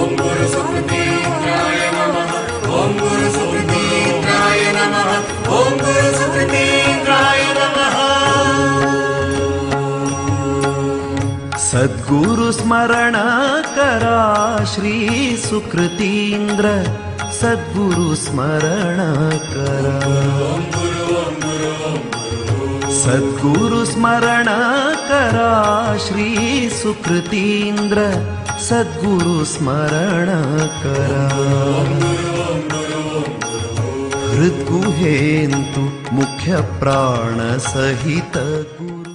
ओम गुरु सुकृतीन्द्राय नमः। ओम गुरु सुकृतीन्द्राय नमः। ओम गुरु सुकृतीन्द्राय नमः। सद्गुरु स्मरण करा श्री सुकृतीन्द्र, सद्गुरु स्मरण करा। सद्गुरु स्मरण करा श्री सुकृतीन्द्र, सद्गुरु स्मरण करा। हृद्गुहेन्तु मुख्य प्राण सहित गुरु।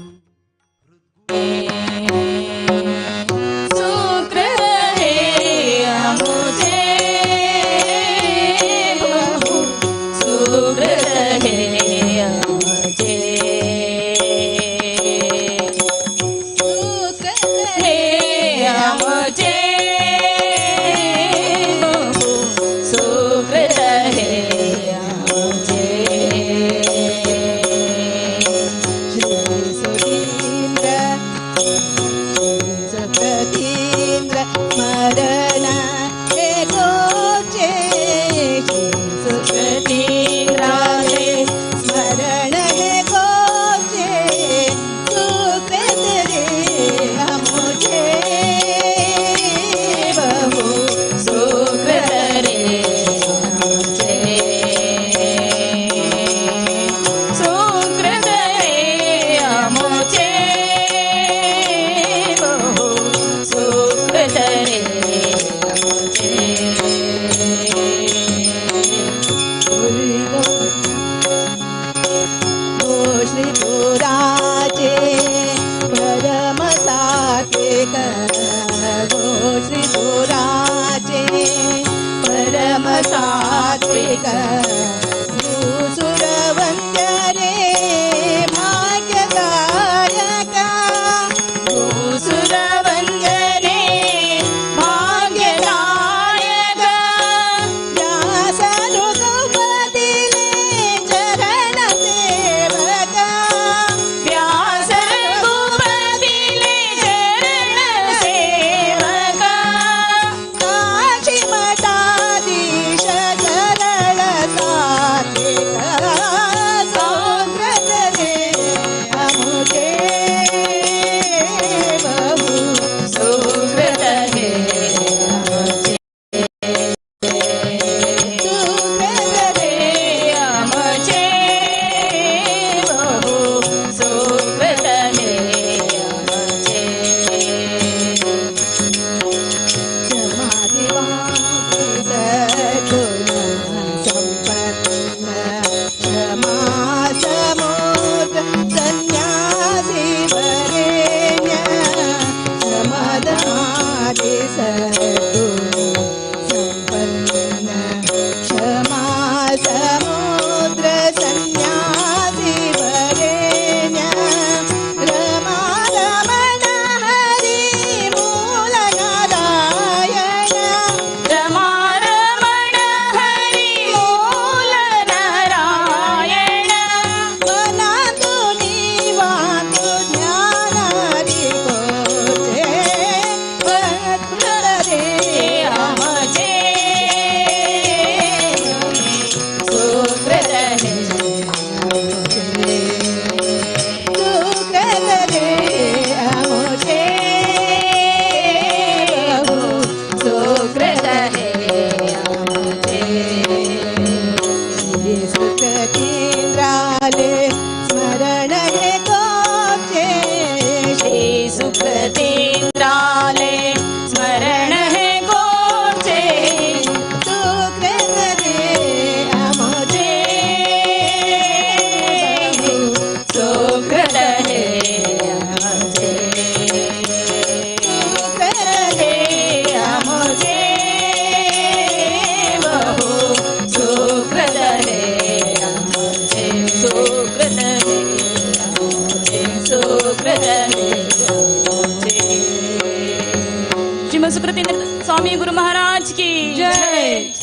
स्वामी गुरु महाराज की जय।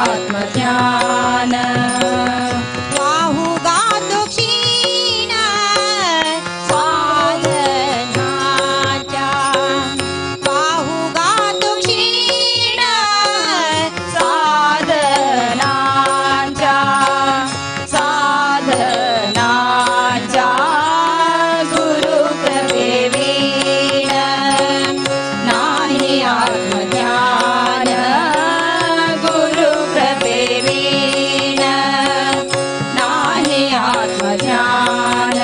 आत्मज्ञान. वाहू गातो क्षीण साधनाच्या, वाहू गातो क्षीण साधनाच्या, साधनाच्या गुरु कृपेवीण नाही आत्मज्ञान, गुरु कृपेवीण नाही आत्मज्ञान.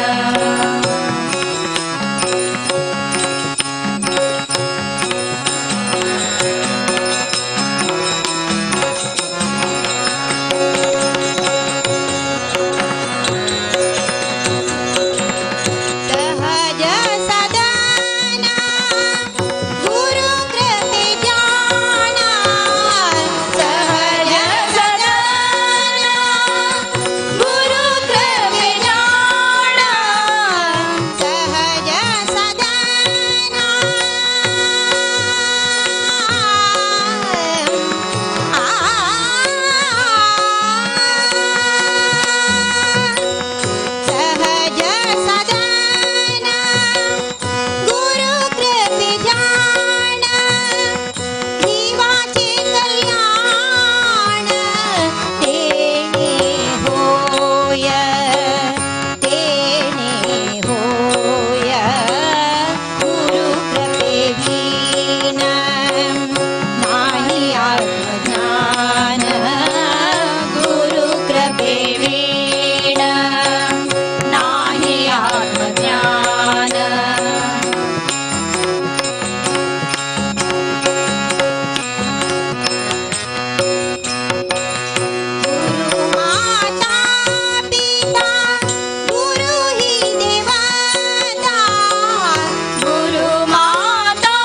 सहज सदना गुरु कृपे जाना, सहज सदना गुरु कृपे जाना, सहज सदना सहज सदना गुरु कृपे जाना, जीवाचे कल्याण तेणे होय, तेणे होय गुरु कृपे विण नाही आत्मज्ञान, गुरु कृपे वीण नाही आत्मज्ञान. गुरु माता पिता गुरु ही देवता, गुरु माता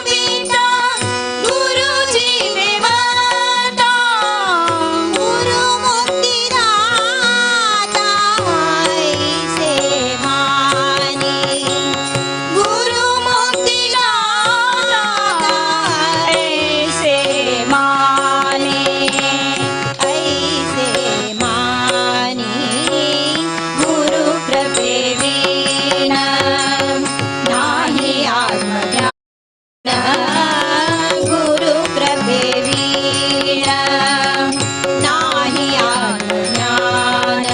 पिता गुरुजी देवता, गुरु मुक्तिदाता ऐसे मानी, गुरु मुक्तिदाता ऐसे माने, ऐसे मानी गुरु कृपे वीण नाही आत्मज्ञान, गुरु कृपे वीण नाही आत्मज्ञान.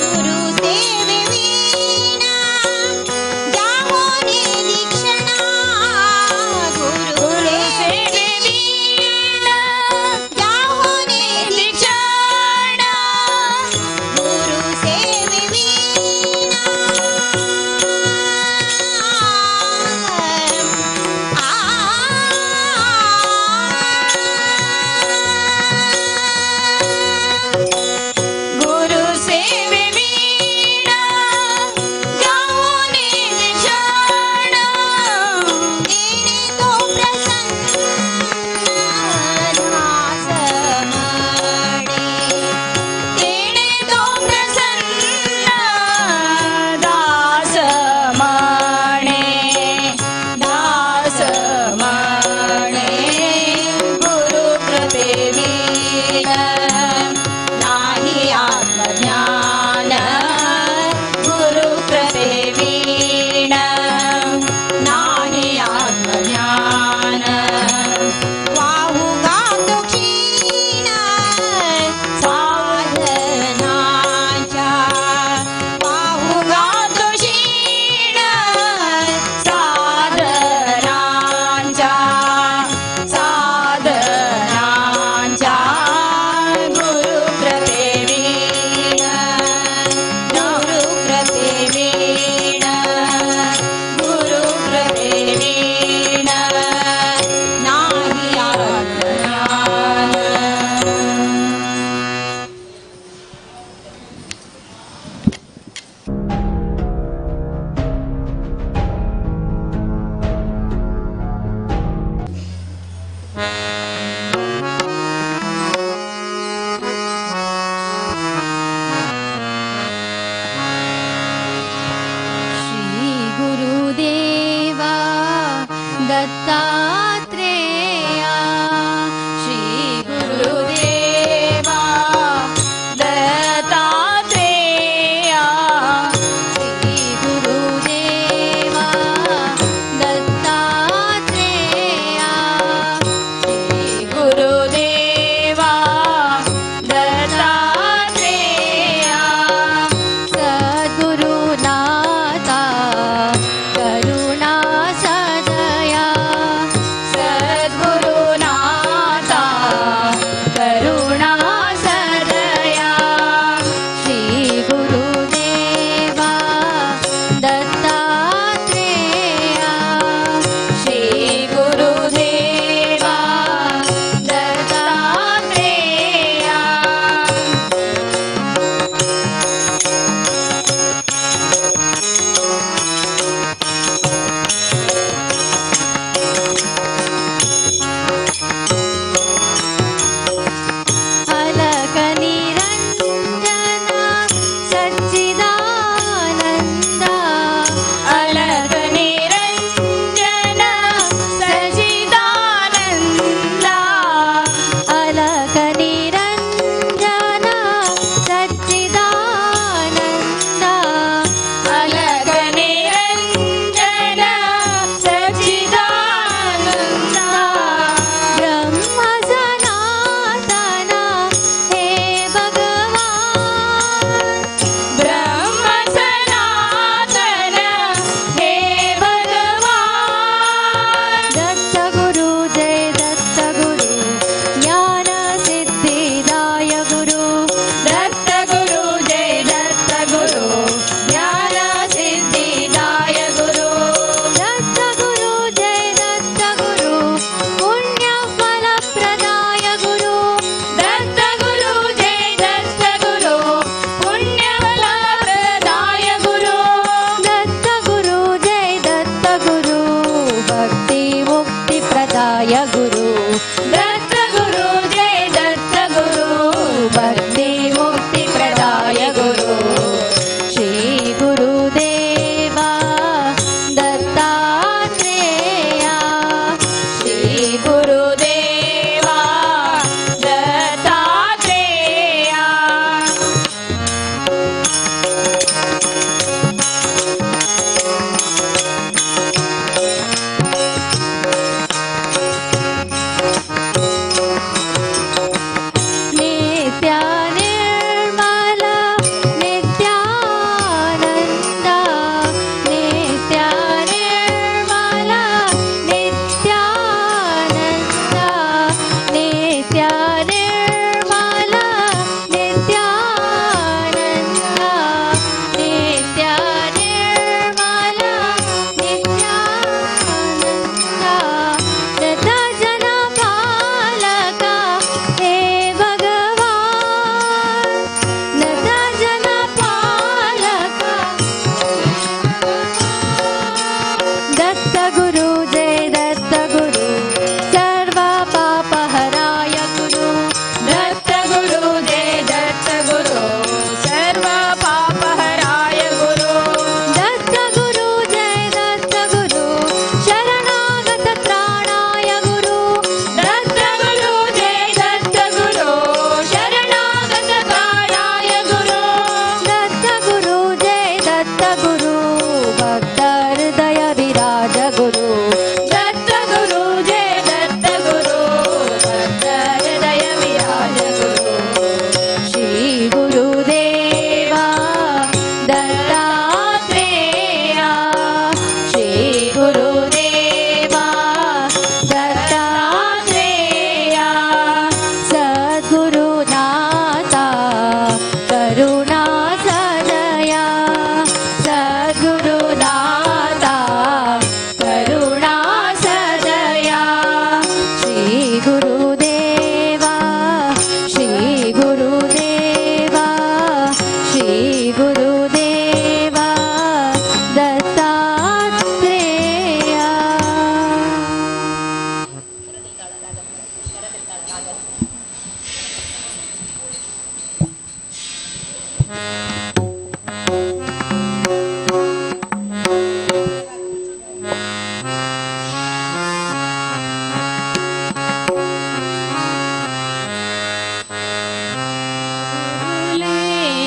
गुरु सेवे विना जाहोने दीक्षणा, गुरु गुरु सेवे सेवे वीण जाहोने दीक्षणा, गुरु सेवे विना गुरु सेवे वीण जाऊने दीक्षणा, तेणे तो प्रसन्न दास म्हणे, तेणे तो प्रसन्न दास म्हणे, दास म्हणे गुरु कृपे वीण नाही आत्मज्ञान, गुरु कृपे वीण नाही आत्मज्ञान. वाहू गातो क्षीण साधनाच्या, वाहू गातो क्षीण साधनाच्या, साधनाच्या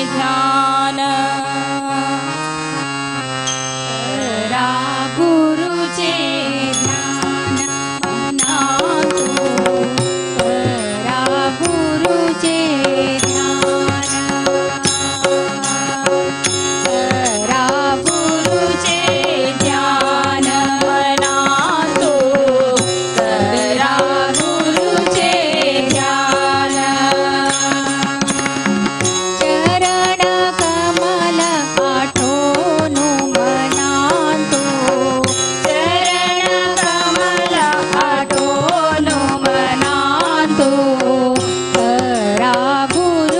ध्यान करा गुरुचे ध्यान मनातू करा गुरुचे ध्यान करा गुरुचे ध्यान मनातू करा गुरुचे ध्यान चरण कमल आठोनु मनांतो चरण कमल आठोनु मनांतो करा गुरुचे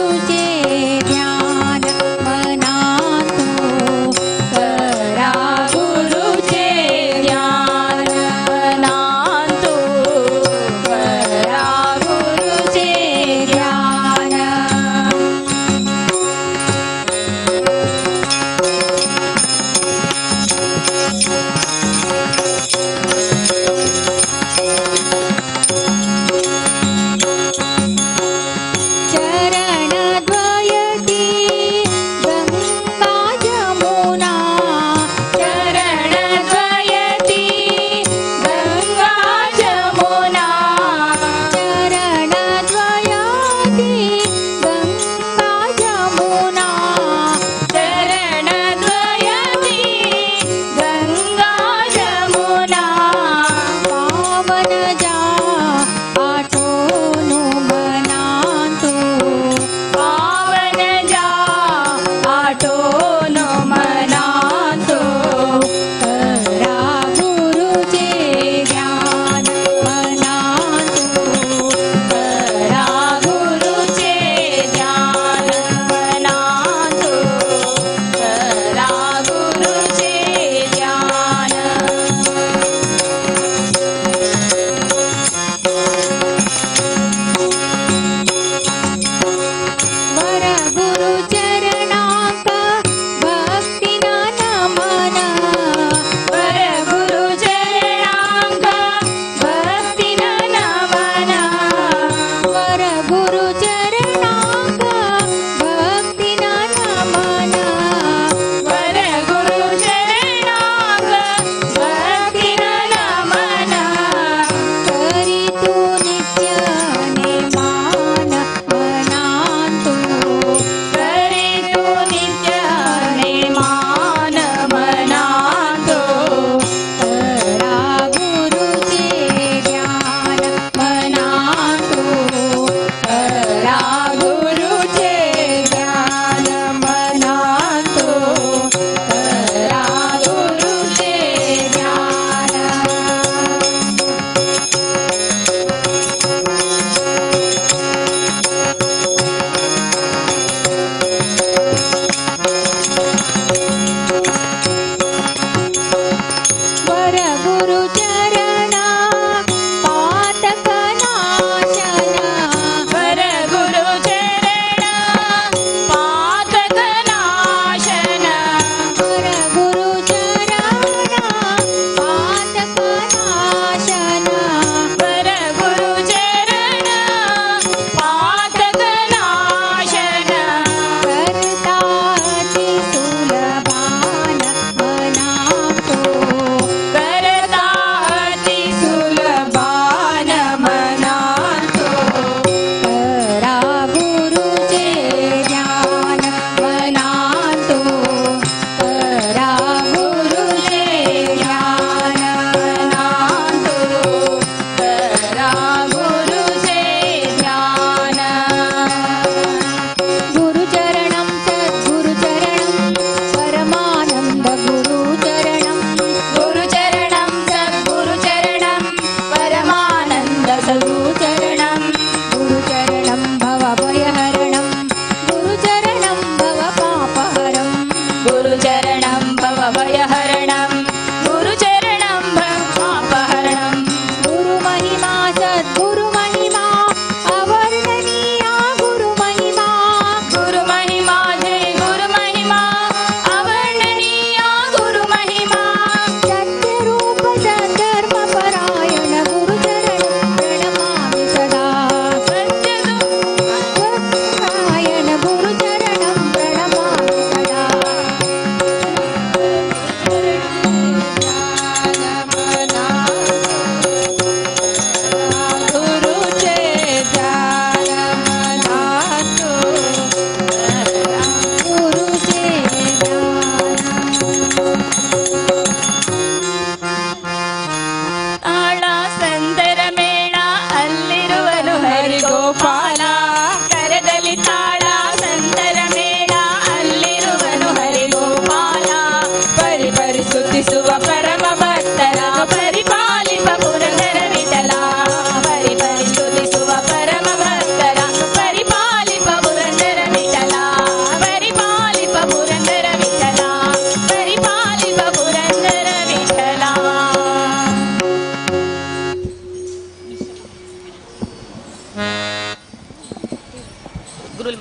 गुरुल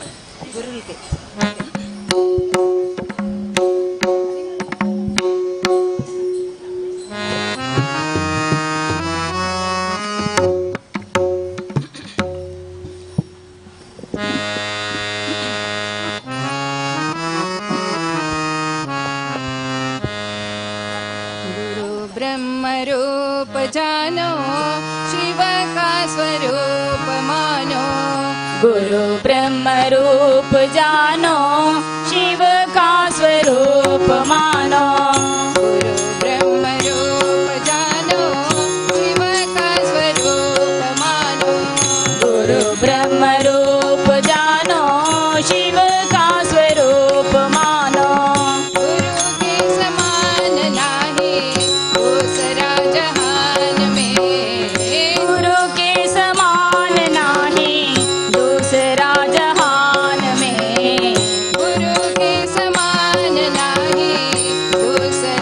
गुरुल के ब्रह्म रूप जानो, शिव का स्वरूप मानो। गुरु ब्रह्म रूप जानो, शिव का स्वरूप मानो। गुरु ब्रह्म रूप जानो, शिव का स्वरूप मानो। गुरु ब्रह्म रूप जानो, शिव का स्वरूप मानो। गुरु के समान नाही दूसरा जहान में। गुरु के समान नाही दूसरा जहान में। गुरु के समान नाही दूसरा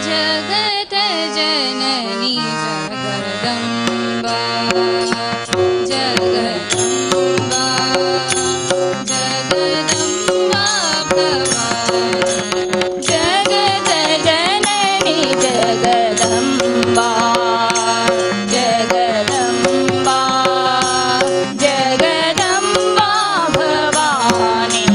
जगत जननी जगदम्बा जगदम्बा जगदम्बा भवानी। जगत जननी जगदम्बा जगदम्बा जगदम्बा भवानी। जगत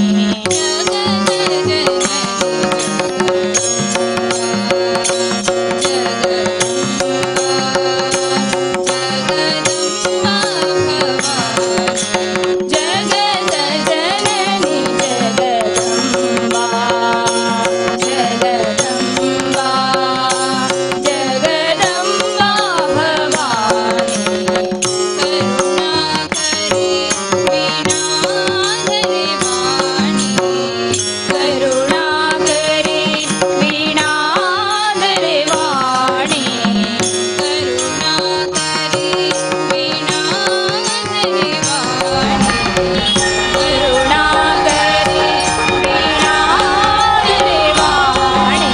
जननी जगदम्बा भवानी। जगत जननी जगदम्बा जगदम्बा जगदम्बा भवानी। करुणाकरी वीणाधरे वाणी। करुणाकरी वीणाधरे वाणी। करुणाकरी वीणाधरे वाणी। करुणाकरी वीणाधरे वाणी।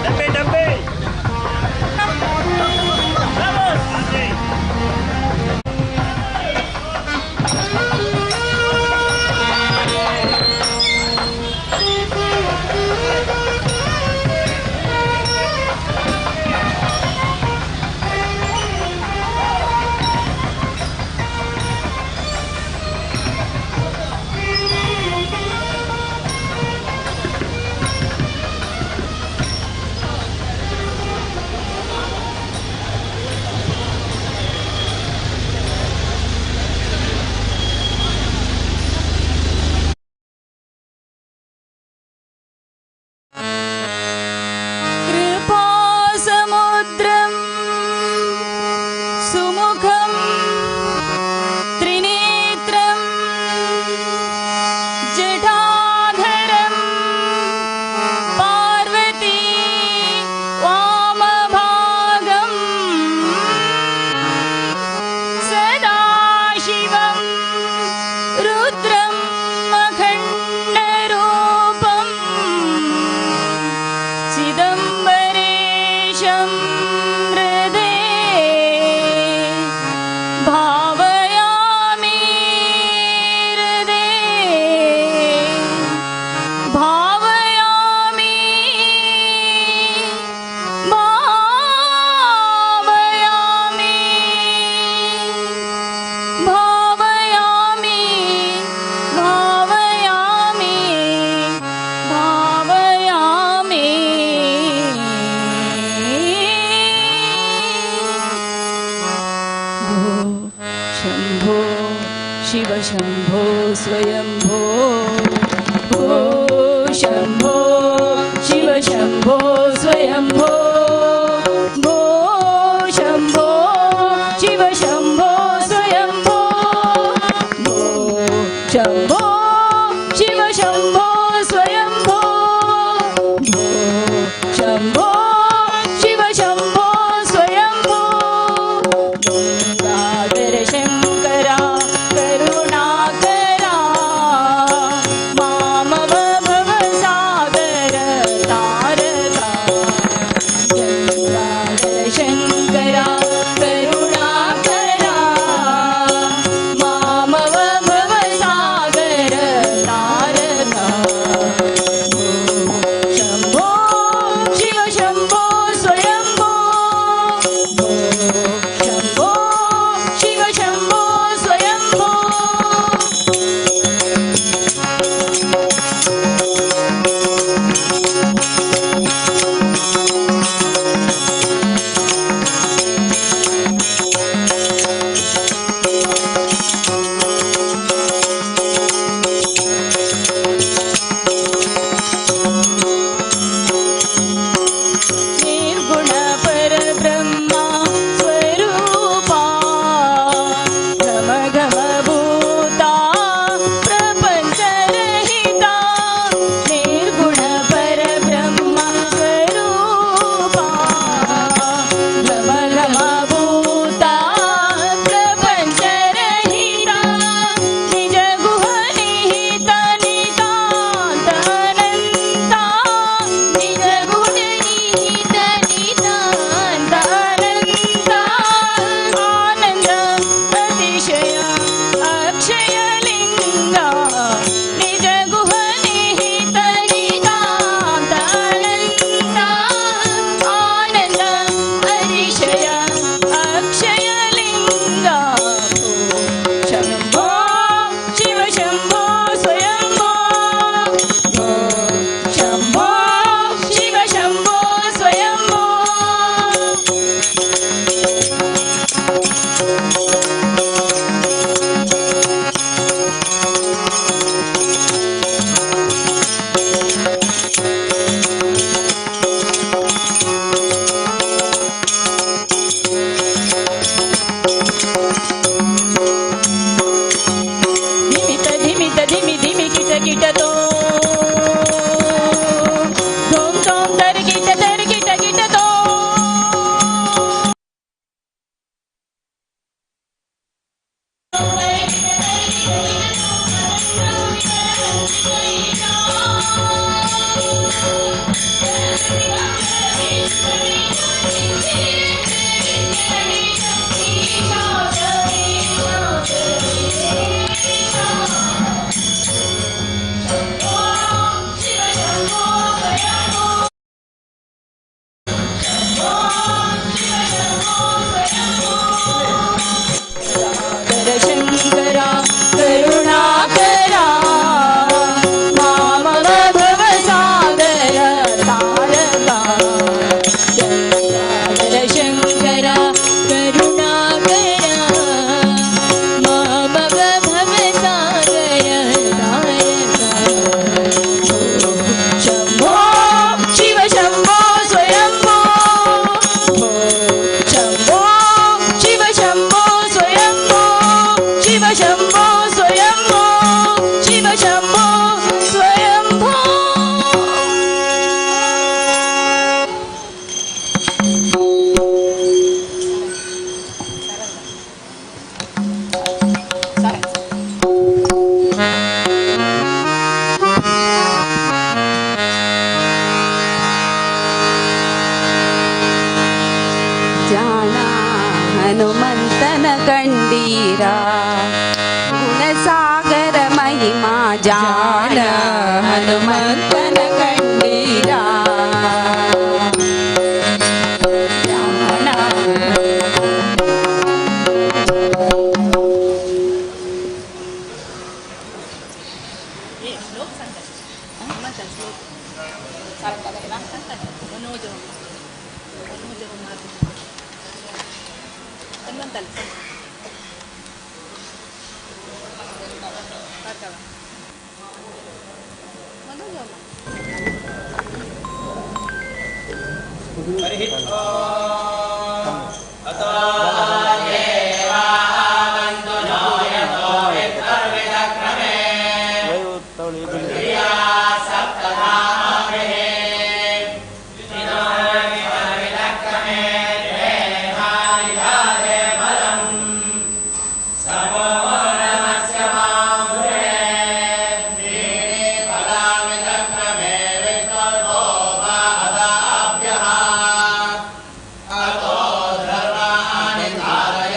डब्बे डब्बे। ईशं हृदे भावयामि हृदे भावयामि भावयामि भावयामि भावयामि भावयामि। भो शम्भो शिव शम्भो स्वयंभो भो शम्भो शिव शम्भो स्वयंभो भो शम्भो शिव शम्भो स्वयंभो भो शम्भो शिव शम्भो स्वयंभो भो शम्भो शिव शम्भो स्वयंभो। गंगाधर शंकरा करुणाकरा मामव भवसागर तारका। गंगाधर शंकरा करुणाकरा मामव भवसागर तारका। शंभो शिव शंभो स्वयंभो भो शंभो शिव शंभो स्वयंभो। ಹನುಮಂತನ ಕಂಡೀರ ಗುಣಸಾಗರ ಮಹಿಮಾ ಜಾಣ ಹನುಮಂತನ ಕಂಡೀರ ಜಾಣ. ಧರ್ಮಾಣಿ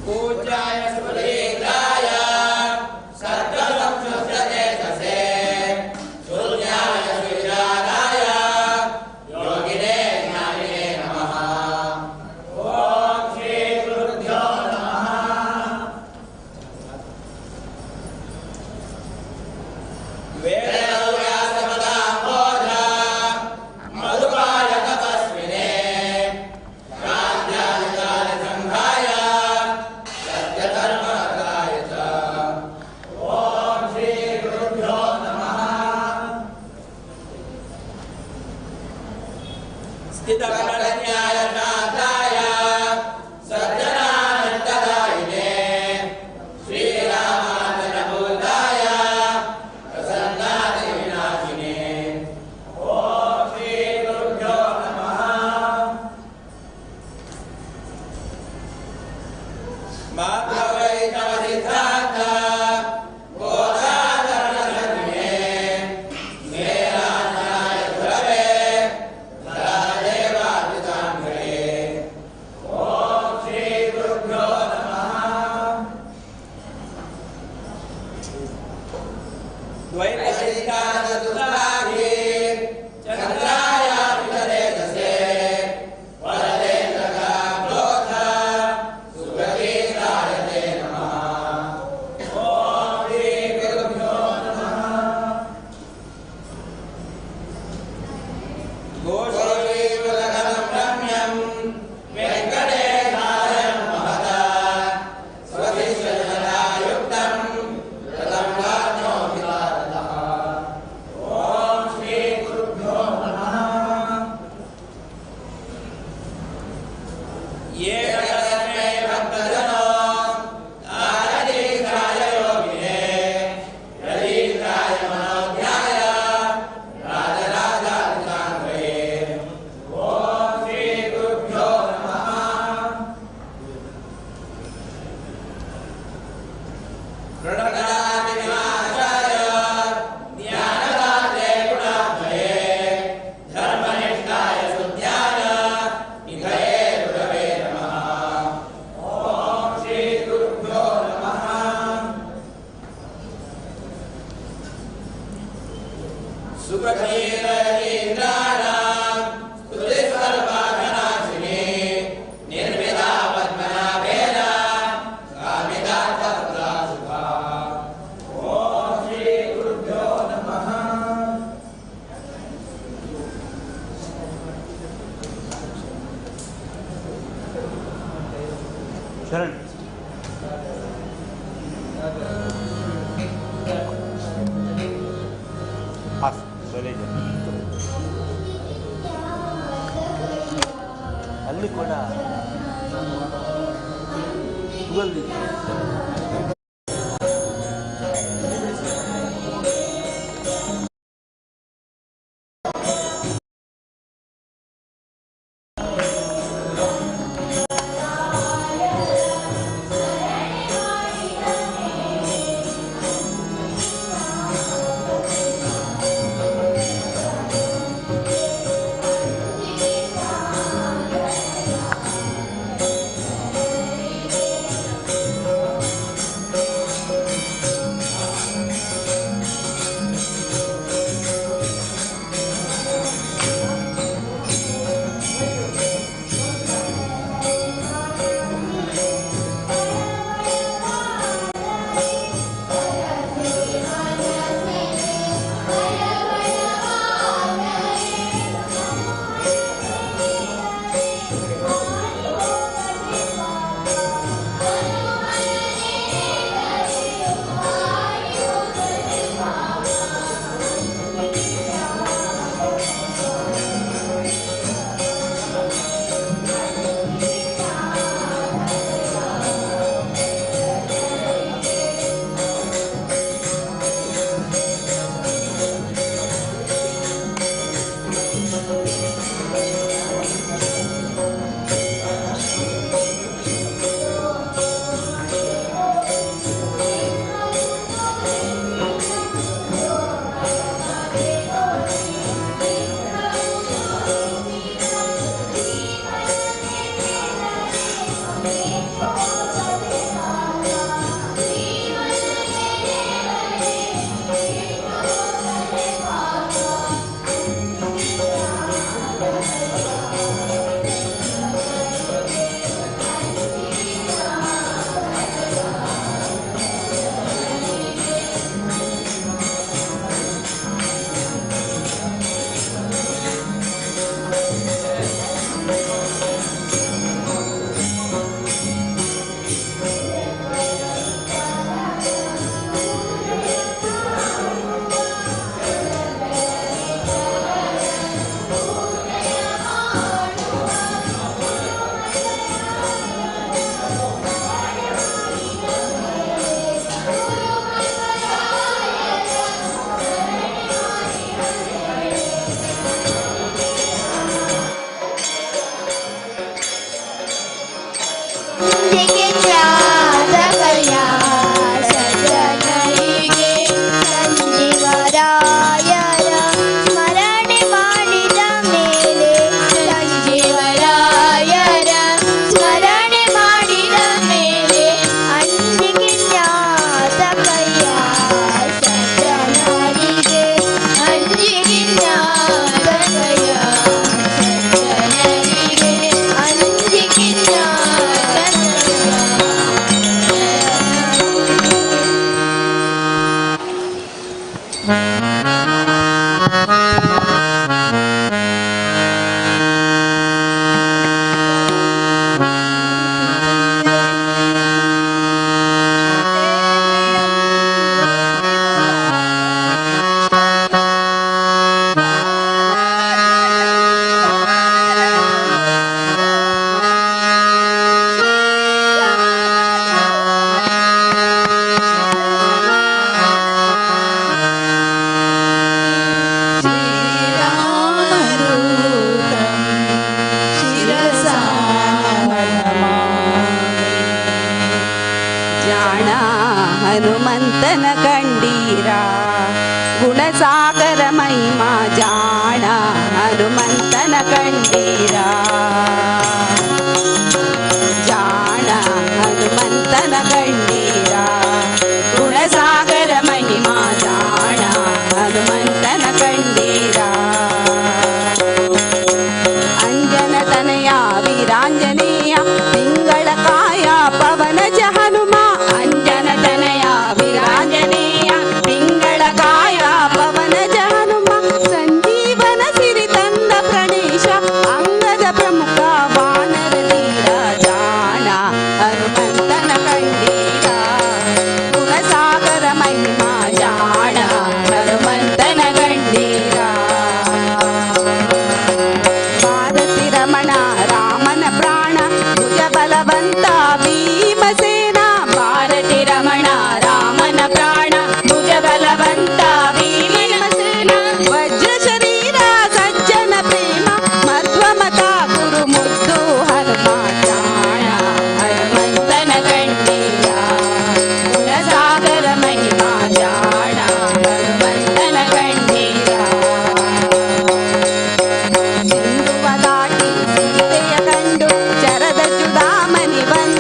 पूज्याय सुरेन्द्राय सर्वसंशुद्धचेतसे शून्याय सुविचाराय योगिने ज्ञानिने नमः। ॐ श्री गुरुभ्यो नमः। वेदव्यासपदाम्बोध मधुपाय तपस्विने कान्त्यादिकालसंघाय सत्यधर्मरताय च। ॐ श्री गुरुभ्यो नमः। स्थितप्रज्ञाय शान्ताय सज्जनानन्ददायिने श्रीरामानुजभूताय प्रसन्नातिविनाशिने। ॐ श्री गुरुभ्यो नमः। माधवैष्णवसिद्धान्त बोधाधर्मधर्मिणे मेरानाय गुरवे सदादेवादिताङ्गणे। ॐ श्री गुरुभ्यो नमः। द्वैतसिद्धान्तदुर्लाभे चन्द्रायापितरेतसे वरदेन्द्रकाक्रोध सुगतीन्द्राय ते नमः। ॐ श्री गुरुभ्यो नमः। गोष्ठीवलगलं रम्यं वेङ्कटेशालयं महता स्वशिष्यजनतायुक्तं रतं राज्ञोऽभिकारतः। ॐ श्री गुरुभ्यो नमः। ये तस्मै भक्तजनो नारदीन्द्राय योगिने रवीन्द्राय मनोज्ञाय राजराजादिताङ्गये। ॐ श्री गुरुभ्यो नमः। प्रणदादिविनाशाय ज्ञानदात्रे गुणाब्धये धर्मनिष्ठाय सुज्ञान निधये गुरवे नमः। ॐ श्री गुरुभ्यो नमः। सुखधीरयतीन्द्राणां स्तुतिसर्वाघनाशिनी निर्मिता पद्मनाभेन कामितार्थप्रदा शुभा। ॐ श्री गुरुभ्यो नमः। ಶರಣ್ ಹಾಸ್ ಅಲ್ಲಿ ಕೂಡ ಸುಗಂಧಿ. ॐ ಸ್ಮರಣೆ ಮಾಡಿದ ಮೇಲೆ, ಸಂಜೀವರಾಯರ ಸ್ಮರಣೆ ಮಾಡಿದ ಮೇಲೆ, ಅಂಜಿಕೆ ಜ್ಞಾತಕಯ್ಯ ಸಜ್ಜನರಿಗೆ, ಅಂಜಿಕೆ ಜ್ಞಾತಕಯ್ಯ ಸಜ್ಜನರಿಗೆ, ಅಂಜಿಕೆ ಜ್ಞಾತಕಯ್ಯ. ಶ್ರೀರಾಮದೂತಂ ಶಿರಸಾ ನಮಾಮಿ. ಜಾಣ ಹನುಮಂತನ ಕಂಡೀರ, ಗುಣಸಾಗರ ಮಹಿಮಾ ಜಾಣ ಹನುಮಂತನ ಕಂಡೀರ, ಜಾಣ ಹನುಮಂತನ ಕಂಡೀರ, ಗುಣಸಾಗರ ಮಹಿಮಾ ಜಾಣ ಹನುಮಂತನ ಕಂಡೀರ. ಅಂಜನ ತನಯ ವೀರಾಂಜನೇಯ, ತಿಂಗಳ ಕಾಯ ಪವನಜ ಹನುಮ, ಅಂಜನ ತನಯ ವೀರಾಂಜನೇಯ, ತಿಂಗಳ ಕಾಯ ಪವನಜ ಹನುಮ, ಸಂಜೀವನ ಸಿರಿ ತಂದ ಪ್ರಣೇಶ, ಅಂಗದ ಪ್ರಮುಖ ವಾನರ ಧೀರ, ಜಾಣ ಹನುಮಂತನ ಕಂಡೀರ, ಗುಣಸಾಗರ ಮಹಿಮಾ ಜಾಣ ಹನುಮಂತನ ಕಂಡೀರ. ಭಾರತಿ ರಮಣ ರಾಮನ ಪ್ರಾಣ, ಭುಜ ಬಲವಂತ ಭೀಮಸೇನ, ಭಾರತಿ ರಮಣ ರಾಮನ ಪ್ರಾಣ, ಭುಜ ಬಲವಂತ ಭೀಮಸೇನ, ವಜ್ರ ಶರೀರ ಸಜ್ಜನ ಪ್ರೇಮ, ಮಧ್ವಮತ ಗುರು ಮುದ್ದು ಹನುಮ, ಜಾಣ ಹನುಮಂತನ ಕಂಡೀರ, ಗುಣಸಾಗರ ಮಹಿಮಾ ಜಾಣ ಹನುಮಂತನ ಕಂಡೀರ. ಸಿಂಧುವ ದಾಟಿ ಸೀತೆಯ ಕಂಡು, ಚರದ ಚುಡಾಮಣಿ ಬಂದ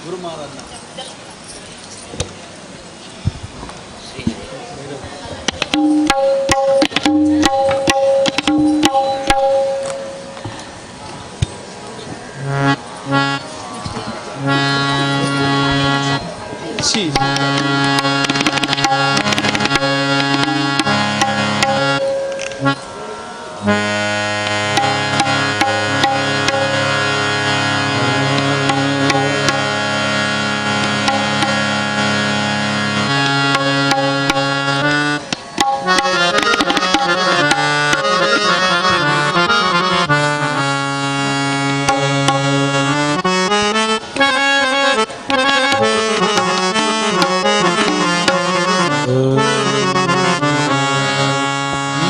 ಗುರು ಮಹಾರಾಜನ ಶ್ರೀ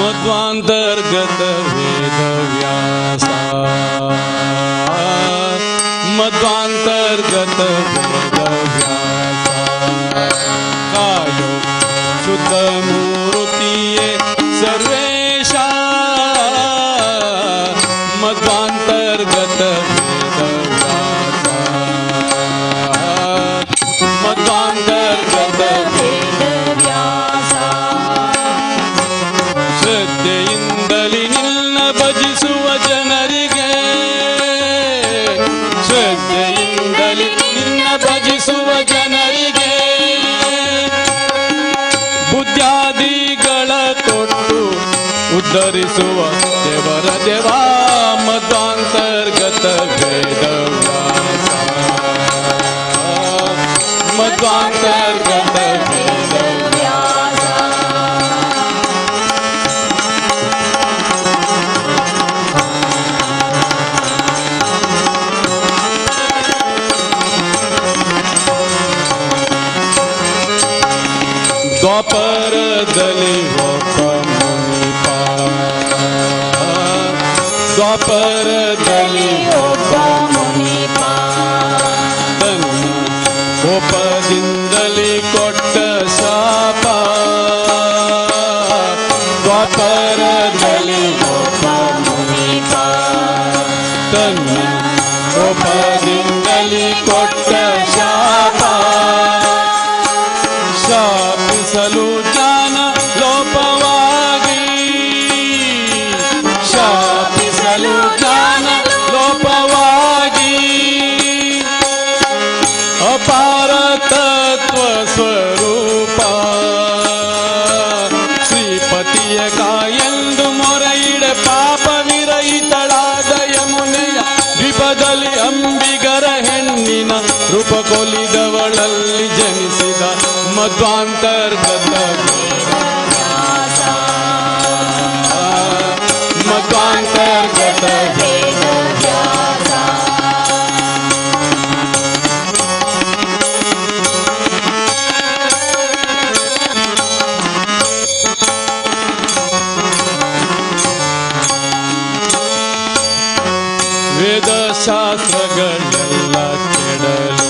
ಮಧ್ವಾಂತರ್ಗತ ವೇದವ್ಯಾಸ ಮಧ್ವಾಂತರ್ಗತ ವೇದವ್ಯಾಸ ಕಾಯೋ ಶುದ್ಧ ಮೂರ್ತಿಯೇ ಸರ್ವೇಶ ಮಧ್ವಾಂತರ್ಗತ ವೇದವ್ಯಾಸ ಮಧ್ವಾಂತರ್ಗತ ವೇದವ್ಯಾಸ ಶ್ರದ್ಧೆಯಿಂದಲಿ ನಿನ್ನ ಭಜಿಸುವ ಜನರಿಗೆ ಶ್ರದ್ಧೆಯಿಂದಲಿ ನಿನ್ನ ಭಜಿಸುವ ಜನರಿಗೆ ಬುದ್ಧಾದಿಗಳ ಕೊಟ್ಟು ಉದ್ಧರಿಸುವ ದೇವರ ದೇವ ಮಧ್ವಾಂತರ್ಗತ ವೇದವ್ಯಾಸ ಮಧ್ವಾಂತರ್ಗತ ವೇದವ್ಯಾಸ ದ್ವಾಪರದಲ್ಲಿ ಒಬ್ಬ ಮುನಿಪ ದ್ವಾಪರದಲ್ಲಿ ಒಬ್ಬ ಮುನಿಪ ತನ್ನ ಕೋಪದಿಂದಲೇ ಕೊಟ್ಟ ಶಾಪ ದ್ವಾಪರದಲ್ಲಿ ಒಬ್ಬ ಮುನಿಪ ತನ್ನ ಕೋಪದಿಂದಲೇ ಕೊಟ್ಟ ಶಾಪ ಶಾಪಿಸಲು ಜ್ಞಾನ ಲೋಪವಾಗಿ ಶಾಪಿಸಲು ಜ್ಞಾನ ಲೋಪವಾಗಿ ಅಪಾರ ತತ್ವ ಸ್ವರೂಪ ಶ್ರೀಪತಿಯ ಕಾಯೆಂದು ಮೊರೆಯಿಡ ಪಾಪ ವಿರಹಿತಳಾದ ಯಮುನೆಯ ದ್ವೀಪದಲ್ಲಿ ಅಂಬಿಗರ ಹೆಣ್ಣಿನ ರೂಪಕೊಲಿದವಳಲ್ಲಿ ಜನಿಸಿದ ಮಧ್ವಾಂತರ್ಗತ ಮಧ್ವಾಂತರ್ಗತ ವೇದಶಾಸ್ತ್ರಗಳೆಲ್ಲ ಕೆಡಲು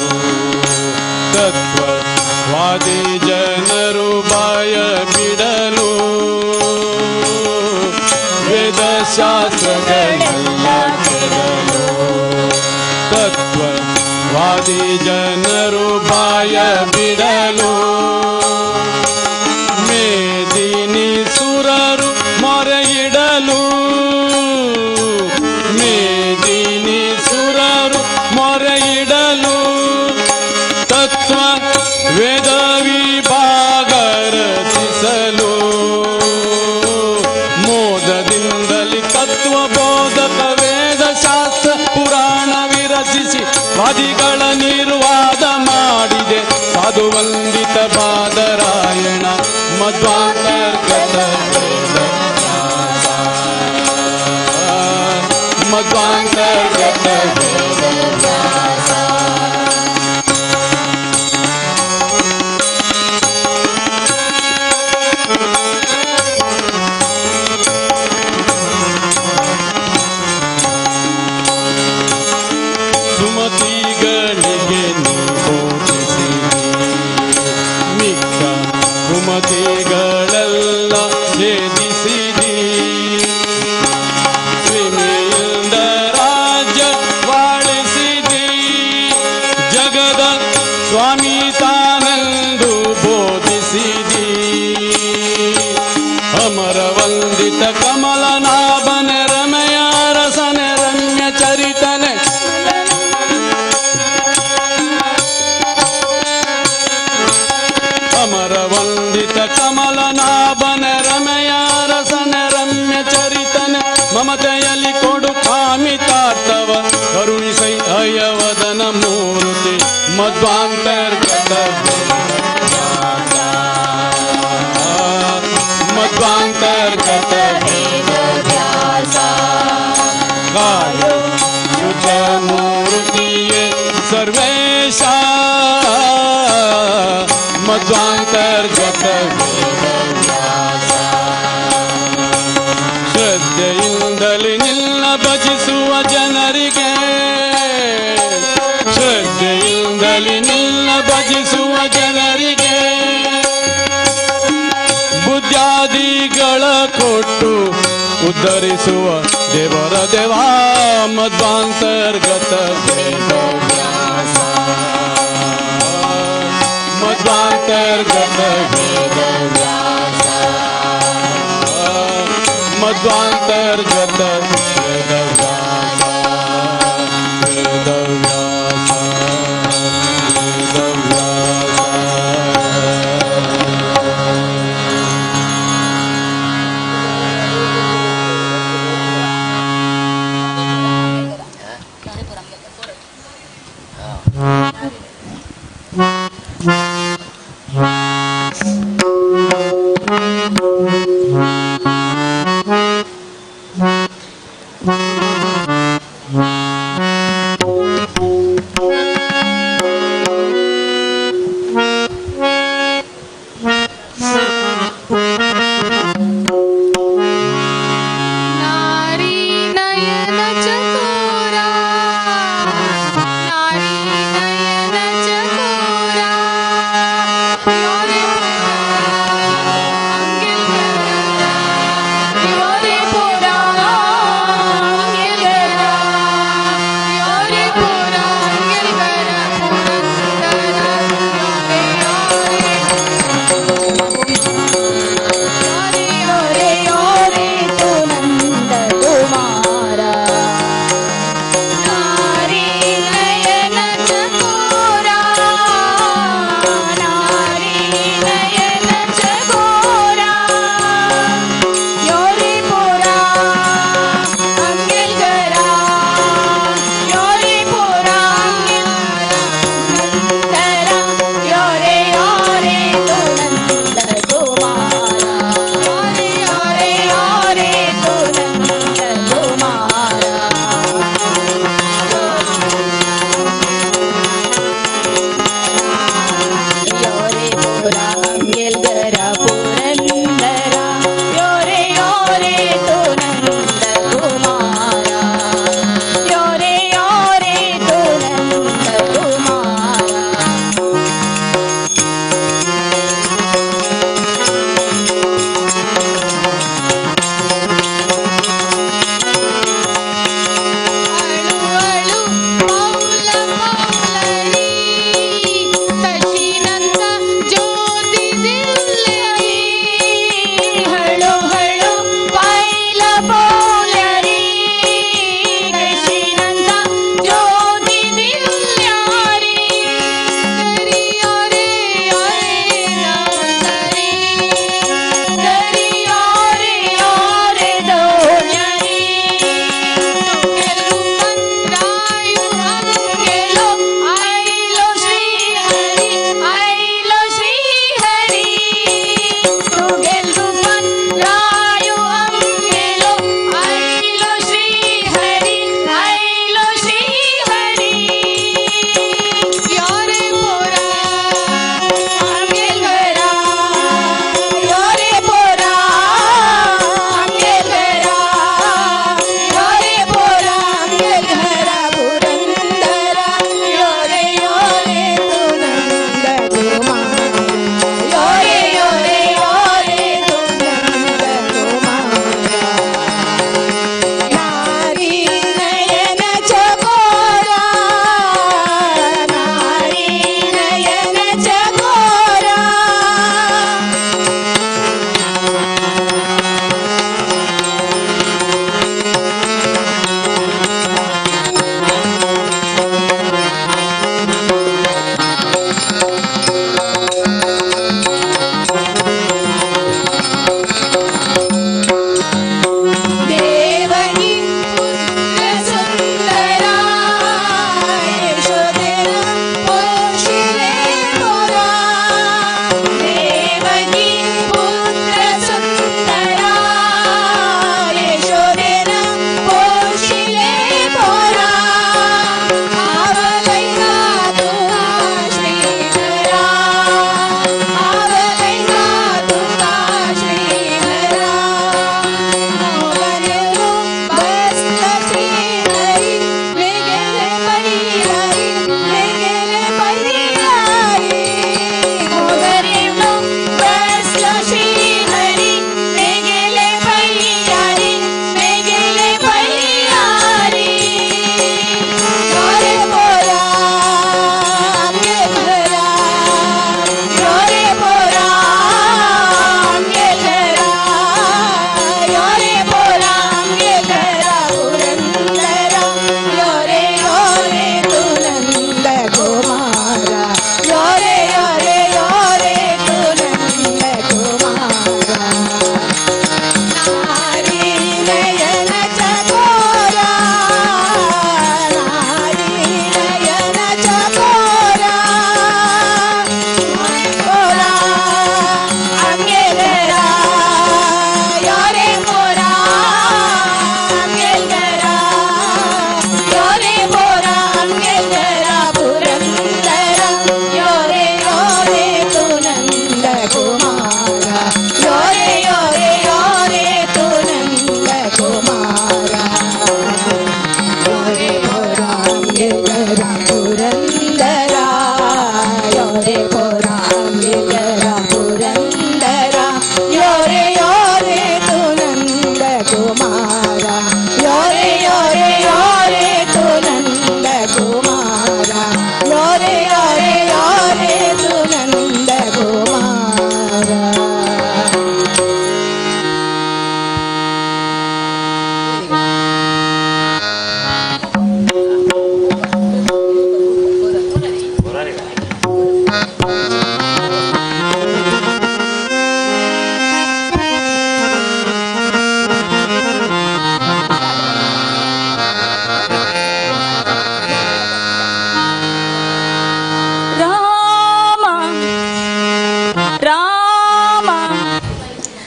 ತತ್ವವಾದಿ ಜನರು ಬಾಯ ಬಿಡಲು ವೇದಶಾಸ್ತ್ರಗಳೆಲ್ಲ ಕೆಡಲು ತತ್ವವಾದಿ ಜನರು ಬಾಯ ಬಿಡಲು ಮೇದಿನಿ ಸುರರು ಮೊರೆಯಿಡಲು ಮೇದಿನಿ ಸುರರು ಮೊರೆಯಿಡಲು ತತ್ವ ವೇದ ವಿಭಾಗ ರಚಿಸಲು ಮೋದದಿಂದಲಿ ತತ್ವ ಬೋಧಕ ವೇದ ಶಾಸ್ತ್ರ ಪುರಾಣ ವಿರಚಿಸಿ ವಾದಿಗಳ ನಿರ್ವಾದ ಮಾಡಿದೆ ಸಾಧುವಂದಿತ ಬಾದರಾಯಣ ಮಧ್ವಾಂತರ್ಗತ ಮಧ್ವಾಂತರ್ಗತ ಸುಮತಿಗಳಿಗೆ ನೀ ಬೋಧಿಸಿದಿ ಸ್ವಾಮಿ ತಾನೆಂದು ಬೋಧಿಸಿದಿ. ಅಮರ ವಂದಿತ ಕಮಲನಾಭನೆ ರಮೆಯ ರಸನೆ ರಮ್ಯ ಚರಿತನೆ ಅಮರ ವಂದಿತ ಕಮಲನಾಭನೆ ರಮೆಯ ರಸನೆ ರಮ್ಯ ಚರಿತನೆ ಮಮತೆಯಲ್ಲಿ ಕೊಡು ಕಾಮಿತಾರ್ಥವ ಕರುಣಿಸೈ ಅಯವದನ ಮೂರ್ತಿ ಮಧ್ವಾಂತರ್ಗತ ಮಧ್ವಾಂತರ್ಗತ ಗಾಯೋ ಶುಚ ಮೂರ್ತಿಯೇ ಸರ್ವೇಶ ಮಧ್ವಾಂತರ್ಗತ ಶ್ರದ್ಧೆಯಿಂದಲೇ ನಿನ್ನ ಭಜಿಸುವ ಜನರಿಗೆ ಶ್ರದ್ಧೆಯಿಂದಲೇ ನಿನ್ನ ಭಜಿಸುವ ಜನರಿಗೆ ಬುದ್ಧಾದಿಗಳ ಕೊಟ್ಟು ಉದ್ಧರಿಸುವ ದೇವರ ದೇವಾ ಮಧ್ವಾಂತರ್ಗತ ವೇದವ್ಯಾಸ ಮಧ್ವಾಂತರ್ಗತ ವೇದವ್ಯಾಸ ಮಧ್ವಾಂತರ್ಗತ ವೇದವ್ಯಾಸ ವೇದವ್ಯಾಸ ವೇದವ್ಯಾಸ. नारी नयन चकोरा नारी नयन चकोरा।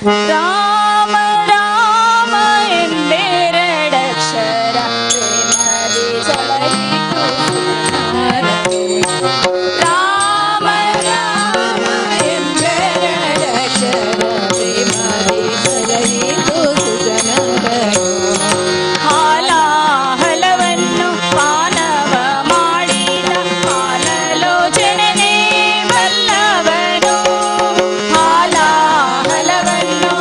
ರಾಮ ರಾಮ ಎಂದೆರಡಕ್ಷರ ಪ್ರೇಮದಿ ಸಲಹಿತು ಸುಜನರನು. ರಾಮ ರಾಮ ಎಂದೆರಡಕ್ಷರ ಪ್ರೇಮದಿ ಸಲಹಿತು ಸುಜನರನು. ಹಾಲಾಹಲವನ್ನು ಪಾನವ ಮಾಡಿದ ಹಾಲಲೋಚನನೇ ಬಲ್ಲವನು. ಹಾಲಾಹಲವನ್ನು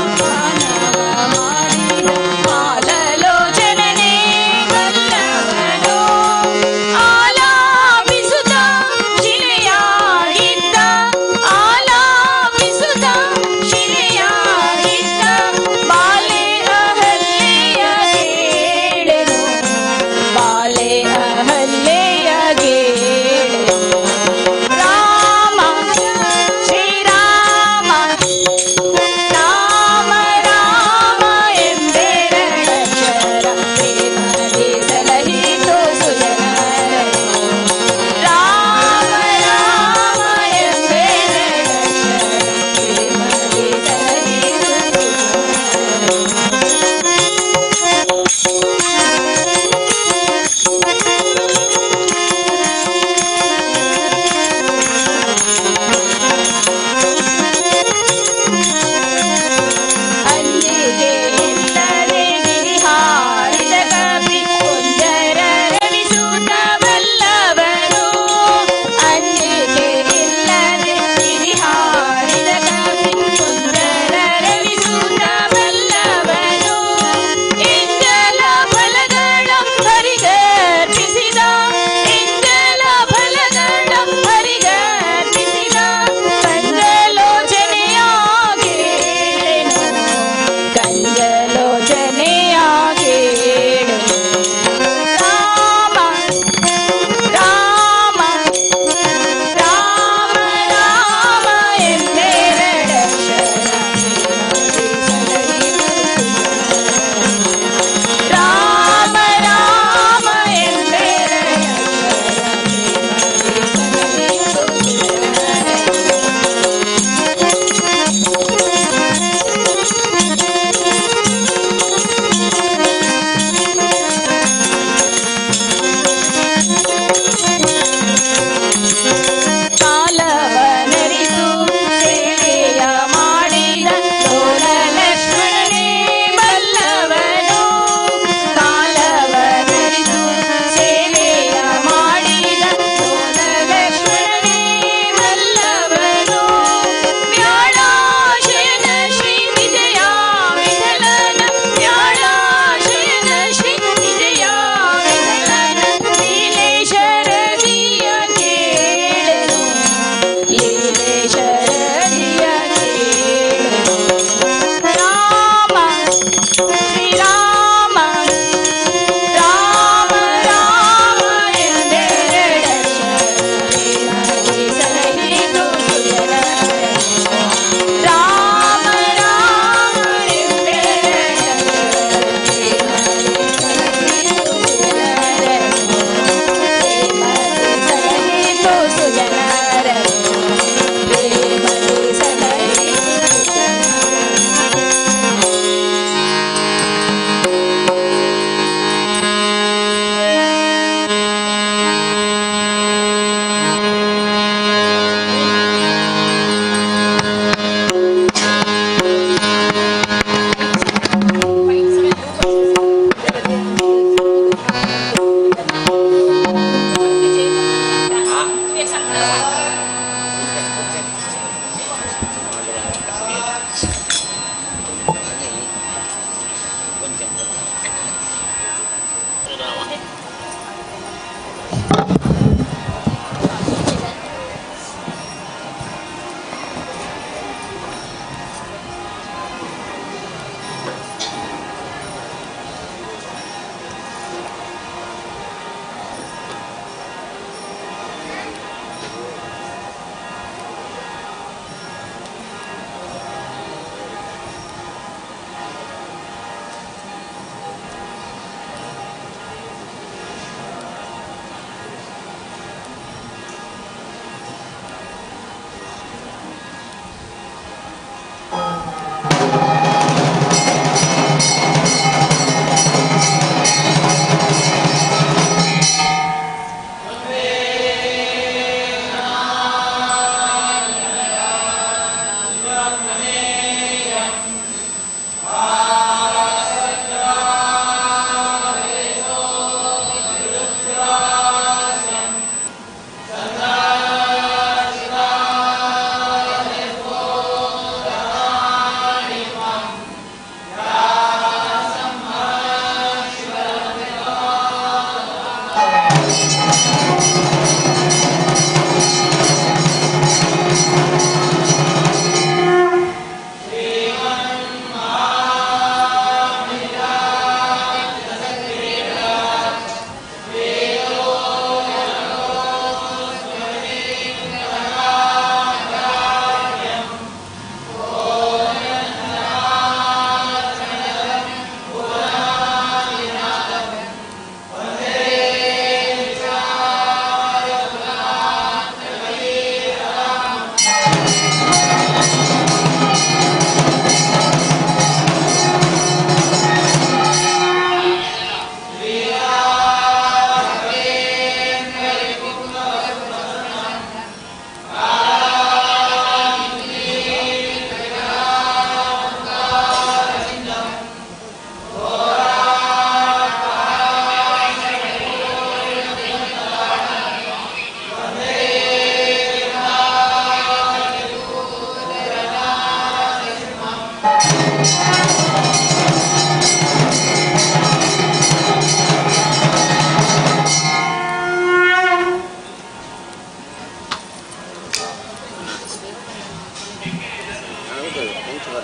न्ही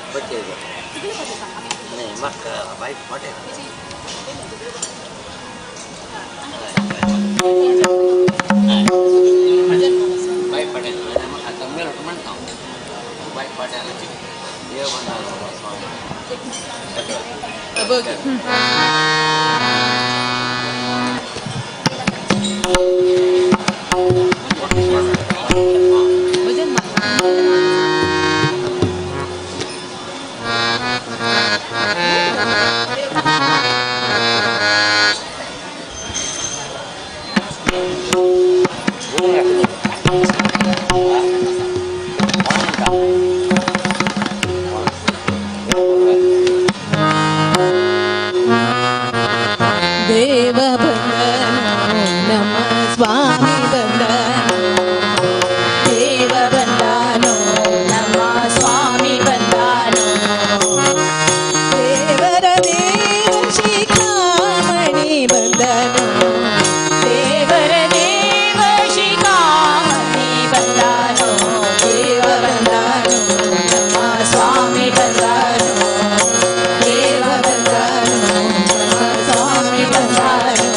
म्हाका बायक मोटे बायक पटेल आतां मेलो म्हणटा बायक पटेल देव बंदा. ದೇವ ಬಂದನು ನಮ್ಮ ಸ್ವಾಮಿ ಬಂದನು, ದೇವ ಬಂದನು ನಮ್ಮ ಸ್ವಾಮಿ ಬಂದನು, ದೇವರ ದೇವ ಶಿಖಾಮಣಿ ಬಂದನು, ದೇವರ ದೇವ ಶಿಖಾಮಣಿ ಬಂದನು, ದೇವ ಬಂದನು ನಮ್ಮ ಸ್ವಾಮಿ ಬಂದನು, ದೇವ ಬಂದನು ನಮ್ಮ ಸ್ವಾಮಿ ಬಂದನು.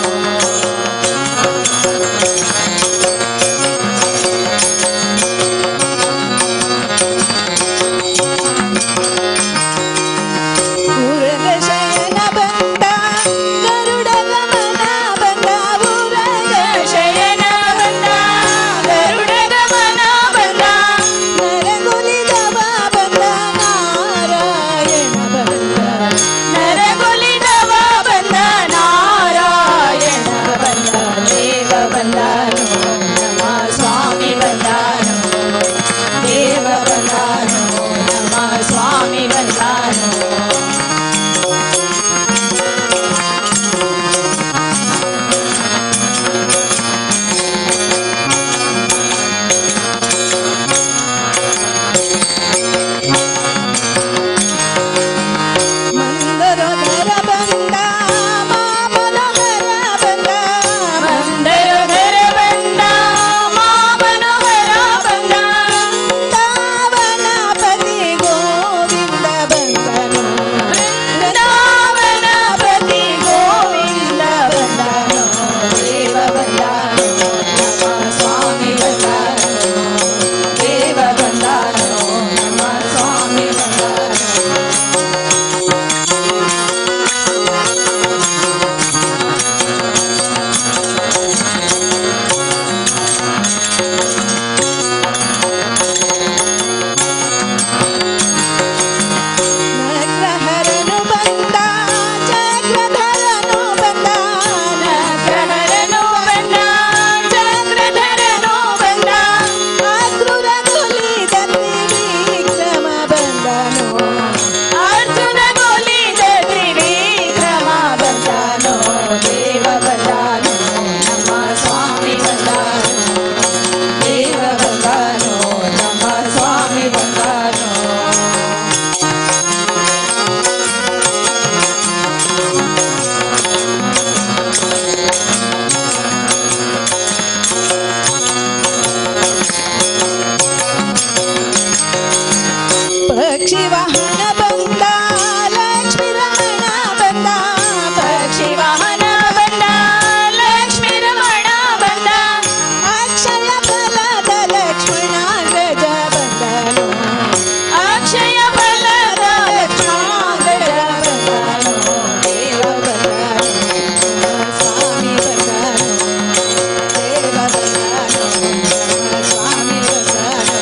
ಉರಗಶಯನ ಬಂದ ಗರುಡ ಗಮನ ಬಂದ, ಉರಗಶಯನ ಬಂದ ಗರುಡ ಗಮನ ಬಂದ, ನರಗುಲಿದವ ಬಂದ ನಾರಾಯಣ ಬಂದ, ನರಗುಲಿದವ ಬಂದ ನಾರಾಯಣ ಬಂದ, ದೇವ ಬಂದನು ನಮ್ಮ ಸ್ವಾಮಿ ಬಂದನು, ದೇವ ಬಂದನು ನಮ್ಮ ಸ್ವಾಮಿ ಬಂದನು. ಮಂದರಧರ ಬಂದ ಮನೋಹರ ಬಂದ, ಮಂದರಧರ ಬಂದ ಮನೋಹರ ಬಂದ, ವೃಂದಾವನಪತಿ ಗೋವಿಂದ ಬಂದನು, ವೃಂದಾವನಪತಿ ಗೋವಿಂದ ಬಂದನು, ದೇವ ಬಂದನು ನಮ್ಮ ಸ್ವಾಮಿ ಬಂದನು, ದೇವ ಬಂದನು ನಮ್ಮ ಸ್ವಾಮಿ ಬಂದನು. ನಗ್ರಹರನು ಬಂದ ಚಕ್ರಧರನು ಬಂದ, ನಗ್ರಹರನು ಬಂದ ಚಕ್ರಧರನು ಬಂದ, ಅರ್ಜುನ ಕೊಲಿದ ತ್ರಿವಿಕ್ರಮ ಬಂದನು, ಅರ್ಜುನ ಕೊಲಿದ ತ್ರಿವಿಕ್ರಮ ಬಂದನು, ದೇವ ಬಂದನು ನಮ್ಮ ಸ್ವಾಮಿ ಬಂದನು, ದೇವ ಬಂದನು ನಮ್ಮ ಸ್ವಾಮಿ ಬಂದನು. ಪಕ್ಷಿ ವಾಹನ ಬಂದ ಲಕ್ಷ್ಮೀ ರಮಣ ಬಂದ, ಪಕ್ಷಿ ವಾಹನ ಬಂದ ಲಕ್ಷ್ಮೀ ರಮಣ ಬಂದ, ಅಕ್ಷಯ ಫಲದ ಲಕ್ಷ್ಮಣ ಗಜ ಬಂದನು, ಅಕ್ಷಯ ಫಲದ ಲಕ್ಷ್ಮಣ ಗಜ ಬಂದನು, ದೇವ ಬಂದನು ಸ್ವಾಮಿ ಬಂದನು, ದೇವ ಬಂದನು ಸ್ವಾಮಿ ಬಂದನು.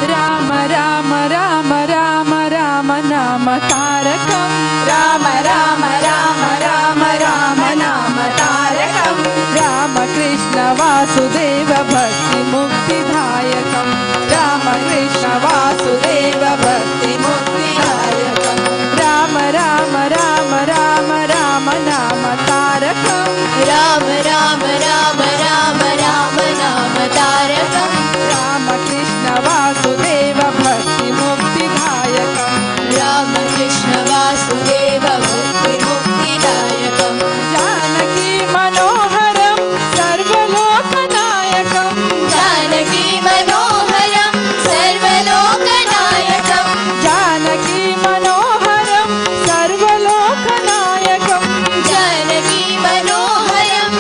Rama Rama Rama Rama Rama നാമ താരകം രാമ രാമ രാമ രാമ രാമ നാമ താരകം രാമകൃഷ്ണ വാസുദേവ ഭക്തി മുക്തിദായകം രാമകൃഷ്ണ വാസുദേവ ഭക്തി മുക്തിദായകം രാമ രാമ രാമ രാമ രാമ നാമ താരകം രാമ രാമ രാമ രാമ രാമ നാമ താരകം രാമകൃഷ്ണ വാസുദേവ ഭക്തി മുക്തിദായകം രാമകൃഷ്ണ വാസുദേവ ഭക്തി മുക്തിദായകം ജാനകി മനോഹരം സർവലോകനായകം ജാനകി മനോഹരം സർവലോകനായകം ജാനകി മനോഹരം സർവലോകനായകം ജാനകി മനോഹരം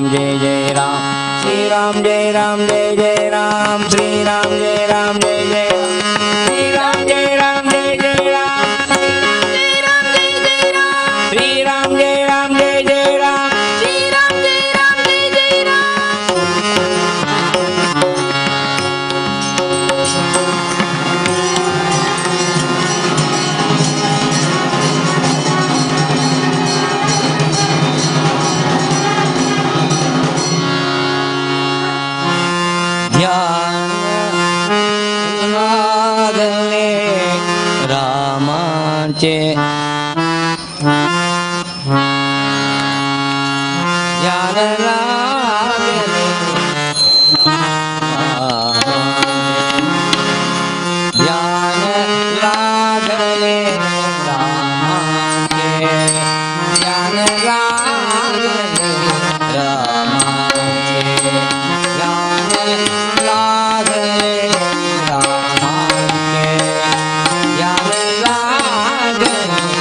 राम जय जय राम श्री राम जय राम जय जय राम श्री राम जय राम जय जय श्री राम जय राम जय जय राम श्री राम जय राम जय जय राम श्री राम जय राम जय जय राम। ध्यान लागले रामाचे ध्यान लागले ध्यान लागले रामाचे ध्यान लागले रामाचे ध्यान लागले रामाचे ध्यान लागले।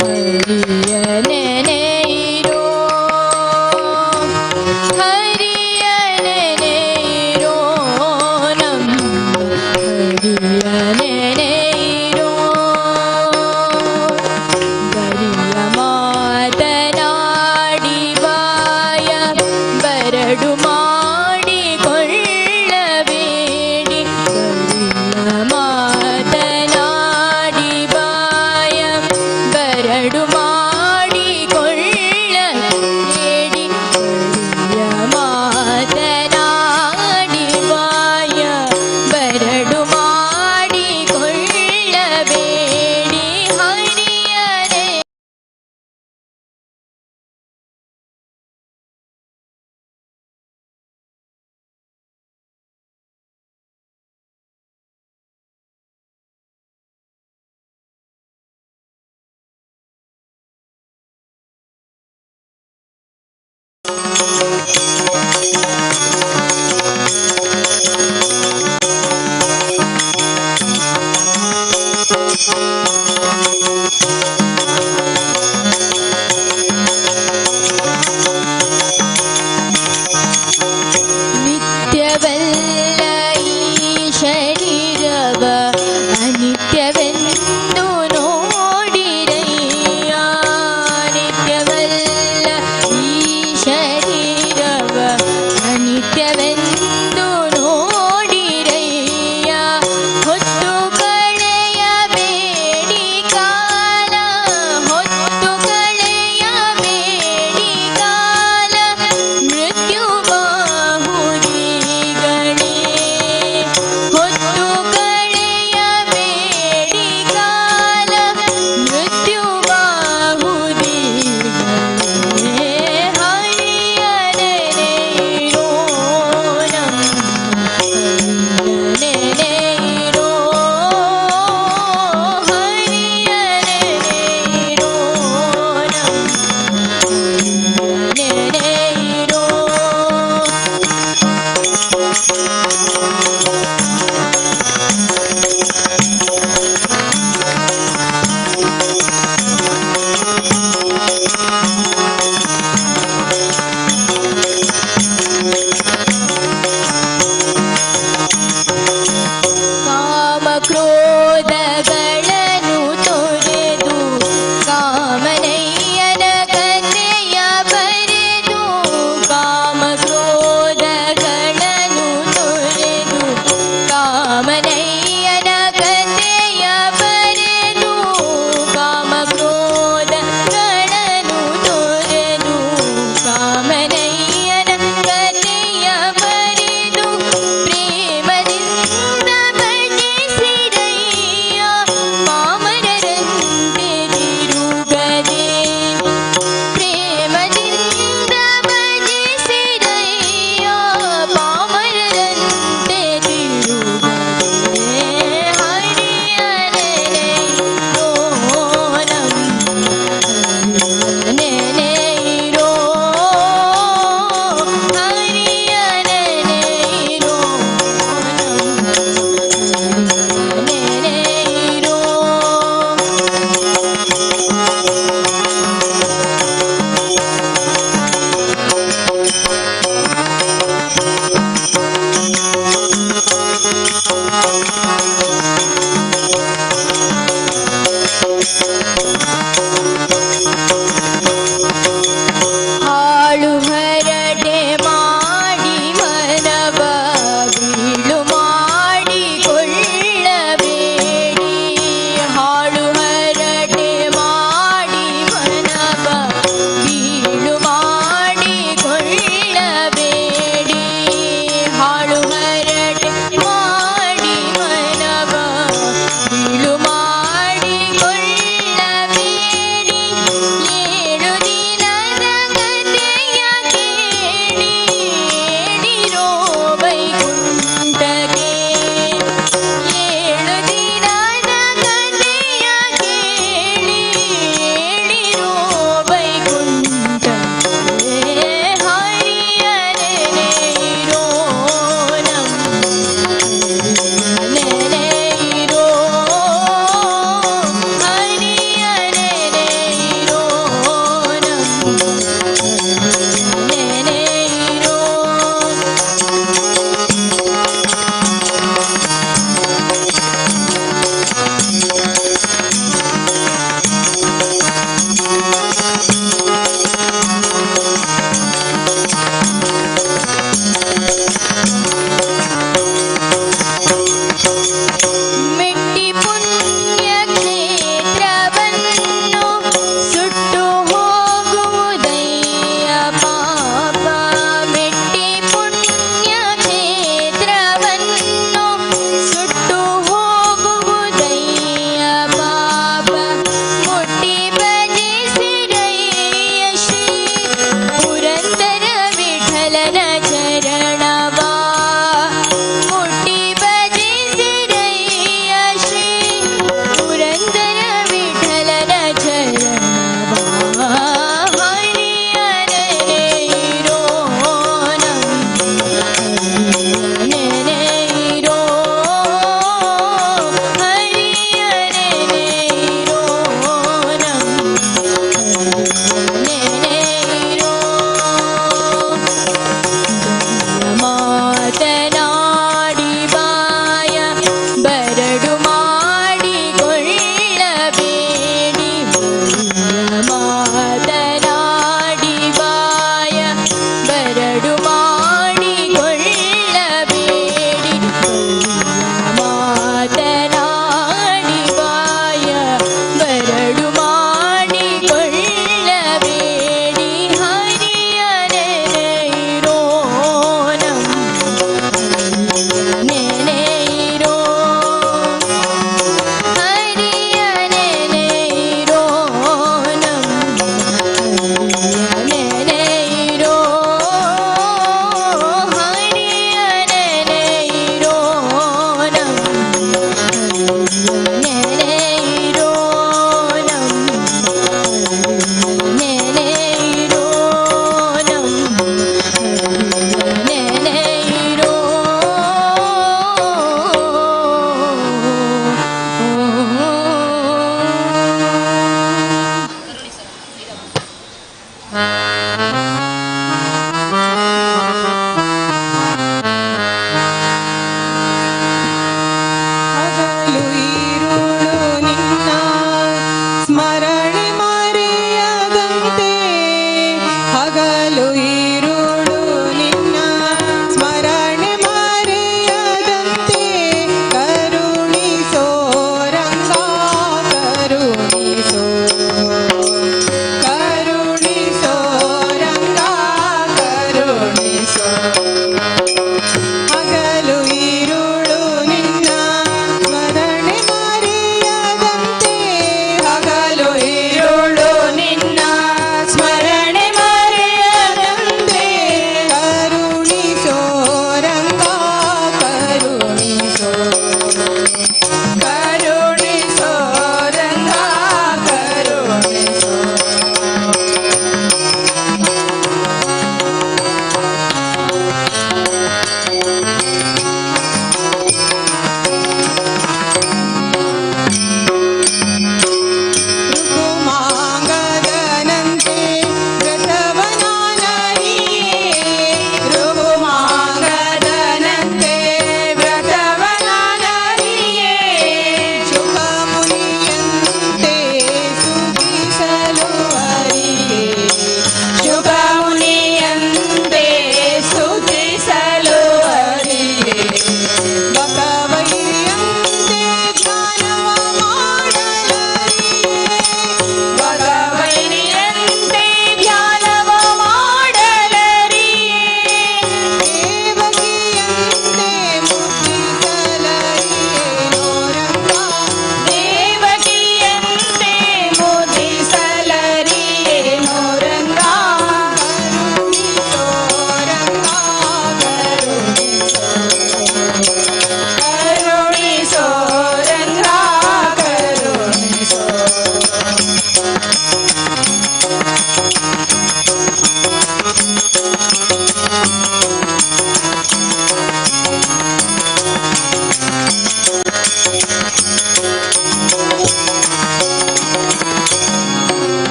ಹಗಲು ಇರುಳು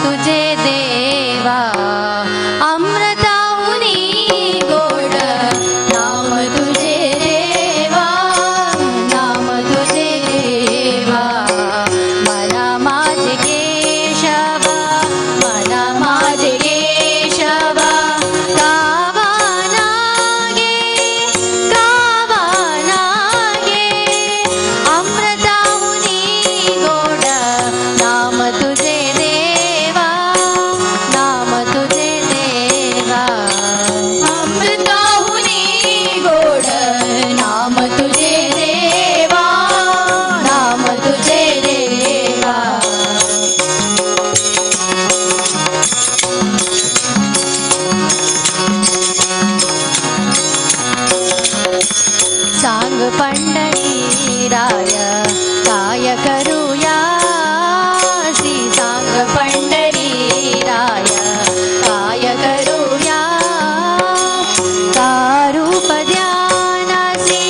तुझे देवा अमृताहुनी गोड नाम तुझे देवा नाम तुझे देवा मना माझे केशवा मना माझे केशवा कावानागे कावानागे अमृताहुनी गोड नाम तुझे देवा नाम तुझे देवा अमृताहुनी गोड नाम तुझे देवा नाम तुझे देवा. सांग पंढरीराय काय करूयासी सांग पंढरीराय काय करूया कारूप ध्यानासी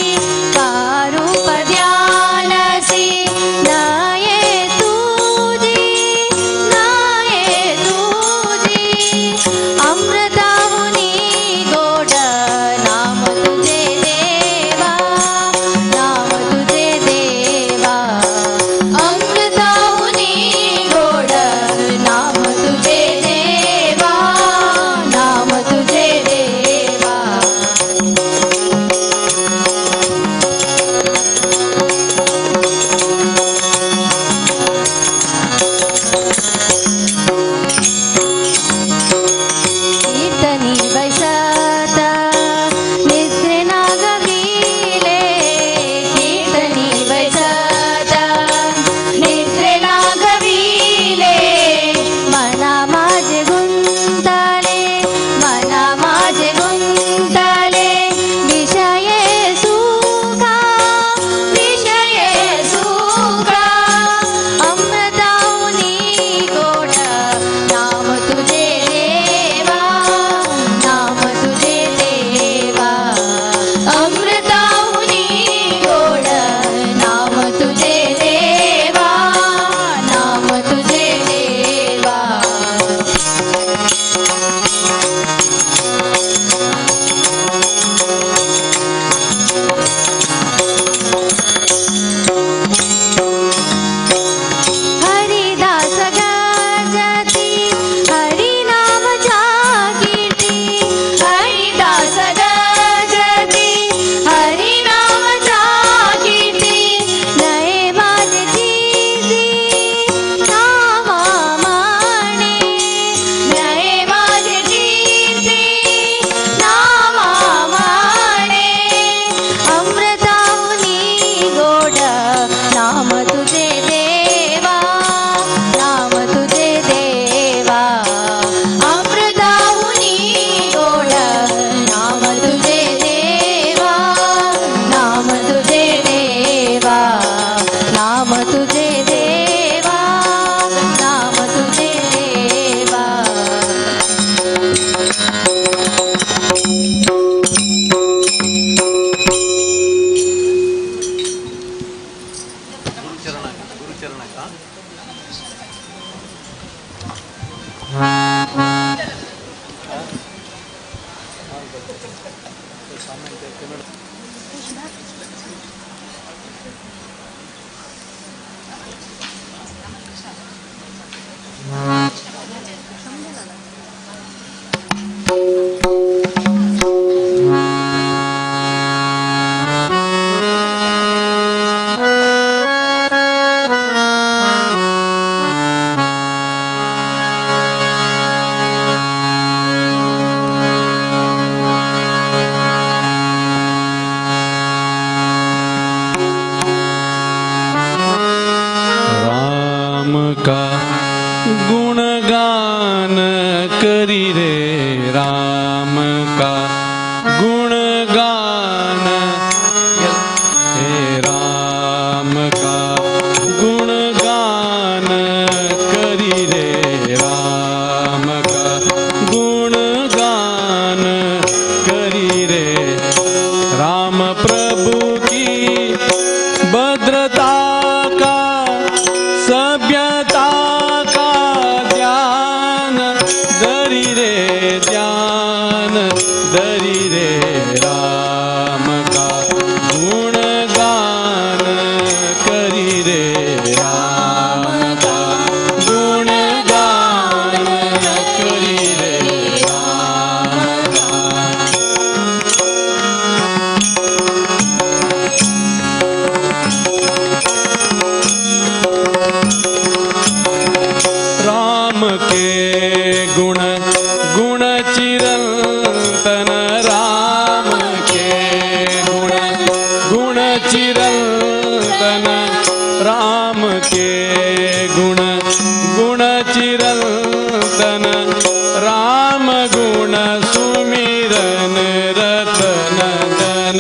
कारूप ध्यानासी नये तुझी नये तुझी अमृताहुनी गोड नाम तुझे देवा नाम तुझे देवा अमृताहुनी गोड नाम तुझे देवा नाम तुझे देवा. कीर्तनी वैसत निद्रे नागविले कीर्तनी वैसत निद्रे नागविले मना माझे गुंतले मना माझे गुंतले विषये सुखा विषये सुखा अमृताहुनी गोड नाम तुझे देवा नाम तुझे देवा अमृताहुनी गोड नाम तुझे देवा नाम तुझे देवा. हरिदास गजती हरिनाम कीर्ती हरिदास गजती हरिनाम कीर्ती नये माझे जीती नामा माने नये माझे जीती नामा माने अमृताहुनी गोड नाम तुझे देवा नाम तुझे देवा अमृताहुनी गोड नाम तुझे देवा नाम तुझे देवा नाम तुझे देवा नाम तुझे देवा. राम का गुणगान करी रे राम का गुणगान हे राम का गुणगान करी रे राम का गुणगान करी रे राम प्रभु की भद्रता का सभ्यता का ध्यान के गुण गुण चिरंतन, राम के गुण गुण चिरंतन, राम के गुण गुण चिरंतन, राम गुण सुमिरन रतन धन,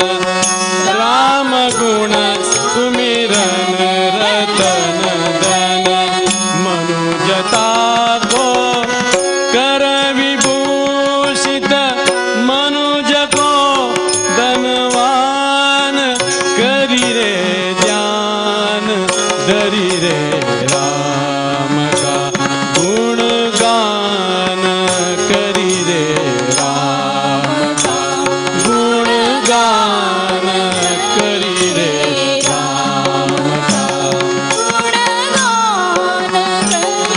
राम गुण सुमिरन रतन धन, मनुजता को कर विभूषित, मनुज को धनवान करी रे ध्यान धरी रे राम का गुणगान करी रे राम का गुणगान करी रे राम का गुणगान करी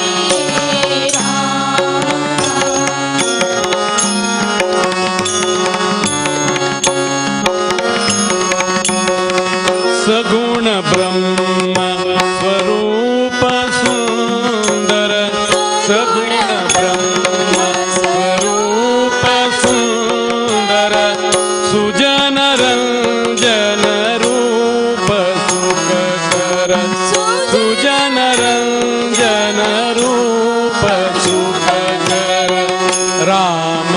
राम का। सगुण ब्रह्म स्वरूप सुंदर, सगुण ब्रह्म स्वरूप सुंदर, सुजन रंजन रूप सुख कर, सुजन रंजन रूप सुख कर, राम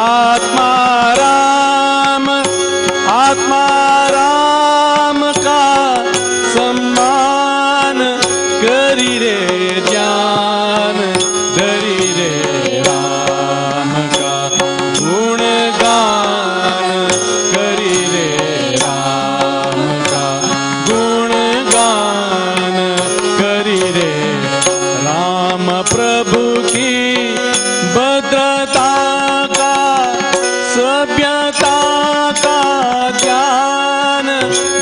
आत्मा राम आत्मा राम का सम्मान करी रे ध्यान धरी रे राम का गुणगान करी रे राम का गुणगान करी रे राम प्रभु की भद्रता का सभ्यता का ध्यान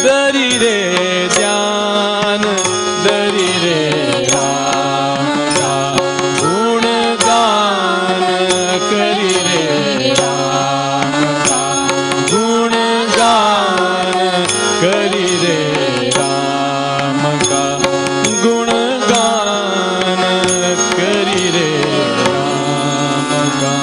धरी रे ध्यान धरी रे राम का गुणगान करी रे राम का गुणगान करी रे राम का गुणगान करी रे राम का।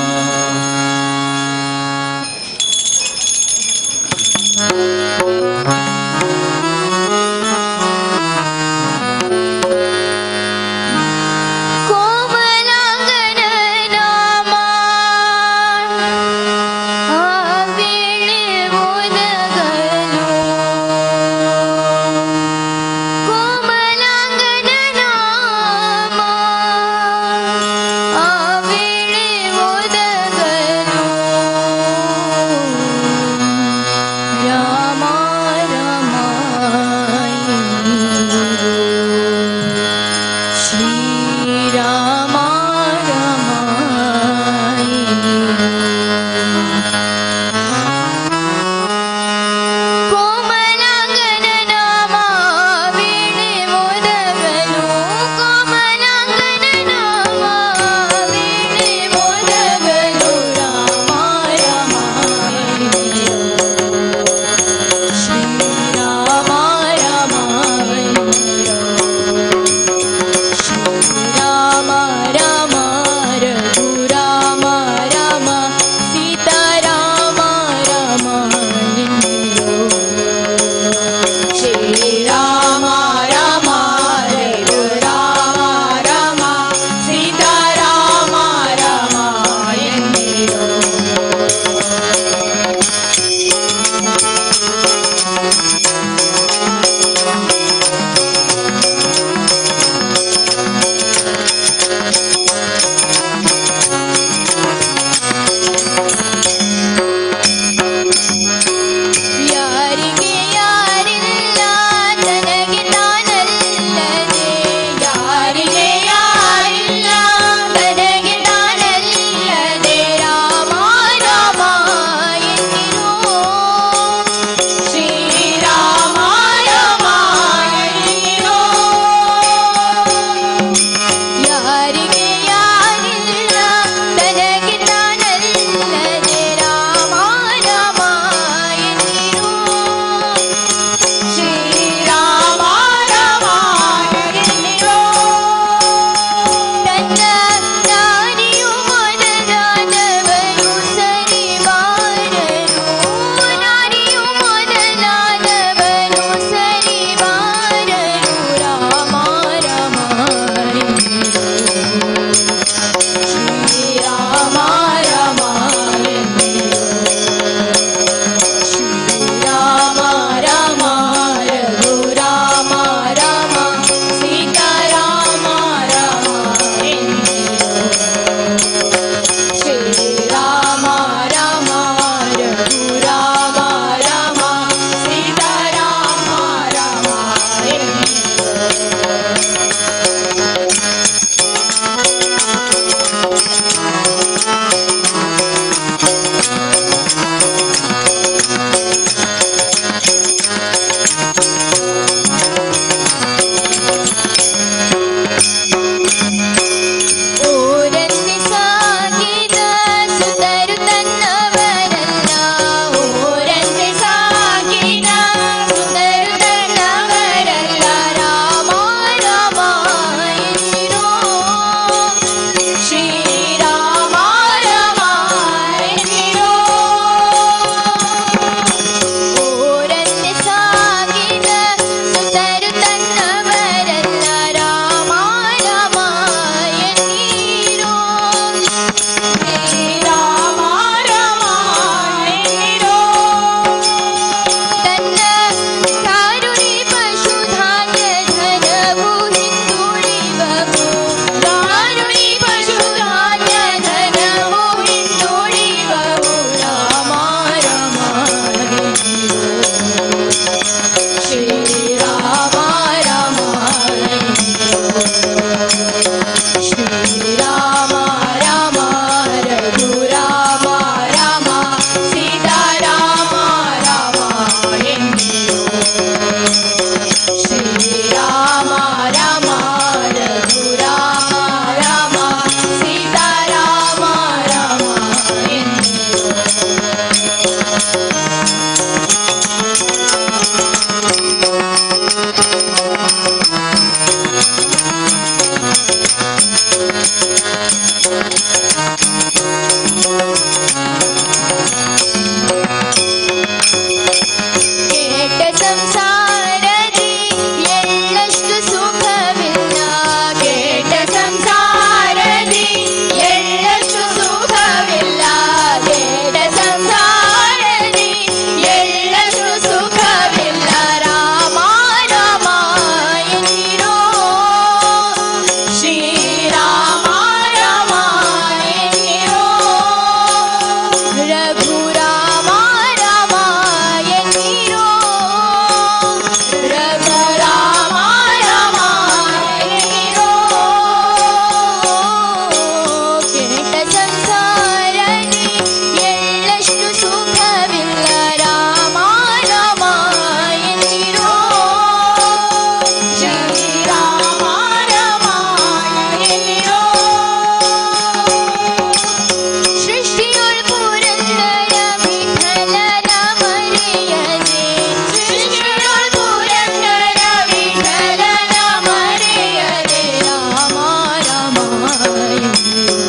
ಕೆಟ್ಟ ಸಂಸಾರದಿ ಎಳ್ಳಷ್ಟು ಸುಖವಿಲ್ಲ, ಕೆಟ್ಟ ಸಂಸಾರದಿ ಎಳ್ಳಷ್ಟು ಸುಖವಿಲ್ಲ, ಕೆಟ್ಟ ಸಂಸಾರದಿ ಎಳ್ಳಷ್ಟು ಸುಖವಿಲ್ಲ. ರಾಮ ರಾಮ ಎನ್ನಿರೋ, ಶ್ರೀರಾಮ ರಾಮ ಎನ್ನಿರೋ, ರಘುರಾಮ ರಾಮ ಎನ್ನಿರೋ, ರಘುರಾಮ ರಾಮ ಎನ್ನಿರೋ. ಕೆಟ್ಟ ಸಂಸಾರದಿ ಎಳ್ಳಷ್ಟು ಸುಖವಿಲ್ಲ, ರಾಮ ರಾಮ ಎನ್ನಿರೋ, ಶ್ರೀರಾಮ ರಾಮ ಎನ್ನಿರೋ. ಸೃಷ್ಟಿಯೊಳ್ ಪುರಂದರ ವಿಠಲನ ಮರೆಯದೆ, ಸೃಷ್ಟಿಯೊಳ್ ಪುರಂದರ ವಿಠಲನ ಮರೆಯದೆ, ರಾಮ ರಾಮ ಎನ್ನಿರೋ,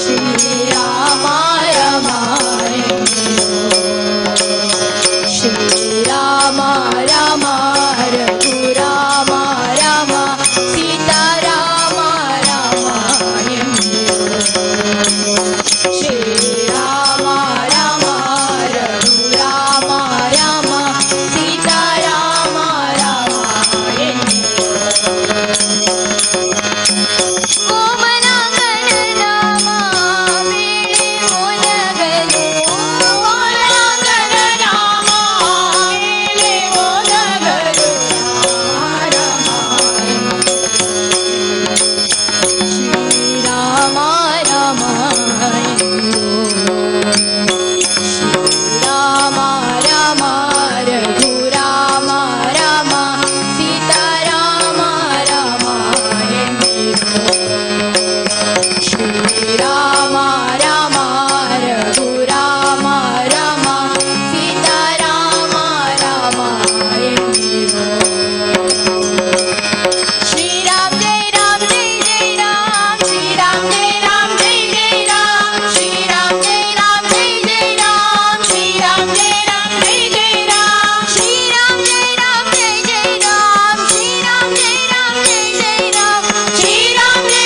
ಶ್ರೀರಾಮ ರಾಮ ಎನ್ನಿರೋ, ಶ್ರೀರಾಮ ರಾಮ ರಘುರಾಮ ರಾಮ ಸೀತಾರಾಮ ರಾಮ ಎನ್ನಿರೋ, ಶ್ರೀರಾಮ ರಾಮ ರಘುರಾಮ ರಾಮ ಸೀತಾರಾಮ ರಾಮ ಎನ್ನಿರೋ. ಕೋಮಲಾಂಗನ ನಾಮ ಬೇಳೆ ಒಲಗಲು, ಕೋಮಲಾಂಗನ ನಾಮ ಬೇಳೆ ಒಲಗಲು, ರಾಮ ಶ್ರೀರಾಮ ರಾಮ ಎನ್ನಿರೋ, ಶ್ರೀರಾಮ ರಾಮ ರಘುರಾಮ ರಾಮ ಸೀತಾರಾಮ ರಾಮ ಎನ್ನಿರೋ, ಶ್ರೀರಾಮ ರಾಮ ರಘುರಾಮ ರಾಮ ಸೀತಾರಾಮ ರಾಮ ಎನ್ನಿರೋ. ಶ್ರೀರಾಮ ಜಯ ರಾಮ ಜಯ ಜಯ ರಾಮ, ಶ್ರೀರಾಮ ಜಯ ರಾಮ ಜಯ ಜಯ ರಾಮ, ಶ್ರೀರಾಮ ಜಯ ರಾಮ ಜಯ ಜಯ ರಾಮ, ಶ್ರೀರಾಮ ಜಯ ರಾಮ ಜಯ ಜಯ ರಾಮ, ಶ್ರೀರಾಮ ಜಯ ರಾಮ ಜಯ ಜಯ ರಾಮ, ಶ್ರೀರಾಮ ಜಯ ರಾಮ ಜಯ ಜಯ ರಾಮ, ಶ್ರೀರಾಮ ಜಯ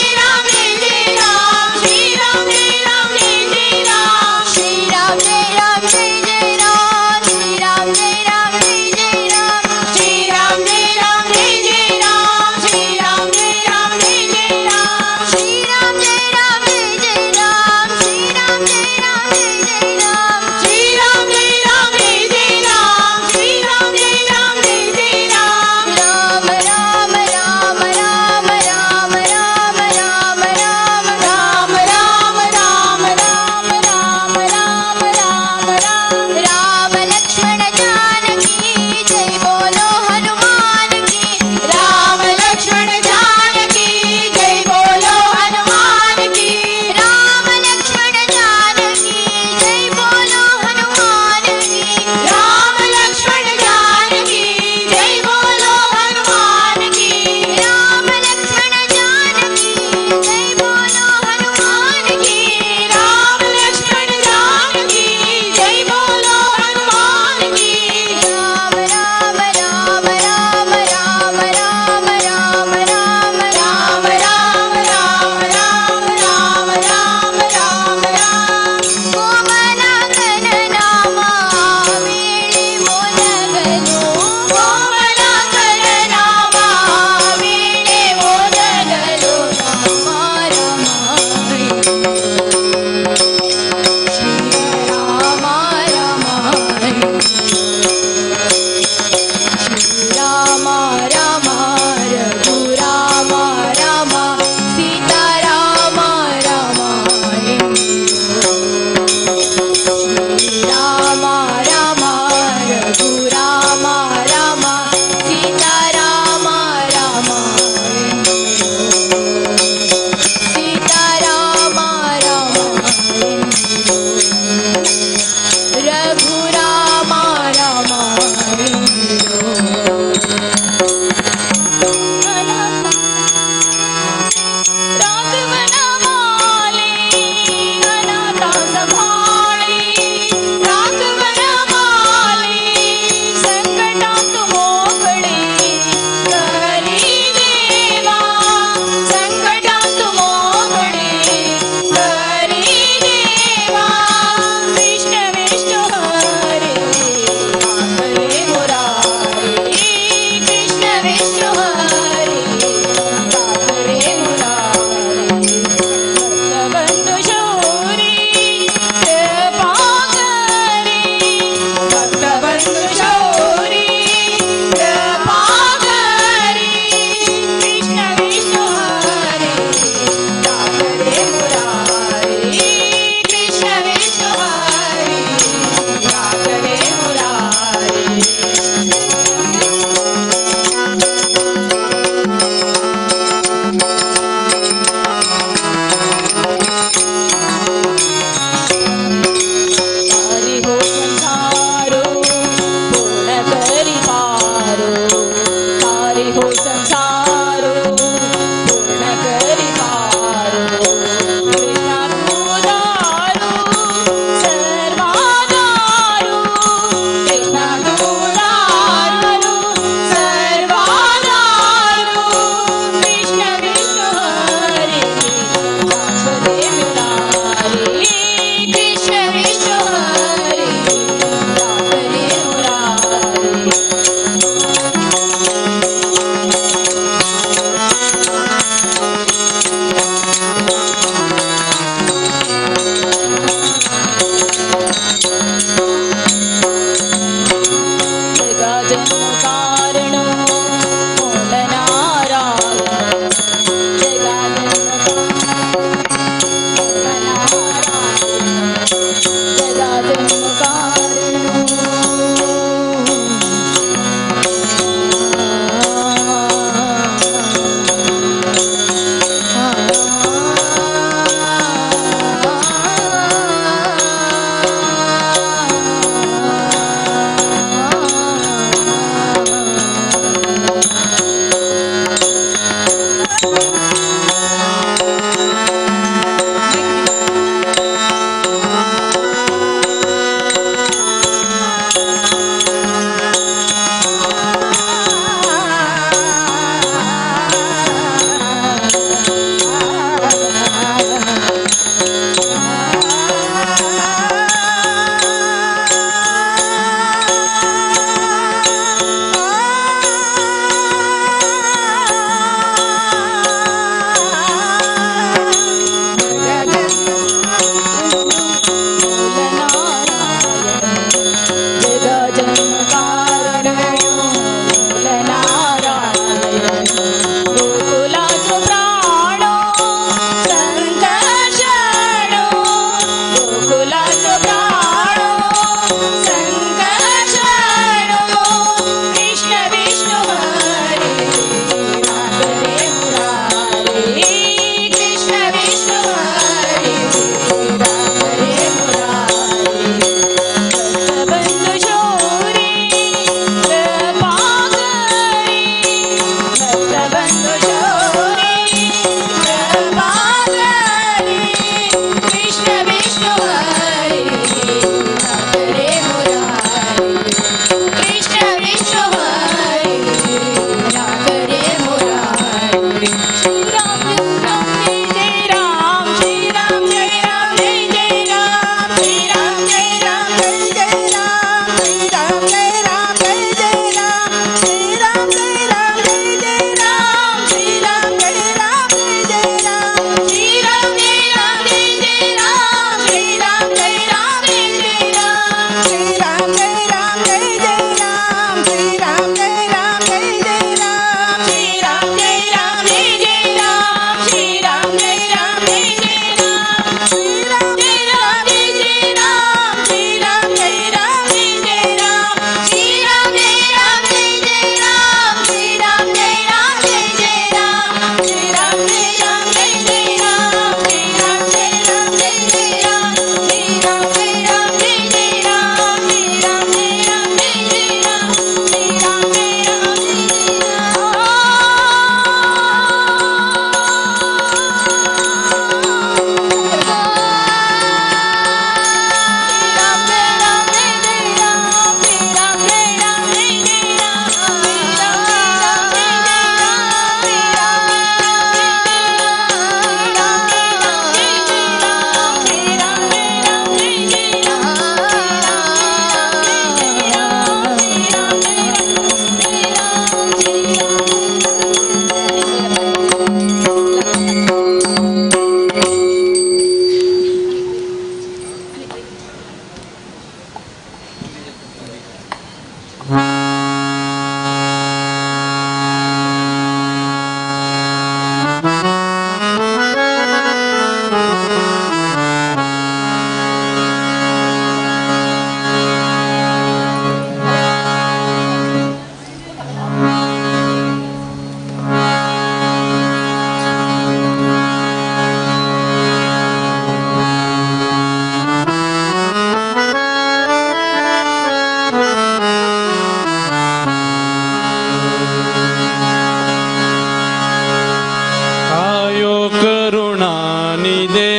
ನಿದೆ.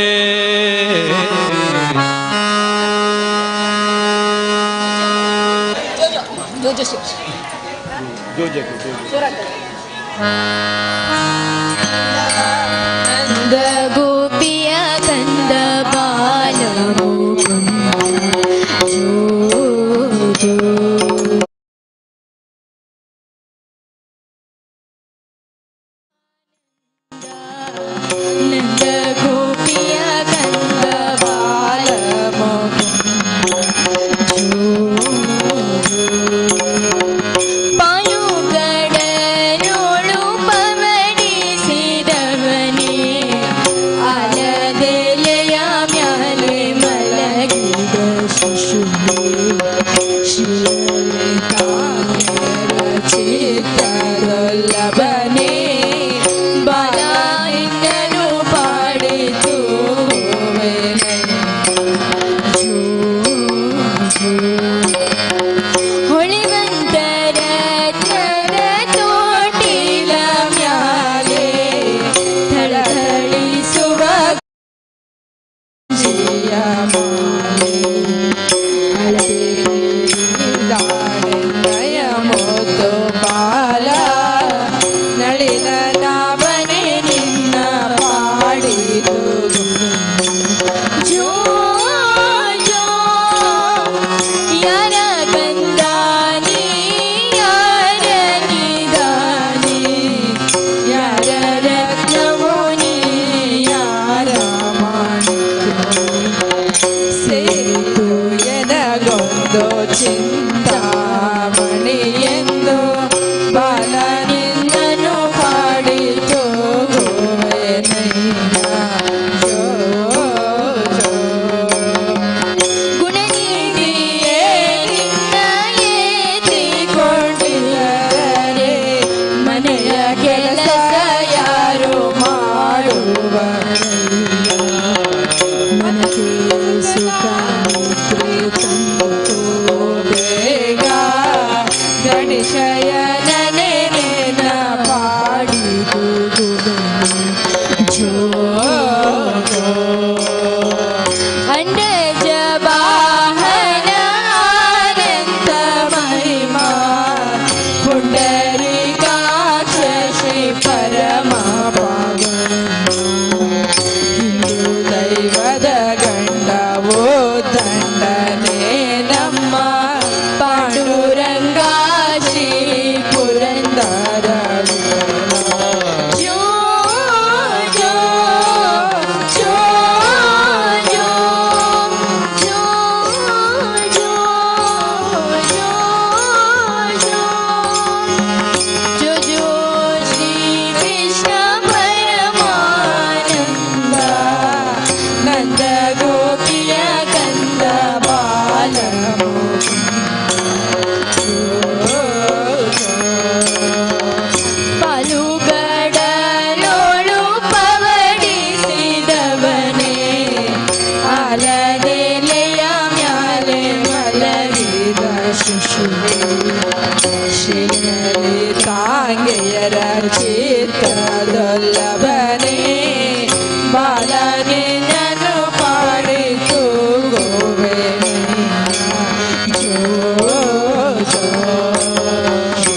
ನಂದ ಗೋಪಿಯ ಕಂದ ಬಾಲ ಮುಕುಂದ ಜೋ ಜೋ. ನಂದ ಗೋಪಿಯ ಕಂದ ಬಾಲ ಮುಕುಂದ ಜೋ ಜೋ. ಪಾಯುಗಡಲೋಳು ಪವಡಿಸಿದವನೇ, ಆಲದೆಲೆಯ ಮ್ಯಾಲೆ ಮಲಗಿದ ಶಿಶುವೇ, ಶ್ರೀಲಲಿತಾಂಗೆಯರ ಚಿತ್ತದೊಲ್ಲಭನೇ, ಬಾಲ ನಿನ್ನನು ಪಾಡಿತು ಜೋ ಜೋ. ಹೊಳಿವಂತ ರತ್ನದ ತೋಟಿಲ ಮ್ಯಾಲೆ ಥಳಥಳಿಸುವ ಜಿಯ ಮಾಲೆ, ಅಳತೆ ಮುತ್ತು ಬಾಲ ನಳಿನ ನಾವನೆ ನಿನ್ನ ಪಾಡಿತು ಜೋ ಜೋ. ಯಾರ ಕಂದಾನಿ ಯಾರ ನಿದಾನಿ, ಯಾರ ರತ್ನವು ನೀ ಯಾರ ಮಾಣಿಕ್ಯವು, ಸೇರಿತು ಎನಗೊಂದು ಚಿಂತಾಮಣಿ ಎಂದು ಬಾಲ ನಿನ್ನನು ಪಾಡಿತು ಗೋವೆನಯ್ಯ ಜೋ ಜೋ. ಗುಣನಿಧಿಯೇ ನಿನ್ನ ಎತ್ತಿಕೊಂಡಿದ್ದರೆ ಮನೆಯ ಕೆಲಸ ಯಾರು ಮಾಡುವರಯ್ಯ. ಮನಕ್ಕೆ ಸುಖ ನಿದ್ರೆ ತಂತು ಬೇಗ ಗಣಿಶಯನನೆ ನಿನ್ನ ಪಾಡಿದು ಜೋ ಜೋ. ಅಂಡಜ ವಾಹನ ಅನಂತ ಮಹಿಮಾ ಪುಂಡರೀಕಾಕ್ಷ ಶ್ರೀ ಪರಮ ಪಾವನ, ಹಿಂದೂ ದೈವದ ಗಂಡವೋ ದಂಡನೆ ನಮ್ಮ ಪಾಂಡುರಂಗ ಶ್ರೀ ಪುರಂದರ ಜೋ ಜೋ ಜೋ ಜೋ ಜೋ ಜೋ ಜೋ ಜೋ ಜೋ ಜೋ. ಶ್ರೀ ಕೃಷ್ಣ ಪರಮಾನಂದ ನಂದ ಗೋಪಿಯ ಕಂದ ಬಾಲ ಪಾಲುಗಡಲೋಳು ಪವಡಿಸಿದವನೇ, ಆಲದೆಲೆಯ ಮ್ಯಾಲೆ ಮಲಗಿದ ಶಿಶುವೇ, ಶ್ರೀಲಲಿತಾಂಗೆಯರ ಚಿತ್ತದೊಲ್ಲಭನೇ, ಬಾಲ ನಿನ್ನನು ಪಾಡಿತು ಗೋವೆನಯ್ಯ ಜೋ ಜೋ. ಜೋ.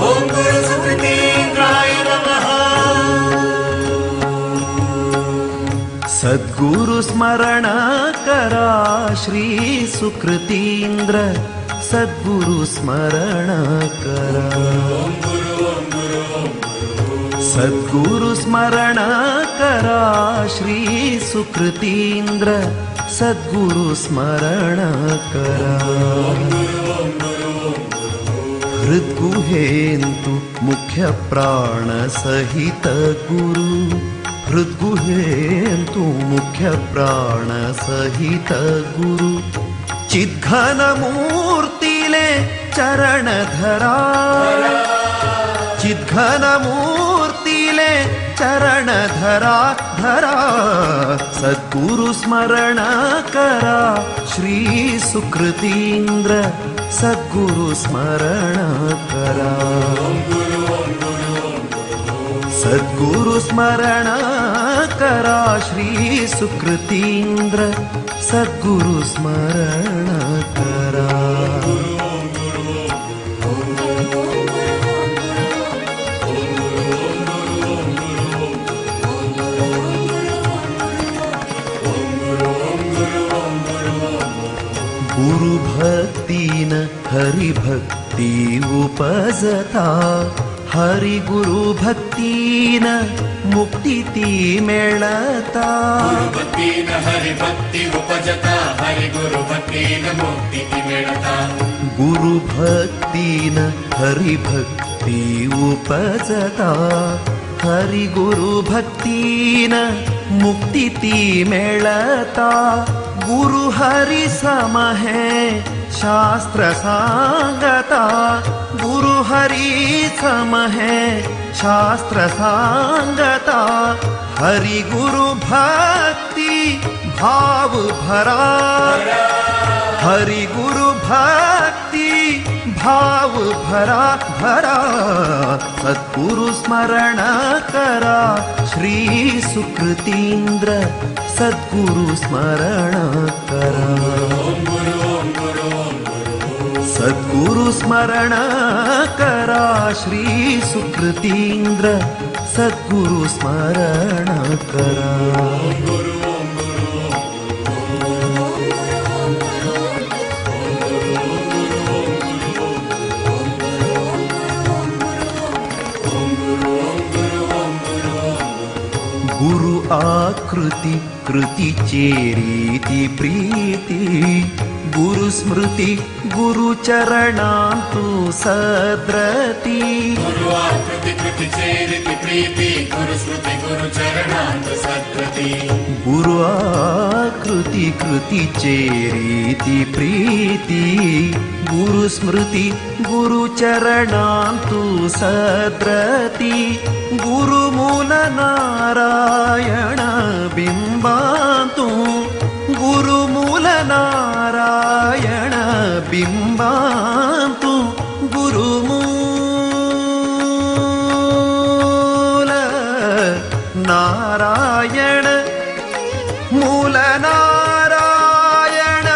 ओम गुरु सुकृतीन्द्राय नमः। सद्गुरु स्मरण करा श्री सुकृतीन्द्र सद्गुरु स्मरण करा। सद्गुरु स्मरण करा श्री सुकृतीन्द्र सद्गुरु स्मरण करा। हृद्गुहेन्तु मुख्य प्राण सहित गुरु हृद्गुहेन्तु मुख्य प्राण सहित गुरु चिद्घन मूर्तिले चरण धरा चिद्घन मूर्तिले चरण धरा धरा सद्गुरु स्मरण करा श्री सुकृतीन्द्र सद्गुरु स्मरण करा। सद्गुरु स्मरण करा श्री सुकृतीन्द्र सद्गुरु स्मरण करा। गुरु भक्तीन हरि भक्ति उपजता हरि गुरु भक्तीन मुक्ति ती मेळता। गुरु भक्तीन हरि भक्ति उपजता हरि गुरु भक्तीन मुक्ति ती मेळता। गुरु भक्तीन हरि भक्ति उपजता हरि गुरु भक्तीन मुक्ति ती मेळता। गुरु हरि सम है शास्त्र सांगता गुरु हरि सम है शास्त्र सांगता हरि गुरु भक्ति भाव भरा हरि गुरु भक्ति भाव भरा भरा सद्गुरु स्मरण करा श्री सुकृतीन्द्र सद्गुरु स्मरण करा। सद्गुरु स्मरण करा श्री सुकृतीन्द्र सद्गुरु स्मरण करा। गुरु आकृति कृति चेरीति प्रीति गुरु स्मृति गुरु चरणांतु सद्रति। गुरु आकृति कृति चेरीति प्रीति गुरु स्मृति गुरु चरणांतु सद्रति। गुरु आकृति कृति चेरीति प्रीति गुरु स्मृति गुरु चरणांतु सद्रति। गुरु मूल नारायण बिंबांतु गुरु मूल नारायण बिंबांतु गुरु मूल नारायण मूल नारायण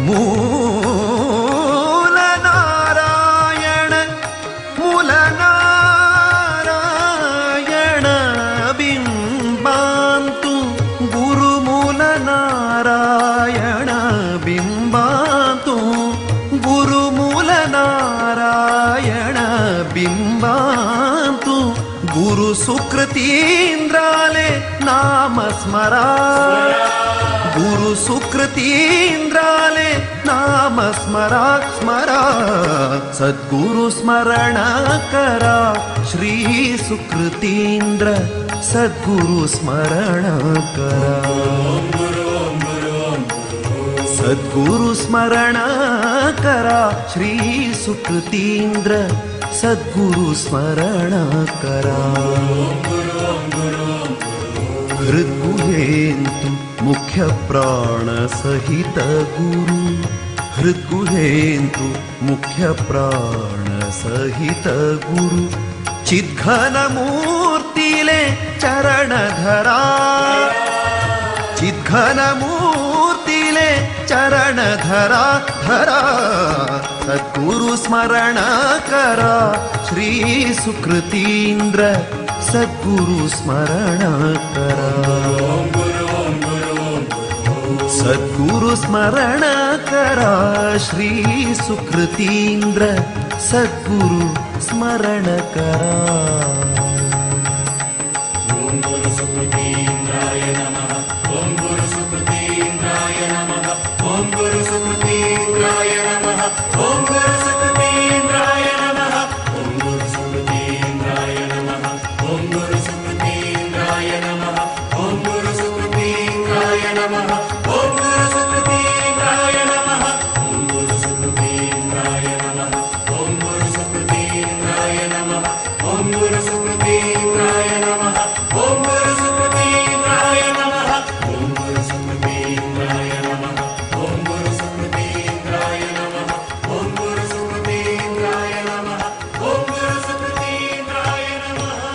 मूल नारायण मूल नारायण बिंबांतु गुरु मूल नारायण बिंबांतु गुरु मूल नारायण बिंबांतु गुरु सुकृतीन्द्राले नाम स्मरा गुरु सुकृतीन्द्राले नाम स्मरा स्मरा सद्गुरु स्मरण करा श्री सुकृतीन्द्र सद्गुरु स्मरण करा। सद्गुरु स्मरण करा श्री सुकृतीन्द्र सद्गुरु स्मरण करा। हृद्गुहेन्तु मुख्य प्राण सहित गुरु हृद्गुहेन्तु मुख्य प्राण सहित गुरु चिद्घन मूर्तिले चरण धरा चिद्घन मूर्तिले चरण चरण धरा धरा सद्गुरु स्मरण करा श्री सुकृतींद्र सद्गुरु स्मरण करा सद्गुरु स्मरण करा श्री सुकृतींद्र सद्गुरु स्मरण करा। ओम गुरु सुकृतींद्राय नमः। ओम गुरु सुकृतींद्राय नमः। ओम गुरु सुकृतींद्राय नमः। ओम गुरु सुकृतींद्राय नमः। ओम गुरु सुकृतींद्राय नमः। ओम गुरु सुकृतींद्राय नमः। ओम गुरु सुकृतींद्राय नमः। ओम गुरु सुकृतींद्राय नमः। ओम गुरु सुकृतींद्राय नमः। ओम गुरु सुकृतींद्राय नमः। ओम गुरु सुकृतींद्राय नमः। ओम गुरु सुकृतींद्राय नमः। ओम गुरु सुकृतींद्राय नमः। ओम गुरु सुकृतींद्राय नमः। ओम गुरु सुकृतींद्राय नमः। ओम गुरु सुकृतींद्राय नमः।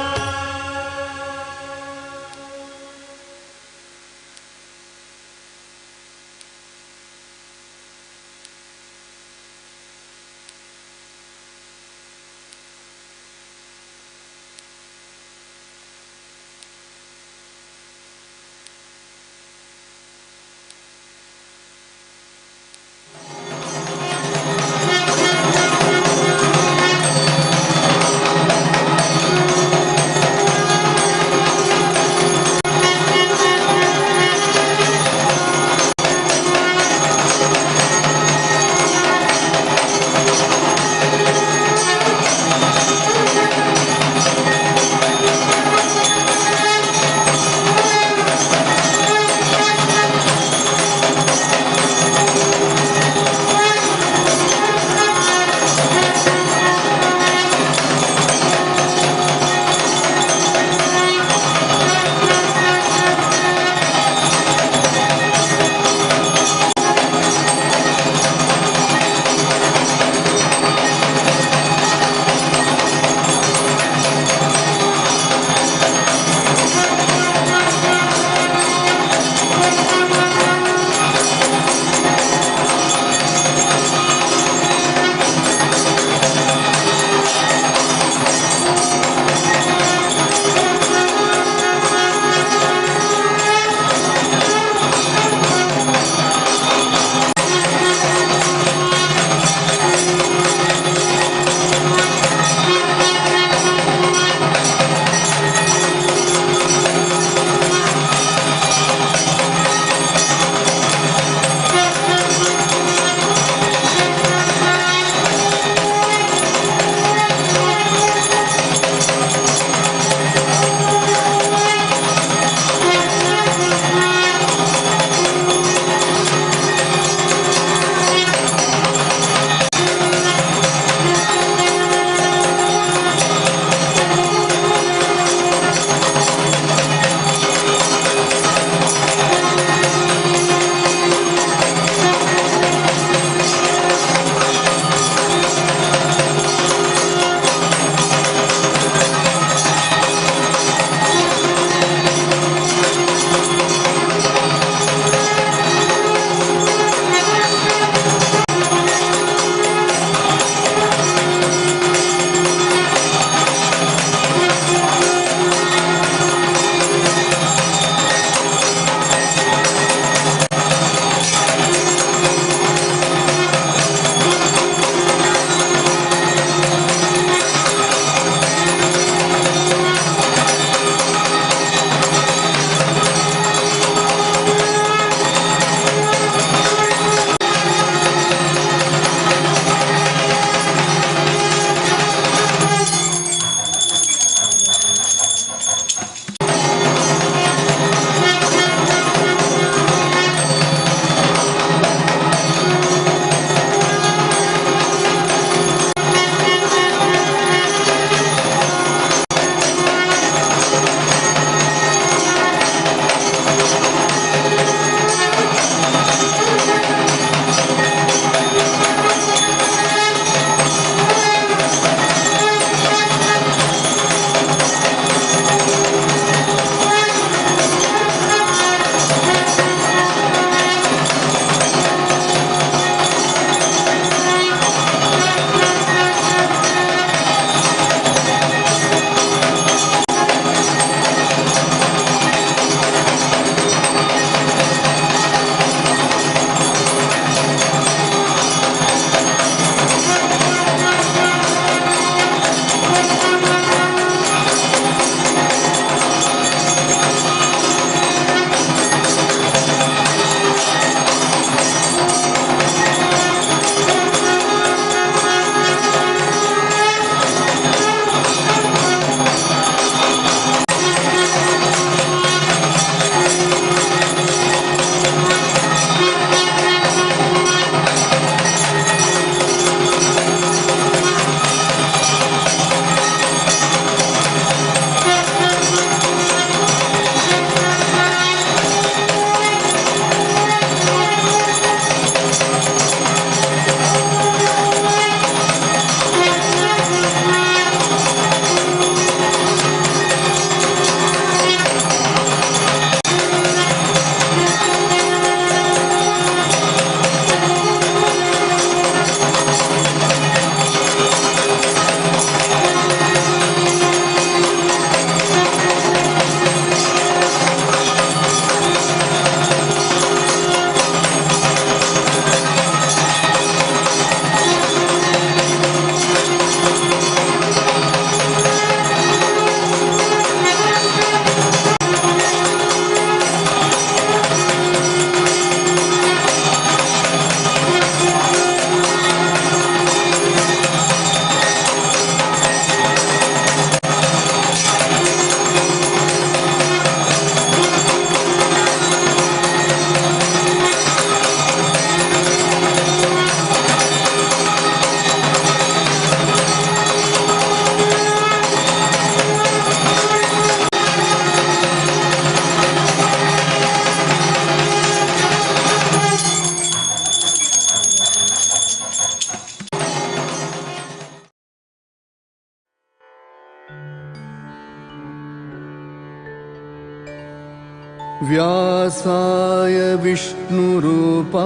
व्यासाय विष्णुरूपाय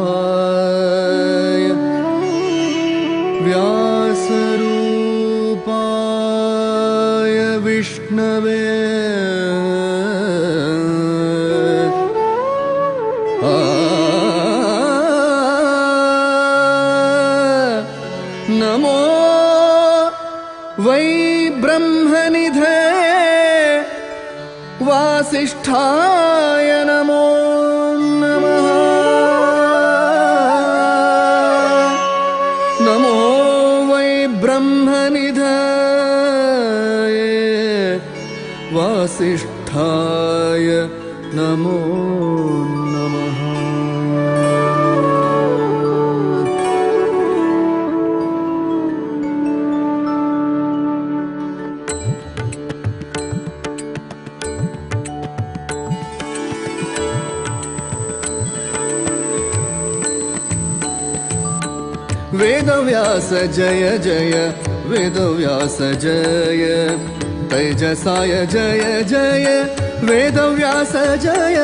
व्यासरूपाय विष्णवे नमो वै ब्रह्मनिधे वासिष्ठाय नमो नमः। नमो वै ब्रह्मनिधे वासिष्ठाय नमो नमः। वेदव्यास जय जय वेदव्यास जय तैजसाय जय जय वेदव्यास जय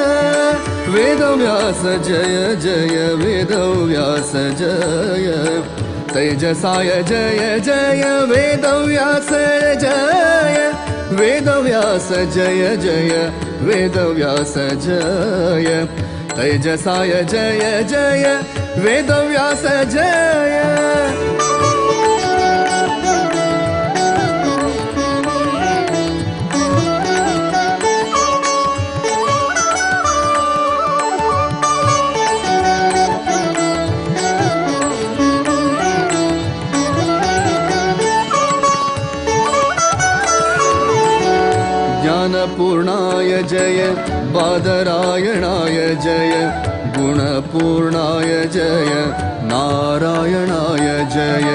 वेदव्यास जय जय वेदव्यास जय तैजसाय जय जय वेदव्यास जय वेदव्यास जय जय वेदव्यास जय तैजसाय जय जय वेदव्यास जय। ज्ञानपूर्णाय जय बादरायणाय जय गुणपूर्णाय जय नारायणाय जय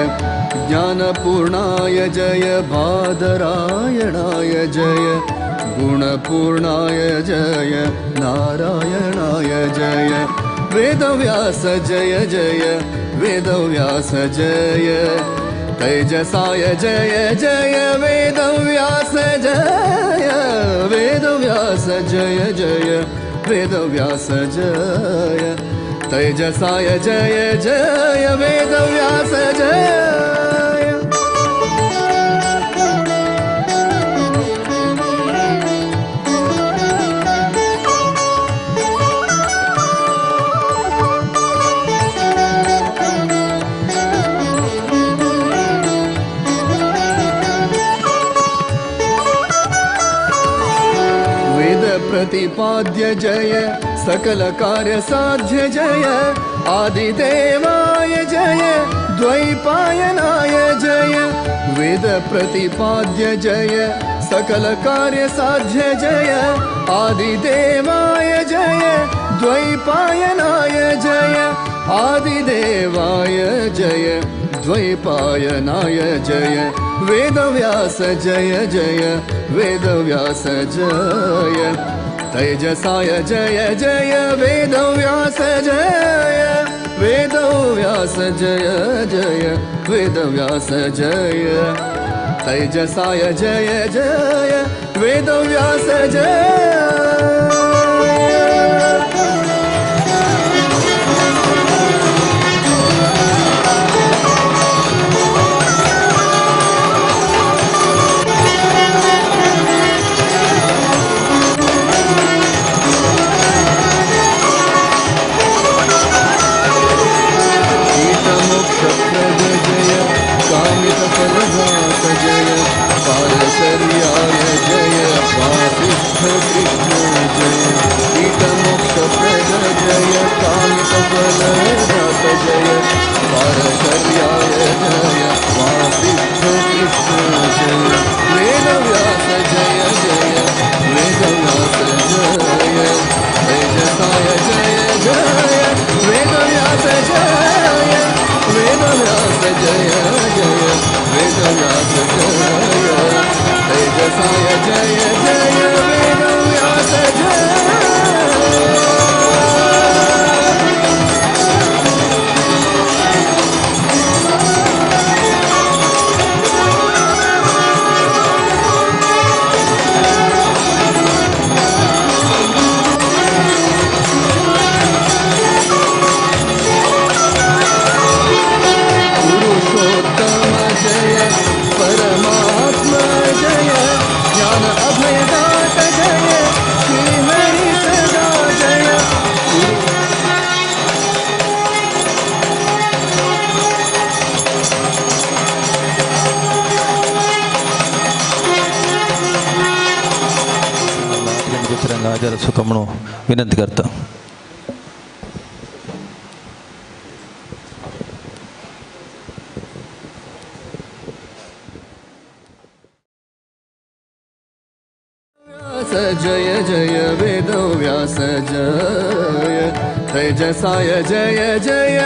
ज्ञानपूर्णाय जय बादरायणाय जय गुणपूर्णाय जय नारायणाय जय वेदव्यास जय जय वेदव्यास जय तैजसाय जय जय वेदव्यास जय वेदव्यास जय जय वेदव्यास जय तैजसाय जय जय वेदव्यास जय। प्रतिपाद्य जय सकल कार्य साध्य जय आदिदेवाय जय द्वैपायनाय जय वेद प्रतिपाद्य जय सकल कार्य साध्य जय आदिदेवाय जय द्वैपायनाय जय आदिदेवाय जय द्वैपायनाय जय वेदव्यास जय जय वेदव्यास जय तैजसाय जय जय वेदव्यास जय वेदव्यास जय जय वेदव्यास जय तैजसाय जय जय वेदव्यास जय। जय कामितफलदात जय पारशर्याय जय वासिष्ठ कृष्ण जय। हांगा हाजीर आसूंक म्हणून विनंती करता. जय जय वेदव्यास जय तेजसाय जय जय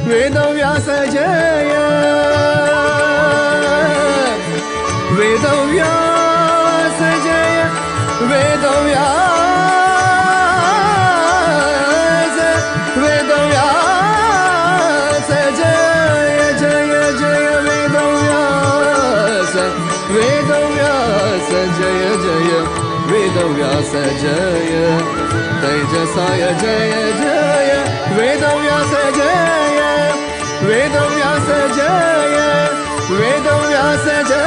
वेदव्यास जय वेदव्यास जय वेदव्यास वेदव्यास जय जय जय वेदव्यास वेदव्यास जय जय वेदव्यास जय तेजसाय जय जय वेदव्यास जय वेदव्यास जय वेदव्यास जय.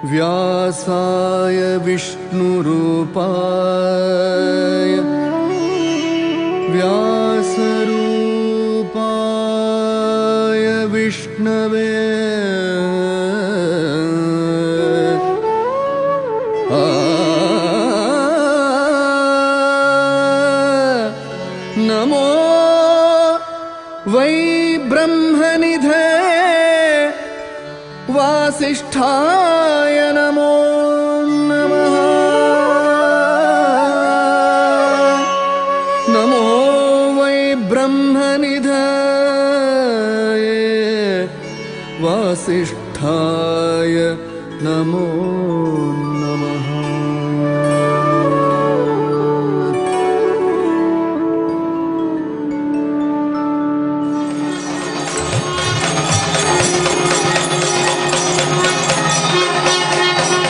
व्यासाय विष्णुरूपाय व्यासरूपाय विष्णवे नमो वै ब्रह्मनिधे वासिष्ठाय नमो नमः. नमो वै ब्रह्मनिधये वासिष्ठाय नमो नमः. Thank you.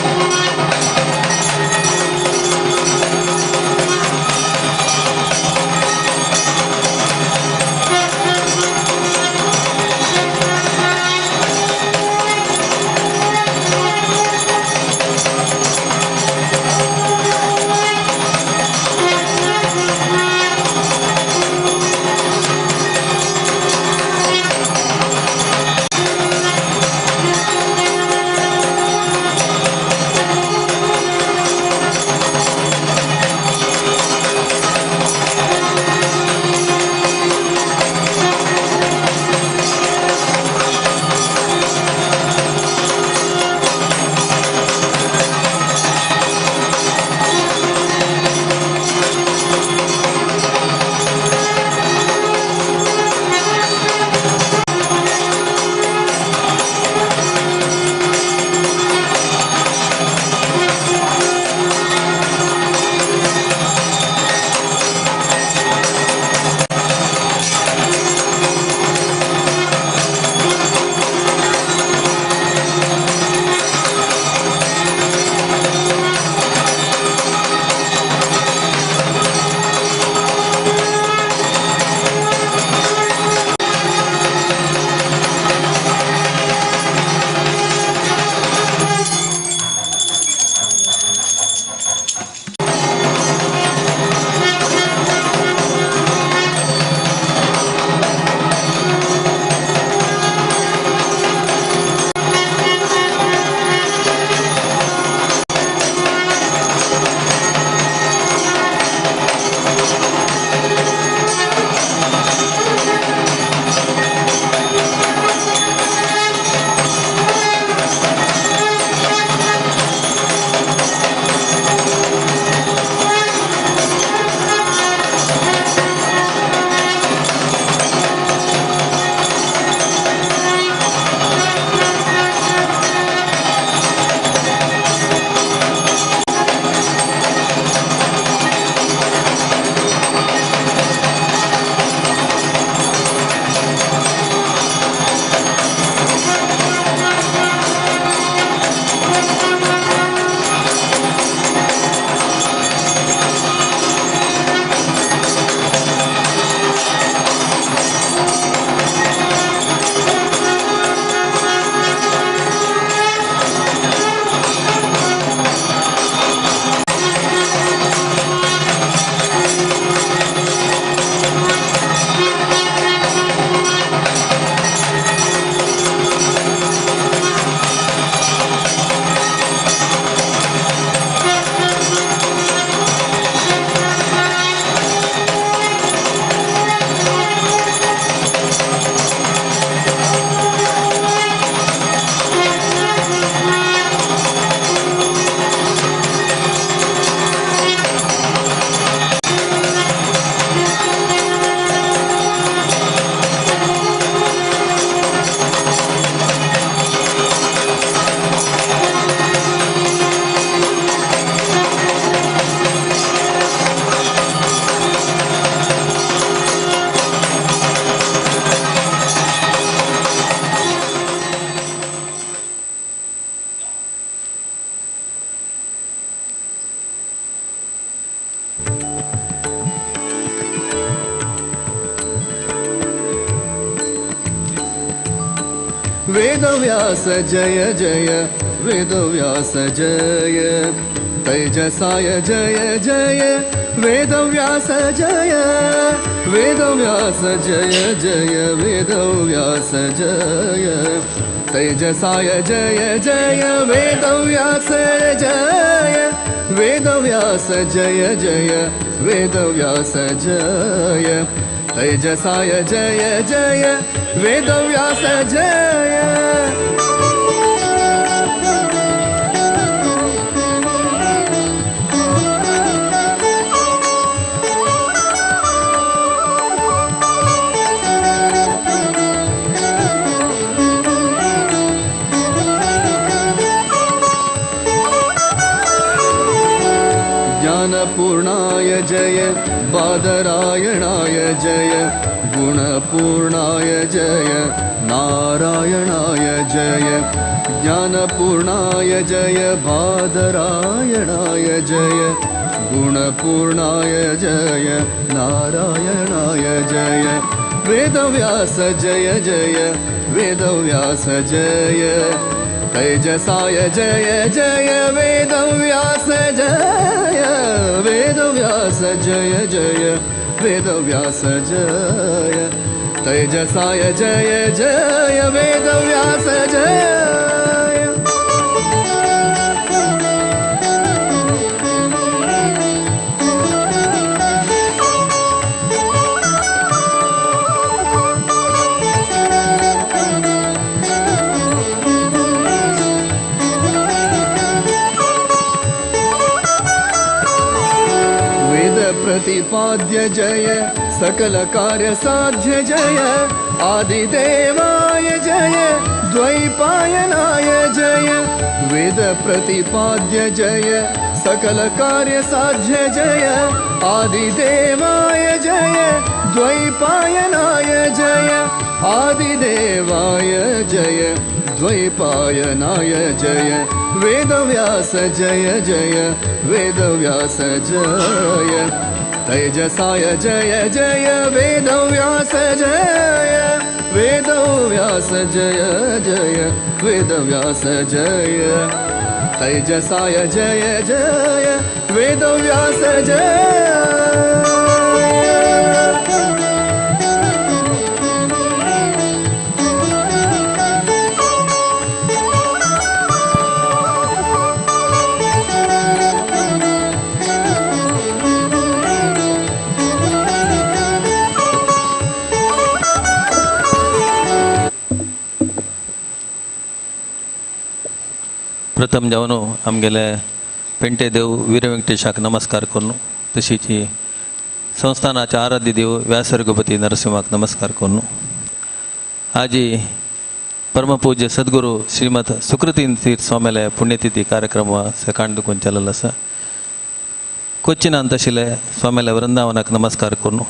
वेदव्यास जय जय वेदव्यास जय तैजसाय जय जय वेदव्यास जय वेदव्यास जय जय वेदव्यास जय तैजसाय जय जय वेदव्यास जय वेदव्यास जय जय वेदव्यास जय तैजसाय जय जय वेदव्यास जय। ज्ञानपूर्णाय जय बादरायणाय जय गुणपूर्णाय जय नारायणाय जय ज्ञानपूर्णाय जय बादरायणाय जय गुणपूर्णाय जय नारायणाय जय वेदव्यास जय जय वेदव्यास जय तैजसाय जय जय वेदव्यास जय वेदव्यास जय जय वेदव्यास जय तैजसाय जय जय वेदव्यास जय। प्रतिपाद्य जय सकल कार्य साध्य जय आदिदेवाय जय द्वैपायनाय जय वेद प्रतिपाद्य जय सकल कार्य साध्य जय आदिदेवाय जय द्वैपायनाय जय आदिदेवाय जय द्वैपायनाय जय वेदव्यास जय जय वेदव्यास जय तैजसाय जय जय वेदव्यास जय वेदव्यास जय जय वेदव्यास जय तैजसाय जय जय वेदव्यास जय। प्रथम जावन आमगेले पेंटे देव वीर वेंकटेशाक नमस्कार करून तशीच संस्थानाचे आराध्य देव व्यासरघुपती नरसिंहाक नमस्कार करून आजी परमपूज्य सद्गुरू श्रीमत सुकृती तीर्थ स्वामीले पुण्यतिथी कार्यक्रम सकाळ दुकून चलल आसा। कोच्चिनांत आशिल्ले स्वामीले वृंदावनाक नमस्कार करून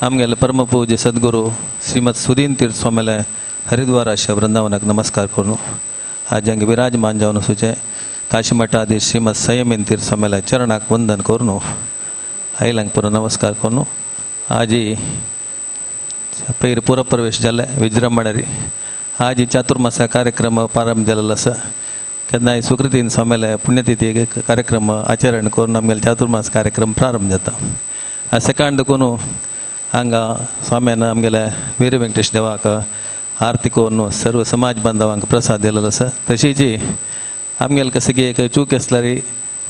आमगेले परमपूज्य सद्गुरू श्रीमत सुदीन तीर्थ स्वामीले हरिद्वार आशिल्ल्या वृंदावनाक नमस्कार करून आज हांगा विराजमान जावन आसूचे काशीमठाधीश श्रीमत संयमीन तीर्थ स्वामील्या चरणाक वंदन करून आयल्यांक पुरो नमस्कार करून आजी पयर पुरप्रवेश जाले विजृंभणारी आजी चातुर्मासा कार्यक्रम प्रारंभ जाल्लो आसा। केन्नाय सुकृतीन स्वामील्या पुण्यतिथी कार्यक्रम आचरण करून आमगेले चातुर्मास कार्यक्रम प्रारंभ जाता। आज सकाळ देखून हांगा स्वाम्यान आमगेल्या वीर वेंकटेश देवाक आरती करून सर्व समाज बांधवांक प्रसाद दिलेलो आसा। तशीच आमगेले कशें की एक चूक आसल्यार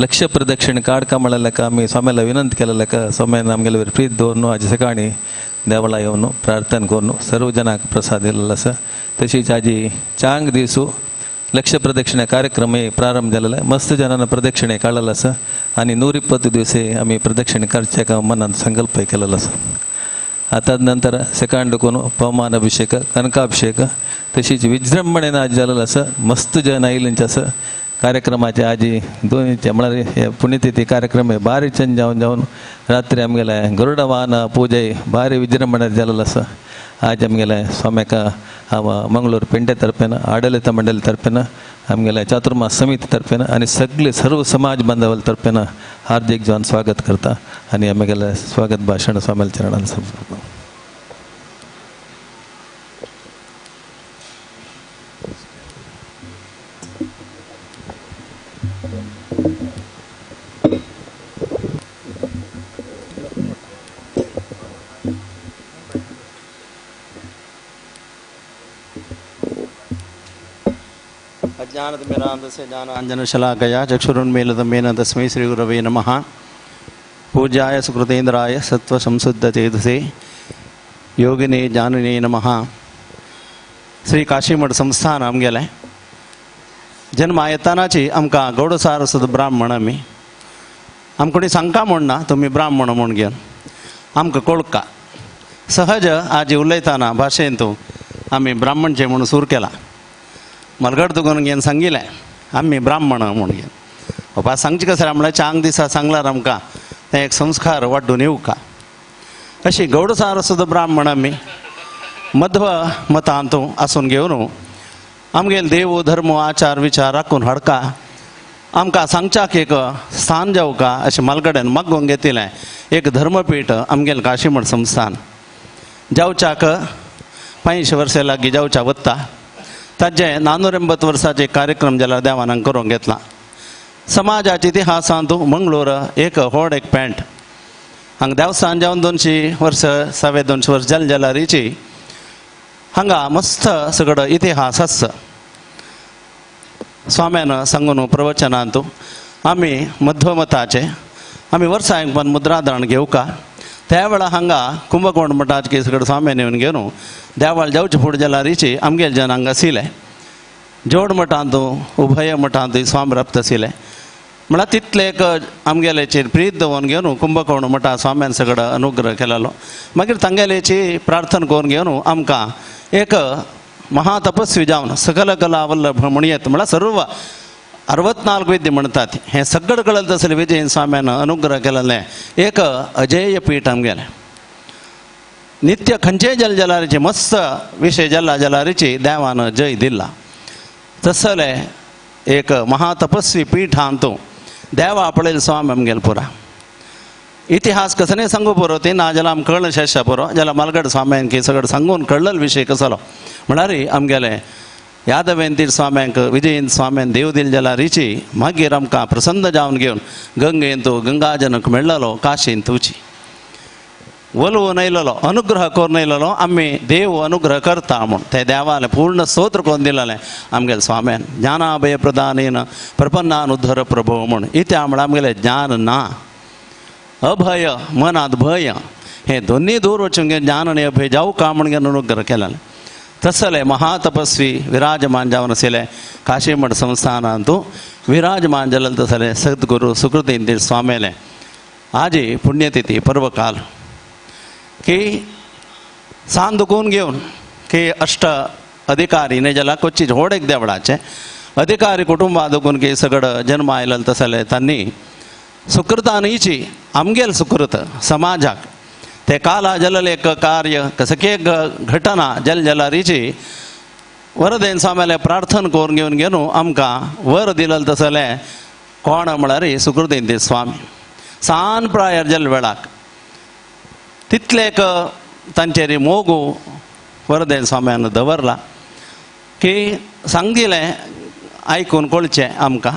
लक्ष प्रदक्षिण काडका म्हणलें आमी स्वाम्याला विनंती केलें का स्वाम्यान आमगेले वयर प्रीत दवरून आज सकाळी देवळा येवन प्रार्थना करून सर्व जनांक प्रसाद दिलेलो आसा। तशीच आजी चांग दिसू लक्ष प्रदक्षिणे कार्यक्रम प्रारंभ जालेलो मस्त जनांना प्रदक्षिणे काडलेलो आसा आनी 120 दिवसे आमी प्रदक्षिणे करचे का मनान संकल्प केलेलो आसा। तदनंतर सकाळ दुकून पवमान अभिषेक कनकाभिषेक तशीच विजृंभणेन आज जालेलो आसा। मस्त जन आयिल्लेंच आसा। कार्यक्रमाचे आजी दोनीचे म्हळ्यार हे पुण्यतिथी कार्यक्रम भारी चंद जावन जावन रात्री आमगेले गरुड वाहन पूजे भारी विजृंभणे जालेलो आसा. आज आमगेले स्वाम्याक मंगळूर पेंटे तर्फेन आडलित मंडळी तर्फेन आमगेले चातुर्मास समिती तर्फेन आनी सगळे सर्व समाज बांधवाल तर्फेन हार्दिक जावन स्वागत करता आनी आमगेले स्वागत भाशण स्वाम्याच्या चरणान समर्पण. अज्ञानतिमिरान्धस्य ज्ञानाञ्जनशलाकया चक्षुरुन्मीलितं येन तस्मै श्रीगुरवे नमः. पूज्याय सुकृतेन्द्राय सत्त्वसंशुद्धचेतसे योगिने ज्ञानिने नमः. श्री काशीमठ संस्थान आमगेलें जन्मा येतानाची आमकां गौडसार सुद्दां ब्राह्मण आमी आमकां कोणी सांगका म्हूण ना तुमी ब्राह्मण म्हूण घेवन आमकां कोळका सहज आजी उलयतना भाशेन तूं आमी ब्राह्मणचे म्हूण सूर केला. मलगड दुगून घेवन सांगिलें आमी ब्राह्मण म्हूण घेवन बाबा सांगचें कशें म्हळ्यार चांग दिसा सांगल्यार आमकां तें एक संस्कार वाड्डून येवका. अशी गौडसार सुद्दां ब्राह्मण आमी मध्व मतांत आसून घेवन आमगेल देव धर्म आचार विचार राखून हाडका आमकां सांगच्याक एक स्थान जावका अशें मालगड्यान मागोवन घेतिल्लें एक धर्मपीठ आमगेल काशीमठ संस्थान जावच्याक 500 वर्सां लागीं जावच्या वत्ता ताजें 480 वर्साचे कार्यक्रम जाल्यार देवान करूंक घेतला. समाजाच्या इतिहासांत मंगळूर एक व्हड एक पॅन्ट हांगा देवस्थान जावन 200 वर्स 225 वर्स जालें जाल्यारीची हांगा मस्त सगळो इतिहास आसा. स्वाम्यान सांगून प्रवचनांत आमी मध्वमताचे आमी वर्सां पण मुद्रादान घेवका त्या वेळा हांगा कुंभकोण मठाचे सगळं स्वाम्यान येवन घेवन देवाळ जावचे फुडें जाल्यारीची आमगेले जन हांगा आशिल्ले जोड मठांत उभय मठांत स्वामी राबता आशिल्ले म्हळ्यार तितले एक आमगेल्याचेर प्रीत दवरून घेवन कुंभकोण मठा स्वाम्यान सगळो अनुग्रह केलेलो. मागीर तांगेल्याची प्रार्थना करून घेवन आमकां एक महातपस्वी जावन सकल कला वल्लभ म्हणयत म्हळ्यार सर्व 64 विद्ये म्हणटात हें सगळें कळत तसलें विजयन स्वाम्यान अनुग्रह केलेलें एक अजेय पीठ आमगेलें. नित्य खंयचेय जल जलारीचे मस्त विशय जल्ला जलारीची देवान जय दिला तसलें एक महातपस्वी पीठांत देवा पळयलें स्वामी आमगेले पुरा इतिहास कसो सांगू पुरो ती ना जाल्यार आमकां कळ्ळें शेशा पुरो जाल्यार मालगड स्वाम्यांक सगळें सांगून कळ्ळेलो विशय कसलो म्हळ्यार आमगेलें यादवेंतीर स्वाम्यांक विजयेंद्र स्वाम्यान देव दिल जाल्यारीची मागीर आमकां प्रसन्न जावन घेवन गंगेंत गंगाजनक मेळ्ळलो काशींत तुची वलवून येयलेलो अनुग्रह करून येयलेलो आमी देव अनुग्रह करता म्हूण ते देवालें पूर्ण स्तोत्र करून दिलेलें आमगेले स्वाम्यान ज्ञानाभय प्रदानेन प्रपन्नानुद्धर प्रभो म्हूण इत्या म्हळ्यार आमगेलें ज्ञान ना अभय मनांत भय हें दोनूय दूर वचून ज्ञान आनी अभय जावका म्हूण घेवन अनुग्रह केलेलें. तसले महातपस्वी विराजमान जावन आशिल्ले काशीमठ संस्थानांत विराजमान जालें तसले सद्गुरू सुकृतेंद्र स्वामेले आजी पुण्यतिथी पर्वकाल की सान दुखून घेवन की अष्ट अधिकारी न्ही जाल्यार कोच्ची व्हड एक देवळाचें अधिकारी कुटुंबा दुखून की सगळं जन्म आयलें तसले तांणी सुकृतानीची आमगेल सुकृत समाजाक ते काला जलल एक कार्य कसके घटना जल जलारीची वरदेन स्वाम्याले प्रार्थना करून घेवन घेवन आमकां वर दिलें तसलें कोण म्हळ्यार सुकृतेंद्र स्वामी सान प्रायर जल वेळाक तितले एक तांचेर मोगू वरदेन स्वाम्यान दवरला की सांगिलें आयकून कळचें आमकां.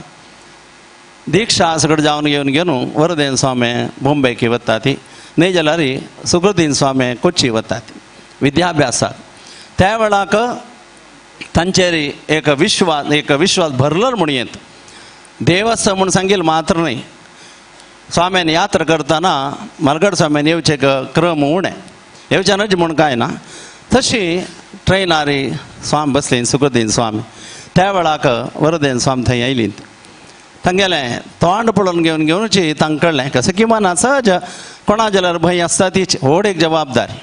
दीक्षा सगळें जावन घेवन घेवन वरदेन स्वामी बोंबेक वता ती न्ही जाल्यार सुकृतीन स्वामी कोच्ची वतात विद्याभ्यासाक. त्या वेळाक तांचेर एक विश्वास भरलो म्हणयेत देव आसा म्हूण सांगील मात्र न्ही. स्वाम्यान यात्रा करतना मालगड स्वाम्यान येवचें क्रम उणें येवचें न्हय म्हूण कांय ना तशी ट्रेनार स्वामी बसली सुकृतीन स्वामी त्या वेळाक वरदेन स्वामी थंय आयली तांगेलें तोंड पळोवन घेवन घेवनूच तांकां कळ्ळें कसं की मनां सहज कोणा जाल्यार भंय आसता तीच व्हड एक जबाबदारी.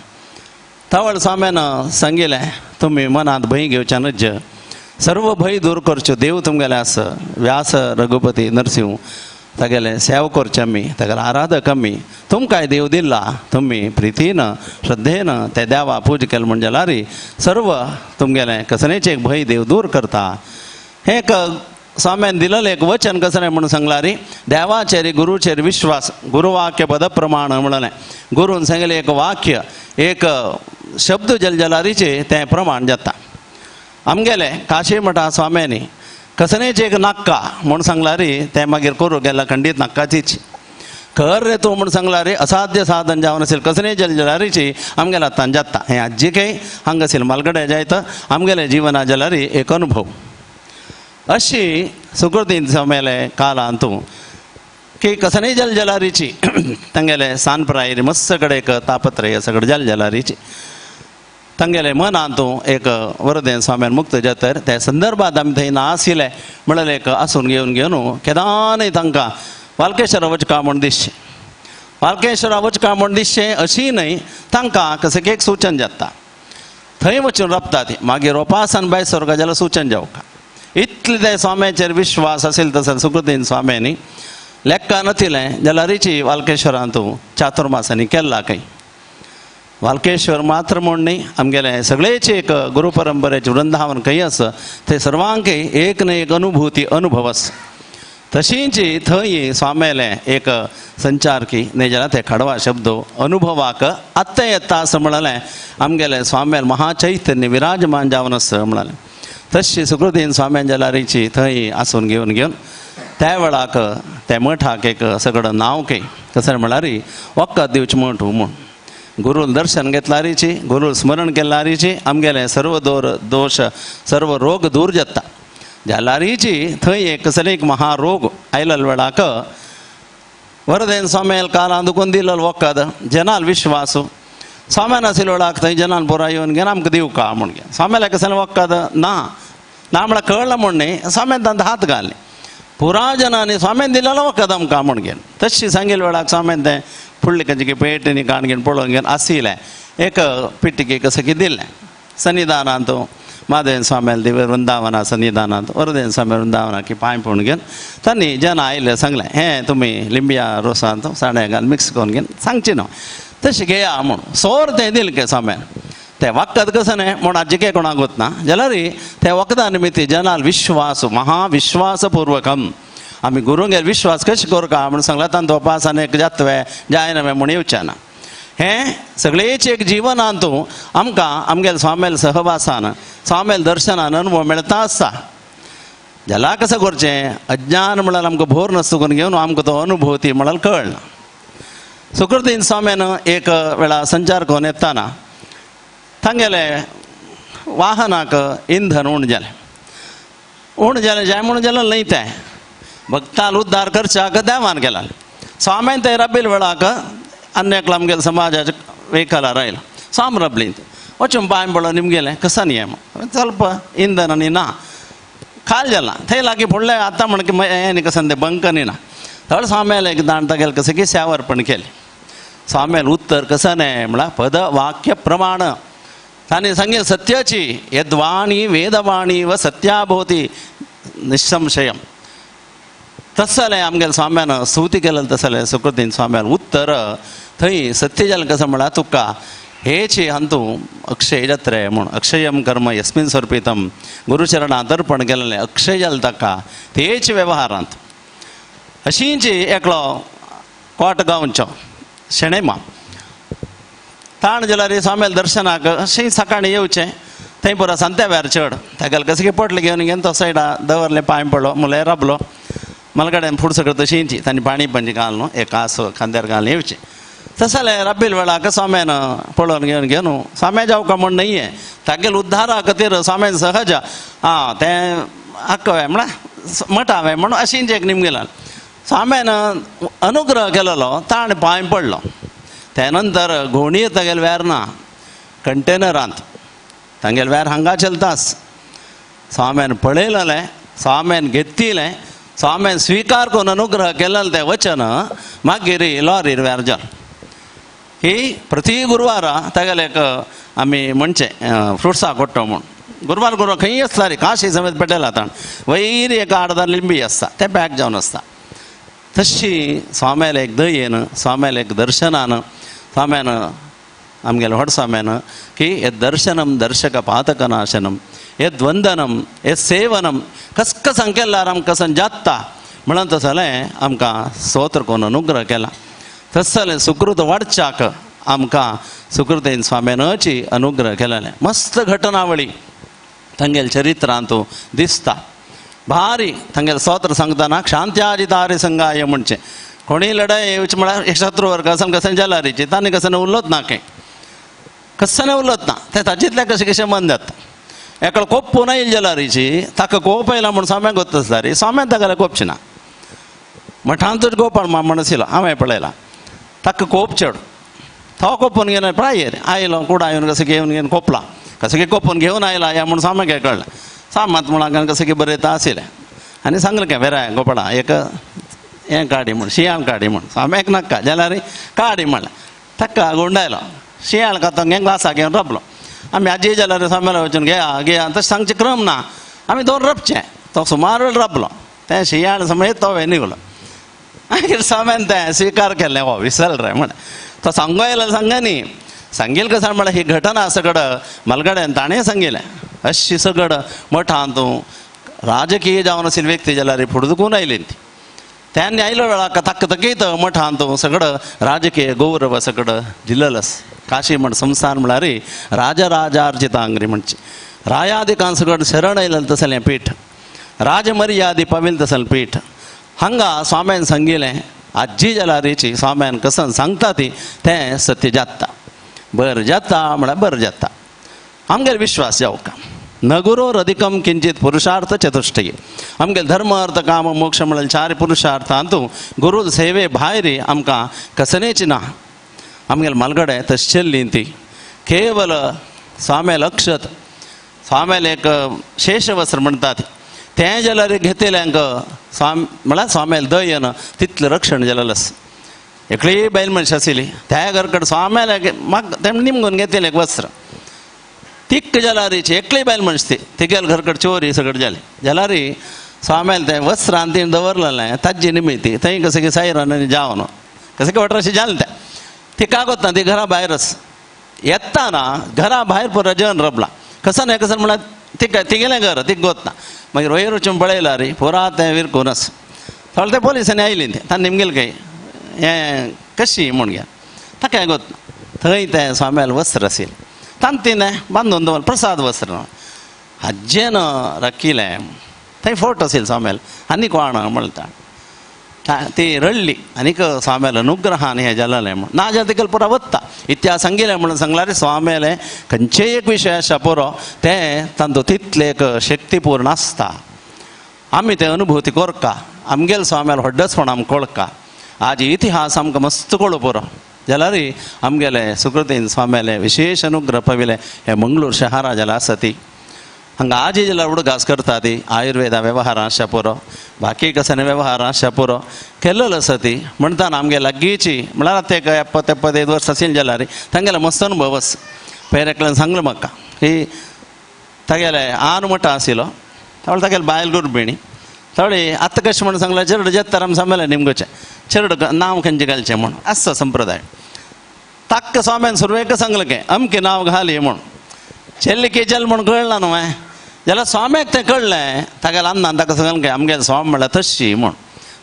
तवळ स्वाम्यान सांगिलें तुमी मनांत भंय घेवच्या न्हय सर्व भंय दूर करच्यो देव तुमगेले आसा व्यास रघुपती नरसिंह तागेले सेवा करचे आमी तागेले आराधक आमी तुमकांय देव दिला तुमी प्रितीन श्रद्धेन ते देवा पूज केले म्हण जाल्यार सर्व तुमगेलें कसनेचें एक भंय देव दूर करता. हें एक स्वाम्यान दिलेलें एक वचन कसलें म्हणून सांगला रे देवाचेर गुरुचेर विश्वास गुरुवाक्य पद प्रमाण म्हणलें गुरून सांगलें एक वाक्य एक शब्द जलजलारीचे तें प्रमाण जाता. आमगेले काशी मठा स्वाम्यांनी कसनेचें एक नाक्का म्हूण सांगला रे तें मागीर करूं गेला खंडीत नाक्काचीच कर रे तूं म्हूण सांगला रे असाध्य साधन जावन आसेल कसने जलजलारीची आमगेल्या हातान जाता. हें आज्जीकय हांगासील मालगडे जायत आमगेले जिवना जाल्यार एक अनुभव अशी सुकृतीन स्वाम्याले कालांत तूं की कसने जलजलारीची तांगेले सान प्रायरी मस्त कडेन एक तापत्रय सगळें जलजलारीची तांगेले मनांत एक वरदेन स्वाम्यान मुक्त जातर त्या संदर्भात आमी थंय ना आशिल्ले म्हणल्यार एक आसून घेवन घेवन केदानय तांकां वालकेश्वरा वचका म्हूण दिसचें वालकेश्वरा वचका म्हूण दिसचें अशी न्हय तांकां कशें एक सूचन जाता थंय वचून राबता ती मागीर रोपासान भायर सरका जाल्यार सूचन जावका इतले ते स्वाम्याचेर विश्वास आशिल्लो तसो सुकृतीन स्वाम्यांनी लेखा नतिलें जाल्यारीची वालकेश्वरांत चातुर्मासांनी केल्ला खंय वालकेश्वर मात्र म्हूण न्ही आमगेले सगळेचे एक गुरु परंपरेचें वृंदावन खंय आसा ते सर्वांकय एक न्हय एक अनुभूती अनुभव आसा. तशींच थंय स्वाम्यालें एक संचारकी न्हय जाल्यार ते खडवा शब्द अनुभवाक आत्तां येता असो म्हणलें आमगेलें स्वाम्याल महाचैतन्य विराजमान जावन आसा म्हणलें. तशी सुकृतीन स्वाम्यान जाल्यारीची थंय आसून घेवन घेवन त्या वेळाक त्या मठाक एक सगळं नांव खंय कसलें म्हळ्यार वखद दिवचें मठ म्हूण गुरूल दर्शन घेतलारीची गुरूल स्मरण केल्लारीची आमगेलें सर्व दोश सर्व रोग दूर जाता. जाल्यारीची थंय एक कसले एक महारोग आयलल वेळाक वरदेन स्वाम्याल कालां दुखून दिलल वखद जनाल विश्वास स्वाम्यान आशिल्ल्या वेळाक थंय जनान पुरा येवन घेवन आमकां दिवका म्हूण घेवन स्वाम्याला कसलें वखद ना ना म्हळ्यार कळ्ळें म्हूण न्ही स्वाम्यान तांकां हात घाले पुरा जनांनी स्वाम्यान दिलेलो वखद आमकां म्हूण घेवन तशी सांगिल्ल्या वेळाक स्वाम्यान तें फुडले खंयचे पेटनी काण घेवन पळोवन घेवन आशिल्लें एक पिटिके कसं की दिलें सन्निधानांत माधवेन स्वाम्याल दिवे वृंदावना सन्निधानांत वरदेन स्वामी वृंदावना की पांय पळोवन घेवन तांणी जना आयले सांगलें हें तुमी लिंबिया रोसांत साण्या घाल मिक्स करून घेवन सांगचें न्हू तशें घेया म्हूण सोर तें दिलें के स्वाम्यान तें वखद कसं न्हय म्हूण आजिके कोणाक वतना जाल्यार त्या वखदा निमित्त जनाल विश्वास महाविश्वासपूर्वकम आमी गुरूंगेर विश्वास कशें करका म्हूण सांगला तांचो उपासान एक जातवे जायना म्हूण येवचें ना. हें सगळेच एक जिवनांत आमकां आमगेले स्वाम्याल सहवासान स्वाम्याल दर्शनान अनुभव मेळता आसता. जाल्यार कसं करचें अज्ञान म्हळ्यार आमकां भोर नासता करून घेवन आमकां तो अनुभूती म्हळ्यार कळना. सुकृतीन स्वाम्यान एक वेळा संचार करून येताना तांगेले वाहनाक इंधन उण जालें उण जालें जाय म्हणून जालें न्हय तें भक्ताल उद्धार करच्याक देवान केला स्वाम्यान ते रबील वेळाक आनी एकलो आमगेले समाजाच्या वेकलार आयलो स्वाम रबली वचून पांय पडलो निमगेलें कसं न्ही ಸ್ವಲ್ಪ इंधन आनी ना खाल जाला थंय लागीं फुडलें आतां म्हण की हें कसं तें बंक न्ही ना थळ स्वाम्याल एक दाण तागेलें कसं की सेवर्पण केलें. स्वाम्याल उत्तर कसं न्हय म्हळ्यार पद वाक्य प्रमाण तांणी सांगें सत्याची यद्वाणी वेदवाणी व सत्या भवती निसंशयम तसलें आमगेले स्वाम्यान स्तुती केलें तसलें सुकृतीन स्वाम्यान उत्तर थंय सत्य जालें कसं म्हळ्यार तुका हेची हातूं अक्षय जात्रे म्हूण अक्षयम कर्म यस्मिन समर्पितम गुरुचरणांत अर्पण केलेलें अक्षय जालें ताका तेच वेव्हारांत अशींच एकलो कोट गांवचो शेणेमा ताण जाल्यार स्वाम्याल दर्शनाक अशें सकाळीं येवचें थंय पुरो सांत्या वेळार चड ताका कसं की पोटलें घेवन घेवन तो सायडा दवरलें पांय पडलो म्हणल्यार राबलो मला कडेन फुड सगळं तशींची तांणी पाणी पंजी घाल न्हू एक कास खांद्यार घालून येवचें तशें जाल्यार रब्बील वेळाक स्वाम्यान पळोवन घेवन घेवन स्वाम्या जावका म्हूण न्हय तागेले उद्धारा खातीर स्वाम्यान सहज आं तें आक्कवे म्हळ्यार मठावे म्हणून अशींच एक निमगेला स्वाम्यान अनुग्रह केलेलो ताणें पांय पडलो. त्या नंतर घोणीर तागेले वेर ना कंटेनरांत तांगेले वेर हांगा चलतास स्वाम्यान पळयलेलें स्वाम्यान घेतिलें स्वाम्यान स्विकार करून अनुग्रह केलेलें तें वचन मागीर लॉरीर वेर जाल. ही प्रति गुरवारा तागेले एक आमी म्हणचें फ्रुट्सां कोट्टो म्हूण गुरवार गुरवार खंय आसता रे काशी समेत पेटयला ताण वयर एक आडदार लिंबी आसता तें पॅक जावन आसता. तशी स्वाम्याले एक दयेन स्वाम्याले एक दर्शनान स्वाम्यान आमगेले व्हड स्वाम्यान की हे दर्शनम दर्शक पातकनाशनम हे द्वंदनम हे सेवनम कसकसन केल्यार आमकां कसन जाता म्हणून तसलें आमकां स्तोत्र करून अनुग्रह केला. तसलें सुकृत वाडच्याक आमकां सुकृतेन स्वाम्यानची अनुग्रह केलेलें. मस्त घटनावळी तांगेले चरित्रांतू दिसता. भारी तांगेले स्तोत्र सांगतना क्षांत्याजितारी संगाय म्हणचें कोणी लढाय येवची म्हळ्यार एक शत्रू कसन कसन जालारीची तांणी कसन उरलोच ना खंय कसने उरलोच ना तें ताजेंतल्यान कशें कशें मन जाता. एकलो कोप्पून आयली जालारीची ताका कोप आयला म्हूण स्वाम्याक गोत आसता रे स्वाम्यान ताका कोपची ना मठांतूच गोपाळ म्हण आशिल्लो हांवें पळयला ताका कोप चड तो कोपून घेवन प्रायेर आयलो कुडा येवन कसं घेवन घेवन कोपला कसं की कोपून घेवन आयला या म्हूण स्वाम्याक कळ्ळें. सामात म्हण कसं की बरयता आशिल्लें आनी सांगलें काय वेराय गोपाळा एक हें काडी म्हूण शियाळ काडी म्हूण स्वाम्याक नाका जाल्यार काडी म्हणलें ताका गुंडायलो शियाळ खातो घेवन ग्लासाक घेवन रपलो. आमी आजी जाल्यार स्वाम्याला वचून घेया घेया तशें सांगचें क्रम ना आमी दोन रपचें तो सुमार वेळ रपलो तें शियाळ समेत तो निगलो. मागीर स्वाम्यान तें स्विकार केलें हो विसरल रे म्हण तो सांगो येयलो सांगा न्ही सांगील कसं म्हळ्यार ही घटना सगळं मलगड्यान ताणें सांगिल्लें. अशी सगळं मठांत राजकीय जावन आशिल्ली व्यक्ती जाल्यार फुडून आयली ती त्यांनी आयलो वेळाक ताका तकीत मठांत सगळं राजकीय गौरव सगळं दिलेलो. काशी म्हण संस्थान म्हळ्यार राजराजार्जितांग्री म्हणची रायादिकां सगळं शरण आयलें तसलें पीठ राजमर्यादी पाविल तसलें पीठ. हांगा स्वाम्यान सांगिल्लें आजी जाल्यारीची स्वाम्यान कसन सांगता ती तें सत्य जाता बरें जाता म्हळ्यार बरें जाता. आमगेर विश्वास जावका न गुरोर अधिकम किंचित पुरुषार्थ चतुष्टय आमगेले धर्म अर्थ काम मोक्ष म्हळ्यार चार पुरुषार्थांतू गुरू सेवे भायर आमकां कसनेच ना. आमगेले मालगडे तशें चल्ली ती केवल स्वाम्याल अक्षत स्वाम्याल एक शेषवस्त्र म्हणटात तें जाल्यार घेतल्यांक स्वाम म्हळ्यार स्वाम्याल दयन तितलें रक्षण जालेलें आसा. एकली बायल मनश आशिल्ली त्या घर कडेन स्वाम्याल म्हाका तें निमगून घेतलें एक वस्त्र तिक्क जालारीची एकली बायल मनश ती तिगेल घर कडेन चोरी सगळें जालें जाल्यार स्वाम्याल तें वस्त्रान तिणें दवरलेलें ताजे निमित्ती थंय कशें की सायरान आनी जावन कशें की वटराशें जालें तें ती कागद ना ती घरा भायरच येता ना घरा भायर पुरो जन रबला कसं न्हय कसं म्हळ्यार तिका तिगेलें घर तिका गोत ना. मागीर वयर वचून पळयला रे पुरा तें विरकूनच थोडे ते पोलिसांनी आयली तें तांणी निमगेलें काय हें कशी म्हूण घे ताका गोत ना. थंय तें स्वाम्याल वस्त्र आशिल्लें तांणी तिणें बांदून दवरलें प्रसाद वस्त्र आज्जेन राखिलें थंय फोटो आशिल्लो स्वाम्याल आनी कोण म्हणटा ती रडली आनीक स्वाम्याल अनुग्रहान हें जालें म्हूण ना जाल्यार तिका पुरा वता इतिहास सांगिल्लें म्हणून सांगल्यार स्वाम्यालें खंयचेय एक विशय आसा पुरो तें तांतूं तितलें एक शक्तीपूर्ण आसता. आमी तें अनुभूती करका आमगेले स्वाम्याल व्हडसपण आमकां कळका. आज इतिहास आमकां मस्त कळो पुरो जाल्यार आमगेले सुकृतीन स्वाम्याले विशेष अनुग्रह पाविले हे मंगळूर शहरा जाल्यार आसा ती हांगा आजी जाल्यार उडगास करता ती आयुर्वेदा वेव्हार आसच्या पुरो बाकी कसने वेव्हार आसच्या पुरो केल्लो आसा ती म्हणटाना आमगे लागींची म्हळ्यार आतां एक 70 75 वर्सां आशिल्लें जाल्यार तांगेले मस्त अनुभव आसा. पयर एकल्यान सांगलें म्हाका की तागेले आन मठा आशिल्लो तावळ तागेले बायल गुरबिणी थोडी आतां कशें म्हण सांगलें चेरड जेत्तार आमी सांगलें निमगोचें चेरड नांव खंयचें घालचें म्हूण आसता संप्रदाय ताका स्वाम्यान सुरवेक सांगलें की अमकें नांव घाली म्हूण चेल्ली की चेल म्हूण कळना न्हू हांवें जाल्यार स्वाम्याक तें कळ्ळें तागेलें अन्नान ताका सांगलें काय आमगेलें स्वामी म्हणल्यार तशी म्हूण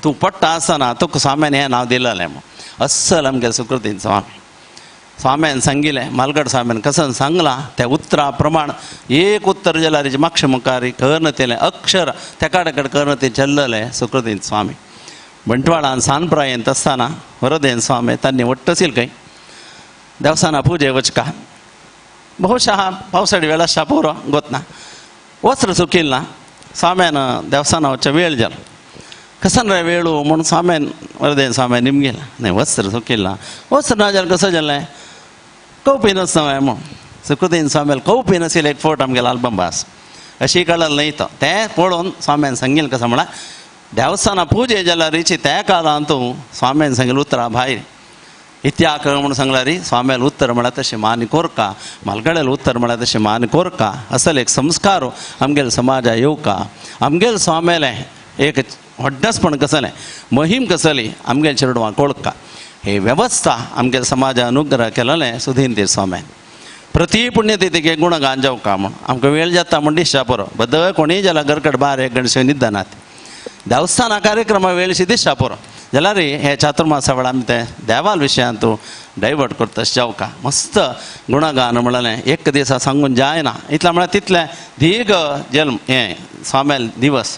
तूं पडटा आसतना तुका स्वाम्यान हें नांव दिलेलें म्हूण अस्सल आमगेलें सुकृतीन स्वामी स्वाम्यान सांगिल्लें मालगड स्वाम्यान कसं सांगलां त्या उतरा प्रमाण एक उत्तर जाल्यार मागशे मुखार कर्ण तेलें अक्षर त्या कडेन कर्ण तें चल्ललें सुकृतीन स्वामी. बंटवाळान सान प्रायेंत आसतना वरदेन स्वामी तांणी वट्टसील खंय देवसाना पुजे वचका बहुशः पावसाळी वेळ आसता पुरो गोतना वस्त्र चुकील ना स्वाम्यान देवसाना वचच्या वेळ जालो कसन रे वेळू म्हूण स्वाम्यान वरदेन स्वाम्यान निमगेला न्हय वस्त्र चुकील ना वस्त्र ना जाल्यार कसं जालें कवपी नसता म्हूण सुकृतीन स्वाम्याल कवपी नाशिल्लें एक फोट आमगेलो आल्बम आसा अशी कळ्ळें न्हय तो तें पळोवन स्वाम्यान सांगिल्लें कसं म्हळ्यार देवसाना पुजे जाल्यार रिची त्या काळांत स्वाम्यान सांगिल्लें उतरां भायर इत्याक म्हणून सांगला रे स्वाम्याला उत्तर म्हळ्यार तशें मान्य कोरका म्हालगड्याला उत्तर म्हळ्यार तशें मान्य कोरका असल एक संस्कार आमगेले समाजा येवका आमगेले स्वाम्यालें एक व्हड्डसपण कसलें मोहीम कसली आमगेले चेडवां कोळका हे वेवस्था आमगेले समाजा अनुग्रह केलेलें सुधीन स्वाम्यान प्रति पुण्यतिथीक गुणगान जावका म्हूण आमकां वेळ जाता म्हूण दिसता पुरो बद्द कोणीय जाल्यार घरकड बार एक गणशे निद्दनात देवस्थाना कार्यक्रमा वेळशी दिसता पुरो जाल्यार हे चातुर्मासा वेळार आमी ते देवाल विशयांत डायवर्ट करता जावका मस्त गुणगान म्हणलें एक दिसा सांगून जायना इतलें म्हळ्यार तितलें दीर्घ जल्म हें स्वाम्याल दिवस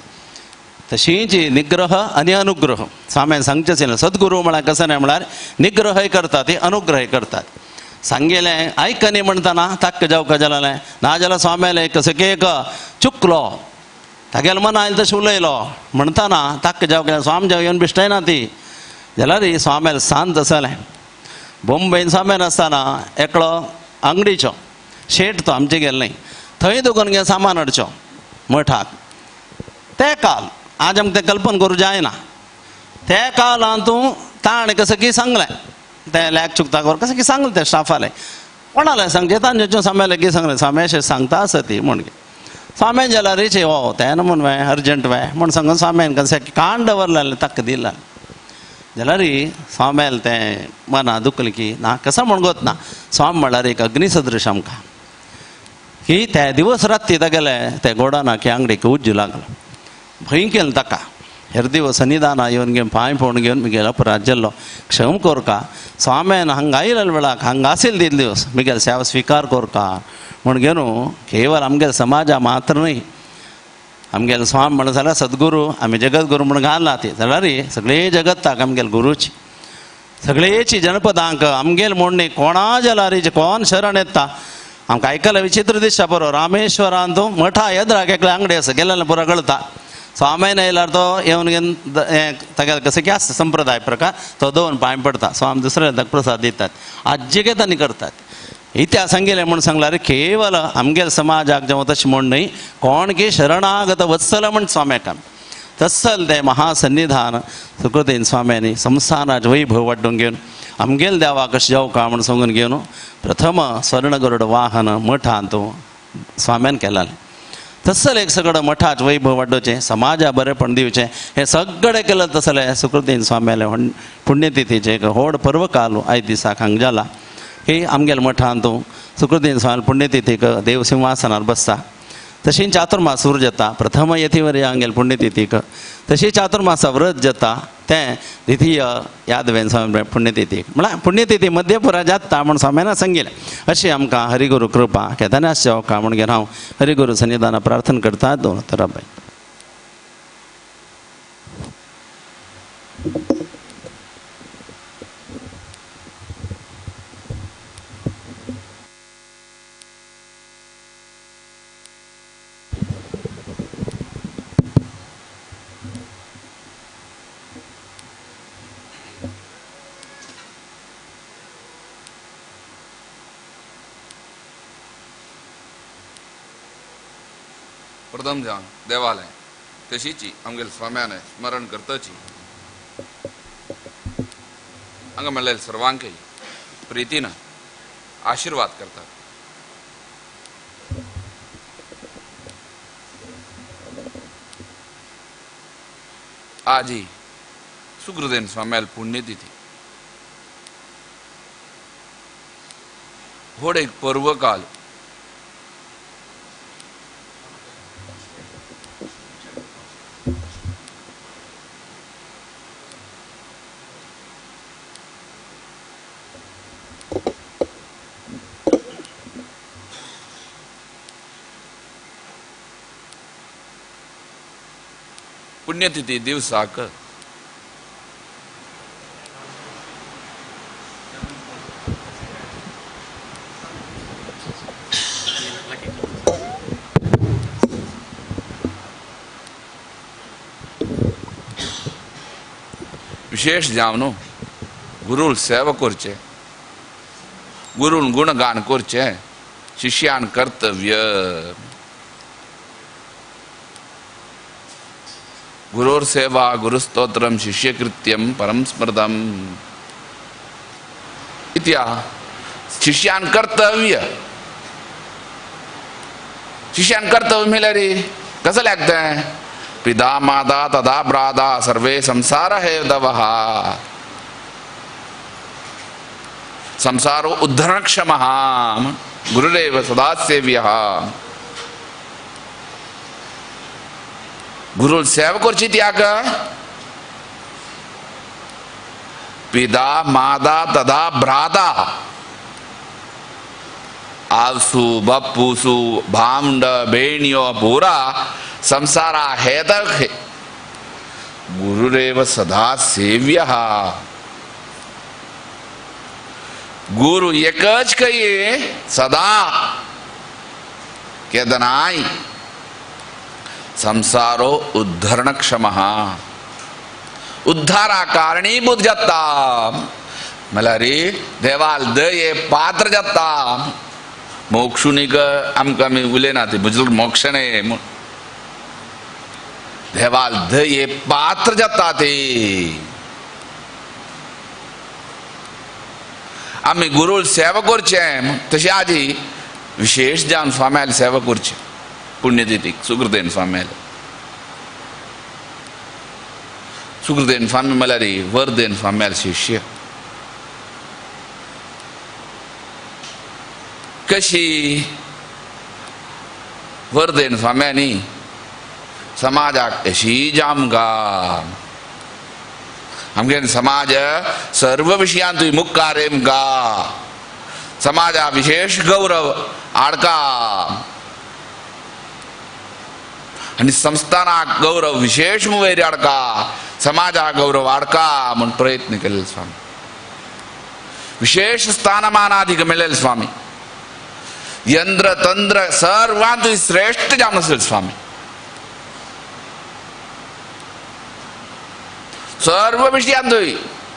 तशींच निग्रह आनी अनुग्रह स्वाम्यान सांगचें आशिल्लें सद्गुरू म्हळ्यार कशें न्हय म्हळ्यार निग्रहय करतात ते अनुग्रहय करतात सांगेलें आयकनी म्हणटना ताक्क जावका जालें ना जाल्यार स्वाम्यालें कसो एक चुकलो तागेलें मना आयलें तशें उलयलो म्हणटना ताक्क जावका स्वाम जाव येवन बिश्टयना ती जाल्यार स्वाम्याल शांत आसलें बोंबयन स्वाम्यान आसतना एकलो आंगडीचो शेट तो आमचे गेले न्हय थंय दुकान घे सामान हाडचो मठाक ते काल आज आमकां तें कल्पन करूं जायना ते कालान तूं ताणें कसं की सांगलें ते लॅक चुकता कर कसं की सांगलें ते स्टाफालें कोणालें सांगचें तांचे स्वाम्यालें की सांगलें स्वाम्या अशें सांगता आसा ती म्हूण स्वाम्यान जाल्यार रे हो तें म्हूण वे अर्जंट वे म्हूण सांगून स्वाम्यान कशें कान दवरलें ताका दिलां जाल्यार स्वाम्याल तें मना दुखलें की ना कसो म्हूण गोत ना स्वाम म्हळ्यार एक अग्निसदृश आमकां की ते दिवस राती तागेले ते गोडाना की आंगडीक उज्जू लागलो भंय केलें ताका हेर दिवस सन्निधाना येवन घेवन पांय पळोवन घेवन मिगेल अपराध जाल्लो क्षम कोरका स्वाम्यान हांगा आयिल्ल्या वेळाक हांगा आशिल्ले तितले दिवस मिगेल सेवा स्विकार कोरका म्हूण घेवन केवल आमगेले समाजा मात्र न्हय आमगेले स्वामी म्हणून जाल्यार सद्गुरू आमी जगद्गुरू म्हूण घालना ती जाल्यार सगळे जगत्ताक आमगेले गुरूची सगळेची जनपदांक आमगेले म्हूण न्हय कोणा जाल्यार कोण शरण येता आमकां आयकल्यार विचित्र दिसता बरो रामेश्वरान तूं मठा येद्राक एकले आंगडी आसा गेल्ल्यान पुरो कळटा स्वाम्यान येयल्यार तो येवन घेवन तागेलो कसो की आसता संप्रदाय प्रकार तो दोन पांय पडटा स्वामी दुसऱ्या ताका प्रसाद दितात आज्जे तांणी करतात इतिहास सांगिल्लें म्हूण सांगल्यार केवल आमगेले समाजाक जेवण तशें म्हूण न्हय कोण की शरणागत वत्सल म्हूण स्वाम्याक तसल ते महासन्निधान सुकृतीन स्वाम्यांनी संस्थानाचें वैभव वाडून घेवन आमगेले देवाक कशें जावका म्हूण सांगून घेवन प्रथम स्वर्णगरुड वाहन मठांत स्वाम्यान केलालें तसल एक सगळं मठाच वैभव वाडोवचें समाजा बरेपण दिवचें हें सगळें केलें तसलें सुकृतीन स्वाम्यालें पुण्यतिथीचें एक व्हड पर्व काल आयज दिसाक हांगा जाला की आमगेल्या मठांत सुकृतीन स्वामी पुण्यतिथीक देव सिंहासनार बसता तशीं चातुर्मास सुरू जाता प्रथम यतीवर्य आमगेले पुण्यतिथीक तशी चातुर्मासा व्रत जाता तें द्वितीय यादवेन स्वामी पुण्यतिथीक म्हळ्यार पुण्यतिथी मध्यपुरा जाता म्हूण स्वाम्यान सांगिल्लें अशी आमकां हरिगुरू कृपा केदना जावका म्हूण घेवन हांव हरिगुरू सन्निधाना प्रार्थना करता दोन तरा बाय. प्रथम जावन देवालय तशीची आमगेले स्वाम्यान स्मरण करतची हांगा मेळ्ळे सर्वांकय प्रितीन आशीर्वाद करतात. आजी सुकृतेन स्वाम्याल पुण्यतिथी व्हड एक पर्वकाल पुण्यतिथी दिवसाक विशेष जावन गुरुल सेवा करचे, गुरुल गुणगान करचे शिष्यान कर्तव्य. गुरोर सेवा गुरुस्तोत्रम शिष्यकृत्यम परम स्मृतम. इत्या शिष्यान कर्तव्य शिष्यान कर्तव्य म्हळ्यार कसं लागतंय पिता माता तदा भ्राता सर्वे संसार हेतवः संसारो उद्धरणक्षमः गुरुरेव सदा सेव्यः गुरु सेवा करची त्याग पिता माता तदा भ्राता आवसू बप्पूसू भामंड बेणियो पूरा संसारा हेतक गुरुरेव सदा सेव्यः गुरु एकच कये सदा केदनाय संसारो उद्धरणक्षमः उद्धारा कारणीभूत जाता म्हळ्यार देवाल दये पात्र जाता मोक्षुनिक आमकां आमी उलयना ती बुजूर मोक्ष न्हय म्हूण देवाल दये पात्र जाता ते आमी गुरूल सेवा करचें तशें आजी विशेष जावन स्वाम्याली सेवा करची पुण्यतिथीक सुकृतेन स्वाम्याले सुकृतेन स्वामी म्हळ्यार वर्धेन स्वाम्याले शिष्य कशी वर्धेन स्वाम्यांनी समाजाक अशी जामगा आमगे समाज सर्व विशयांतूय मुखार येमका समाजा विशेष गौरव आडका आनी संस्थानाक गौरव विशेष वयर हाडका समाजा गौरव हाडका म्हूण प्रयत्न केले स्वामी विशेष स्थानमानाधिक मेळ्ळे स्वामी यंत्र तंत्र सर्वांतूय श्रेष्ठ जावन आसले स्वामी सर्व विशयांतूय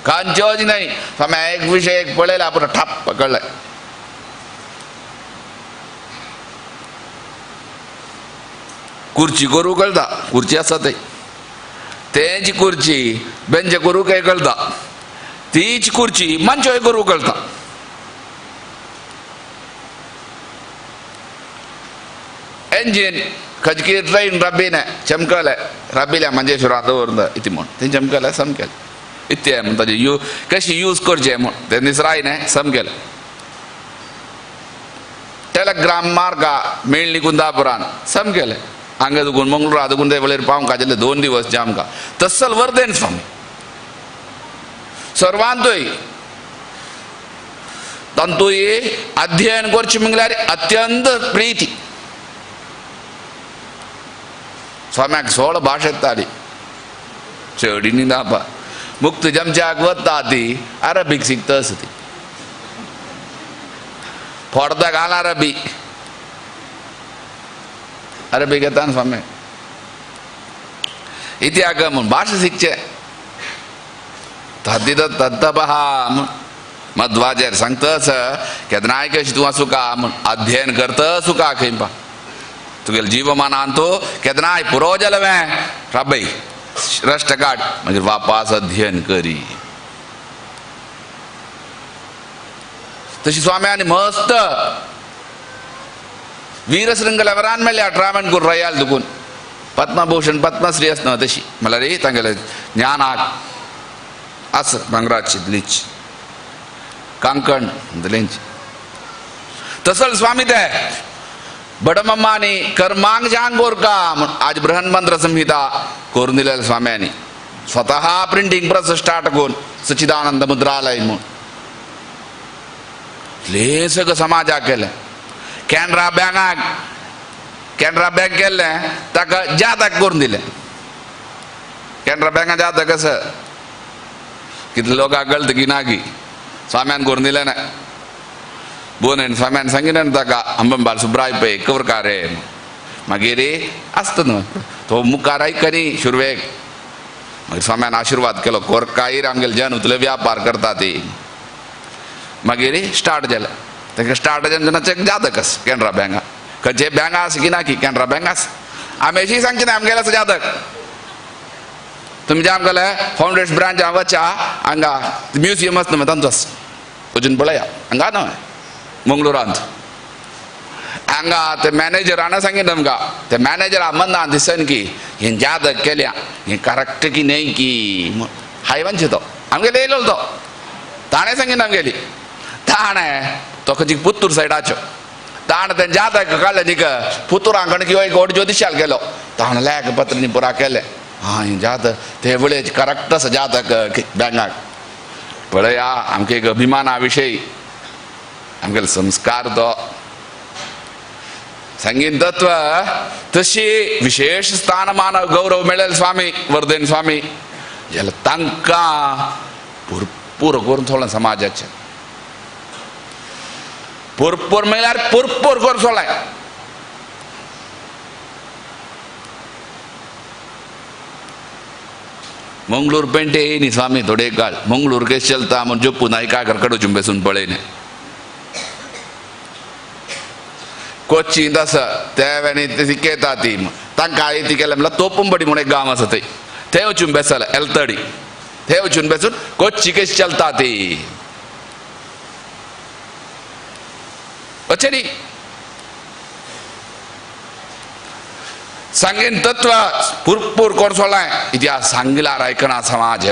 खंयचोच न्हय स्वामी एक विशय एक पळयला पुरो ठाप पकडलाय खुर्ची करूं कळटा खुर्ची आसा ते तेची खुर्ची बेंच करूंकय कळटा तीच खुर्ची मंचोय करूं कळटा इंजीन खजकी ट्रेन रब्बीने चमकले रब्बील्या मंजेश्वरां दवरून इति म्हूण तें चमकले समकेलें इत्तें म्हूण ताजें you कशी यूज करचें म्हूण तें निसरायने समकेलें टेलेग्राम मार्गा मेळ्ळी कुंदापुरान समकेलें हांगा दुकून मंगळूरा दुकून ते वळेर पावंक आशिल्ले 2 दिवस जामकां तस्सल वर्धेन स्वामी सर्वांतूय तांतूय अध्ययन करचें म्हणल्यार अत्यंत प्रिती स्वाम्याक 16 भाशा येताली चेडीनी नापा मुक्त जमच्याक वता ती अरबीक शिकता आसा ती फोडता घाल अरबी अरबीक येता न्हू स्वामी इतिहास म्हूण भाशा शिकचें तद्दित तद्दपहा म्हूण मध्वाचेर सांगताच केन्नाय कशें तूं आसूं म्हूण अध्ययन करता सुखा खंय पा तुगेले जीवमानान तो केन्नाय पुरो जालें राबय रश्ट काड मागीर वापास अध्ययन करी तशी स्वाम्यांनी मस्त वीरशृंगलेवरान मेळ्ळ्या ट्रावणकूर रयाल दुकून पद्मभूषण पद्मश्री आसना तशी म्हणल्यार तांगेले ज्ञानाक आस भांगराची लीच कांकण दिलेंची तसल स्वामी ते बडमम्मानी कर्मांग जांग गोरका म्हूण आज बृहन्मंत्र संहिता करून दिलेले स्वाम्यांनी स्वतः प्रिंटींग प्रेस स्टार्ट करून सच्चिदानंद मुद्रालय म्हूण इतलें सगळें समाजाक केलें कॅनरा बँकाक कॅनरा बँक केल्लें ताका जातक करून दिलें कॅनरा बँका जातक आसा कितले लोकांक कळटा की ना की स्वाम्यान करून दिलें ना बोनेन स्वाम्यान सांगिल्लें न्हू ताका अंबंबाल सुब्राय पै कवरकार रे मागीर आसता न्हू तो मुखार आयकनी सुरवेक मागीर स्वाम्यान आशिर्वाद केलो कोरकायर आमगेले जन उतले व्यापार करता ती मागीर स्टार्ट जालें ताका स्टार्ट जालें तेन्ना चेक जातक आसा कॅनरा बँका खंयचे बँका आसा की ना की कॅनरा बँक आसा आमी अशी सांगची ना आमगेलें आसा जातक तुमी जे आमगेले फाउंडेशन ब्रांच वचा हांगा म्युजियम आसा न्हू तांचो आसा अजून पळया हांगा न्हय मंगळुरांत हांगा ते मॅनेजरान सांगितलं आमकां ते मॅनेजरा मना दिसन की हें जादक केल्या हें करेक्ट की न्हय की हायवानचे तो आमगेले येयलो तो ताणें सांगितलं आमगेली ताणें तो खंयची पुत्तूर सायडाच्यो ताणें तें जातक काडलें न्ही पुतुरां कणकी एक व्हड ज्योतिशाल गेलो ताणें लेख पत्र पुरा केलें आं हें जातक ते वेळे करेक्ट आसा जातक बँगाक पळया आमकां एक अभिमाना विशयी आमगेलो संस्कार तो सांगीन तत्व तशी विशेष स्थानमान गौरव मेळेल स्वामी वर्धन स्वामी जाल्यार तांकां भरपूर करून सोडलें समाजाचें भरपूर म्हळ्यार भरपूर करून सोडलें. मंगळूर पेंटे येयनी स्वामी थोडे काळ मंगळूर केस चलता म्हूण जप्पू नायका कडे वचून बेसून पळयलें कोचींत आसा ते आनी ते शिकयता ती तांकां हांवें ती केलें म्हणल्यार तोपुंबडी म्हूण एक गांव आसा थंय थंय वचून बेसले एलतडी थंय वचून बेसून कोची कशी चलता ती अशें न्ही सांगीन तत्व भरपूर कोण सोडलाय इतिहास सांगल्यार आयकना समाज.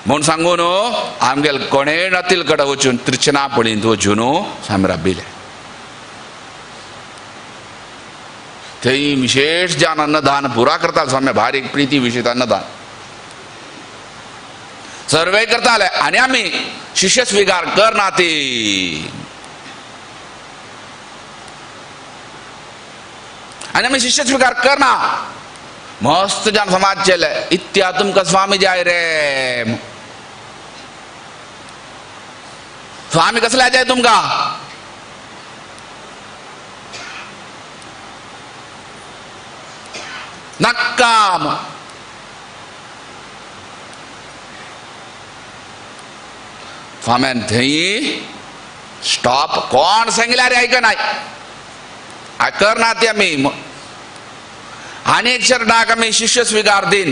म्हूण सांगू न्हू आमगेल कोणें नातील कडेन वचून त्रिचनापळींत वचून स्वामी राबिले थंय विशेष ज्यान अन्नदान पुरा करताले स्वामी भारी प्रिती विशेष अन्नदान सर्वे करताले आनी आमी शिष्य स्विकार करना ती आनी आमी शिष्य स्विकार करना मस्त जन समाज चेले इत्या तुमकां स्वामी जाय रे स्वामी कसले जाय तुमकां नाक्काम स्वाम्यान थंय स्टॉप कोण सांगल्यार आयकनाय करना ती आमी आनी एक शरणाक आमी शिष्य स्विकार दीन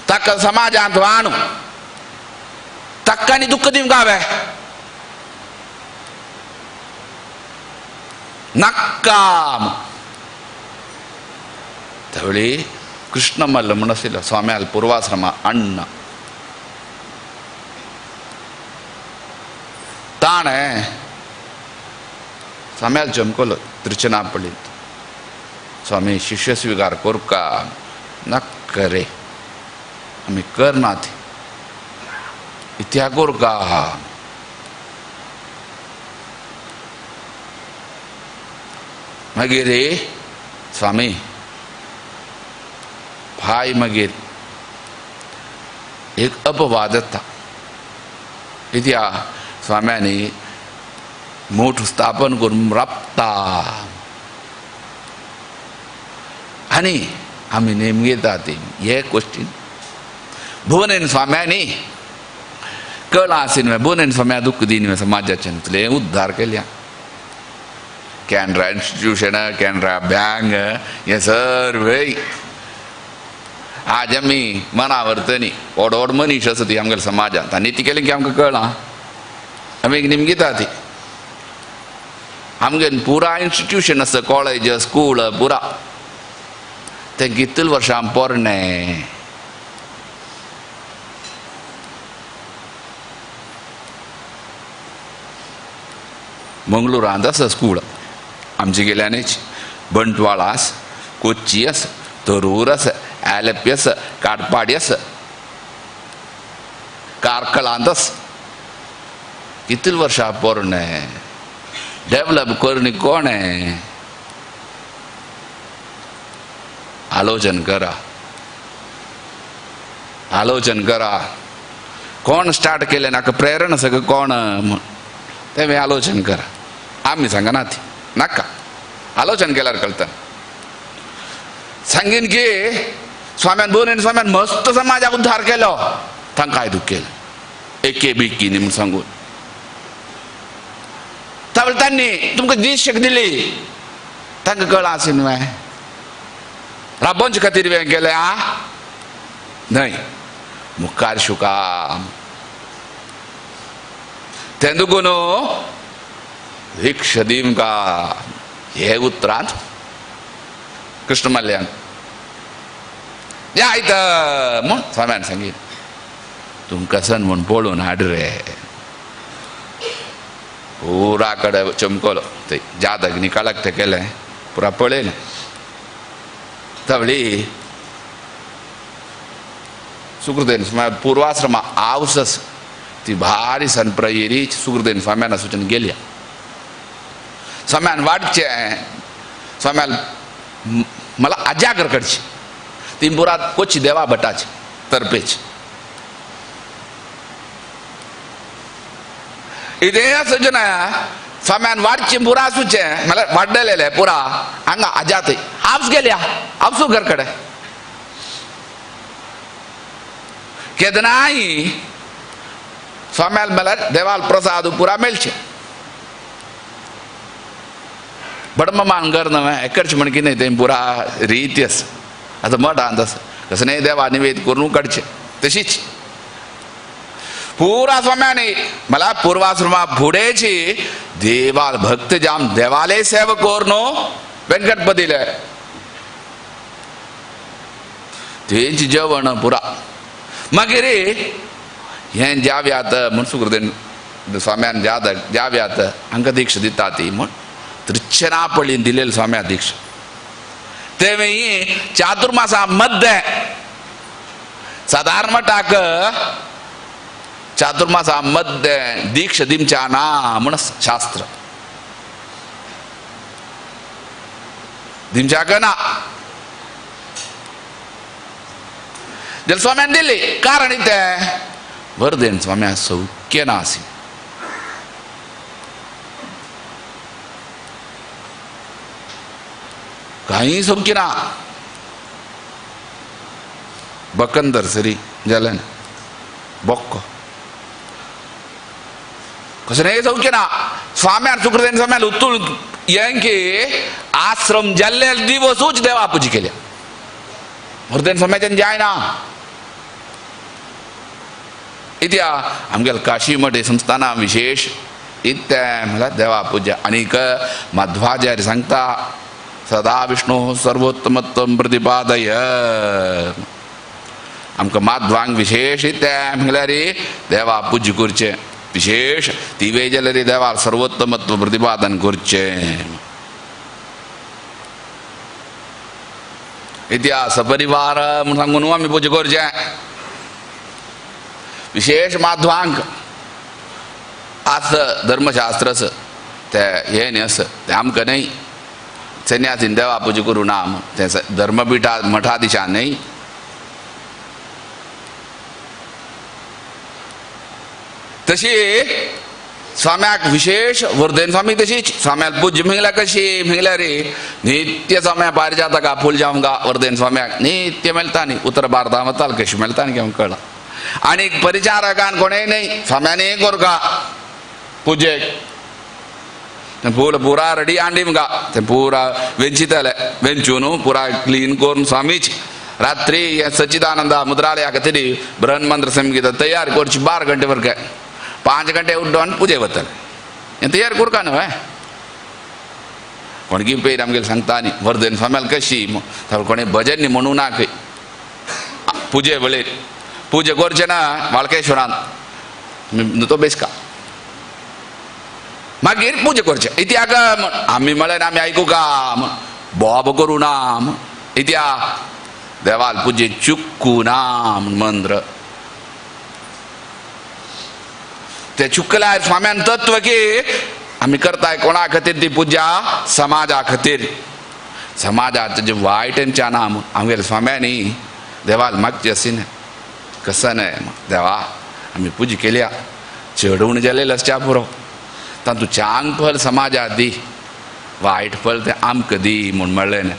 ताका समाजांत वाणू ताका आनी दुख्ख दिवंक हांवें नाक्काम. त्यावेळी कृष्णमल्ल म्हूण आशिल्लो स्वाम्याल पूर्वाश्रमा अण्णा ताणें स्वाम्याल चमकलो त्रिचनापळींत स्वामी शिष्य स्विकार करका नाक्क रे आमी करना ती इत्या करका मागीर स्वामी भाय मागीर एक अपवाद येता इत्या स्वाम्यांनी मोठ स्थापन करून राबता आनी आमी नेमगेता ती हे क्वेश्चन भुवनेन स्वाम्यांनी कळां आशिल्लें भुवनेन स्वाम्या दुख्ख दीन समाजाचें तुलें उद्धार केल्या कॅनरा इन्स्टिट्यूशन कॅनरा बँक हे सर्वय आज आमी मनावर्तनी व्हड व्हड मनीस आसा ती आमगेल्या समाजांत आनी ती केली की आमकां कळ्ळां आमी निमगिता ती आमगे पुरा इन्स्टिट्यूशन आसा कॉलेज स्कूल पुरा तें कितले वर्सां पोरणें मंगळुरांत आसा स्कूल आमचे गेल्यानीच बंटवाळ आसा कोच्ची आसा तरूर आसा आलेपी आसा काटपाडी आसा कार्कळांत आसा कितले वर्सां पोरणें डेवलप करणी कोणें आलोचन करा आलोचन करा कोण स्टार्ट केलें नाका प्रेरणा सगळें कोण तें आलोचन करा आमी सांगना ती नाका आलोचन केल्यार कळटा सांगीन की स्वाम्यान बोनेन स्वाम्यान मस्त समाजाक उद्धार केलो तांकां दुःख केलें एके बिकी न्ही म्हूण सांगून तावळ तांणी तुमकां दीस दिली तांकां कळ्ळां आसून न्हय राबोवचे खातीर हें केलें आ न्हय मुखार शुका तें दुगून दीक्ष दिमका हे उतरांत कृष्ण मल्ल्यान जायत म्हूण स्वाम्यान सांगीत तुमकां सन म्हूण पळोवन हाड रे पुरा कडेन चमकलो ते जातक निकालाक ते केलें पुरा पळयलें तवळी सुकृतेन स्वामी पूर्वाश्रमा आवसस ती भारी सनप्रयेरी सुकृतेन स्वाम्यान सूचन गेल्या स्वाम्यान वाडचें स्वाम्यान मला अजागर करची ती पुरा कोची देवा भटाची तरपेची इथे सजना स्वाम्यान वाडची पुरा आसूचें मला वाडलेले पुरा हांगा आजात आपस गेल्या आपसू घरकडे केदनाय स्वाम्याल मला देवाल प्रसाद पुरा मेळचे बडममान घर नव्हे एकरच म्हण की नाही ते पुरा रीती आसा आतां मठांत आसा तशें न्ही देवा निवेद करून काडचें तशीच पुरा स्वाम्यानी मला पूर्वाश्रमा फुडेची देवाल भक्त जाम देवाले सेवा करून वेंकटपतीले तेंची जेवण पुरा मागीर हें जाव्यात म्हूण सुकृतेन स्वाम्यान जाव्यात हांकां दीक्ष दिता ती म्हूण त्रिचनापळ्ळीन दिलेली स्वाम्या दीक्ष ते मागीर चातुर्मासा मध्य सादारण मठाक चातुर्मासा मध्य दीक्ष दिमच्या ना म्हण शास्त्र दिमच्याक ना जाल्यार स्वाम्यान दिली कारण तें वर्देन स्वाम्या सौख्य ना आसी काही सौख्य ना बकंदर सरी जालें बोक्को कसं नाही सौख्य ना स्वाम्यान सुकृतेन स्वाम्यान उत्तुळ यांकी आश्रम जाल्ले दिवसूच देवा पुजी केल्या वर्देन स्वाम्याच्यान जायना इत्या आमगेले काशी मठ संस्थाना विशेष इत्या म्हळ्यार देवा पूजा आनीक मध्वाचार्य सांगता सदा विष्णु सर्वोत्तमत्वं प्रतिपादय आमकां माध्वांक विशेष इत्या म्हळ्यार देवा पूजा करचें विशेष ती जाल्यार देवा सर्वोत्तमत्व प्रतिपादन करचें इतिहास सपरिवार म्हूण सांगून न्हू आमी पुजा करचें विशेष माध्वांक आस धर्मशास्त्र आसा तें हें न्ही आसा तें आमकां न्हय सन्यासीन देवा पुजा करूं ना तें धर्मपिठा मठादिशा न्हय तशी स्वाम्याक विशेष वर्धन स्वामी तशीच स्वाम्याक पूज्य म्हळ्यार कशी म्हळ्यार नित्य स्वाम्या पारिजातका फूल जावंका वर्धन स्वाम्याक नित्य मेळटा न्ही उत्तर भारता वताल कशी मेळटा न्ही आमकां कळ्ळां आनी परिचारकान कोणेय न्हय स्वाम्यानी कोरका पुजेक तें फूल पुरा रेडी हाडली मुगा तें पुरा वेंचितले वेंचून पुरा क्लीन करून स्वामीच रात्री हें सच्चिदानंद मुद्रालया खातीर बृहन्मंत्र संगीत तयार करची 12 घंटे वर्ग 5 घंटे उड्डोन पुजे वतले हें तयार करका न्हय कोणकी पयर आमगेले सांगता न्ही वर्धन स्वाम्याल कशी कोणें भजन न्ही म्हणूं ना खंय पुजे वेळेर पुजा करचें ना वाळकेश्वरान तो बेसका मागीर पुजा करचें इत्याक आमी म्हळ्यार आमी आयकूं का बोब करूं ना इत्या देवाल पुजे चुक्कू ना म्हूण मंत्र ते चुकल्यार स्वाम्यान तत्व की आमी करताय कोणा खातीर ती पुजा समाजा खातीर समाजाचें जें वायट ना आमगेले स्वाम्यांनी देवाल मागची आसी न्हय कसं न्हय देवा आमी पुजा केल्या चडवण जालेलें आसच्या पुरो तातूंत चांग फल समाजा दी वायट फल तें आमकां दी म्हूण म्हणलें न्हय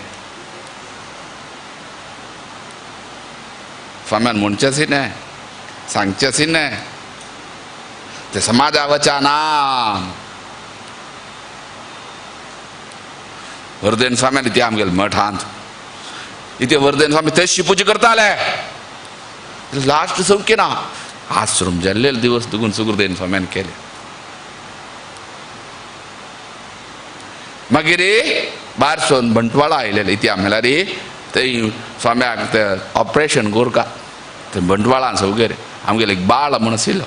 स्वाम्यान म्हणचें आसी न्हय सांगचें आसी न्हय ते समाजा वचा ना वर्धन स्वाम्यान ते आमगेले मठांत इथे वर्धन स्वामी तशी पुजा करताले लास्ट सौख्य ना आश्रम जाल्ले दिवस दुगून सुकृतेन स्वाम्यान केले. मागीर बारसोन बंटवाळा आयलेले इतिहा म्हणल्यार थंय स्वाम्याक ते ऑपरेशन कोरका थंय बंटवाळान सगळे आमगेले एक बाळ म्हण आशिल्लो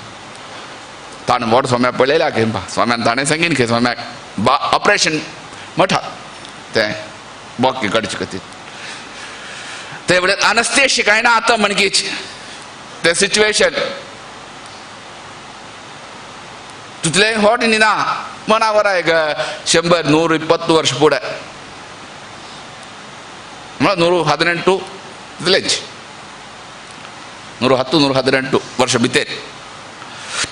ताणें व्हड स्वाम्याक पळयल्या खेपा स्वाम्यान ताणें सांगीन खे स्वाम्याक बा ऑपरेशन मठा तें बोके काडचे खातीर ते म्हणजे अनस्तेशी काय ना आतां म्हणकीच ते सिच्युएशन तितलें होट न्ही ना मनावर एक 100 120 ವರ್ಷ ಕೂಡ 118 तितलेच 110 118 ವರ್ಷ ಬಿತ್ತೇರಿ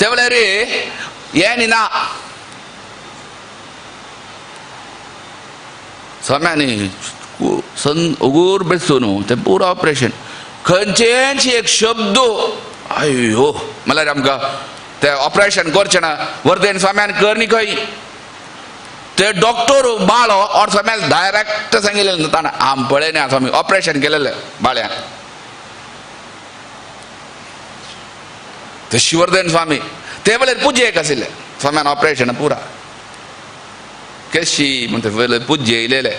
तेवळेरी ಏನಿನ स्वाम्यानी सन उगूर बेसून ते पुरा ऑपरेशन खंयचेच एक शब्द अय्यो म्हणल्यार आमकां ते ऑपरेशन करचें ना वर्धेन स्वाम्यान कर न्ही खंय ते डॉक्टर बाळो और स्वाम्यान डायरेक्ट सांगिल्लें ताणें आम पळयना स्वामी ऑपरेशन केलेलें बाळ्यान ते शिवर्धन स्वामी ते वेळेर पुजेक आशिल्ले स्वाम्यान ऑपरेशन पुरा कशी म्हणटा वेळेर पुजे येयलेले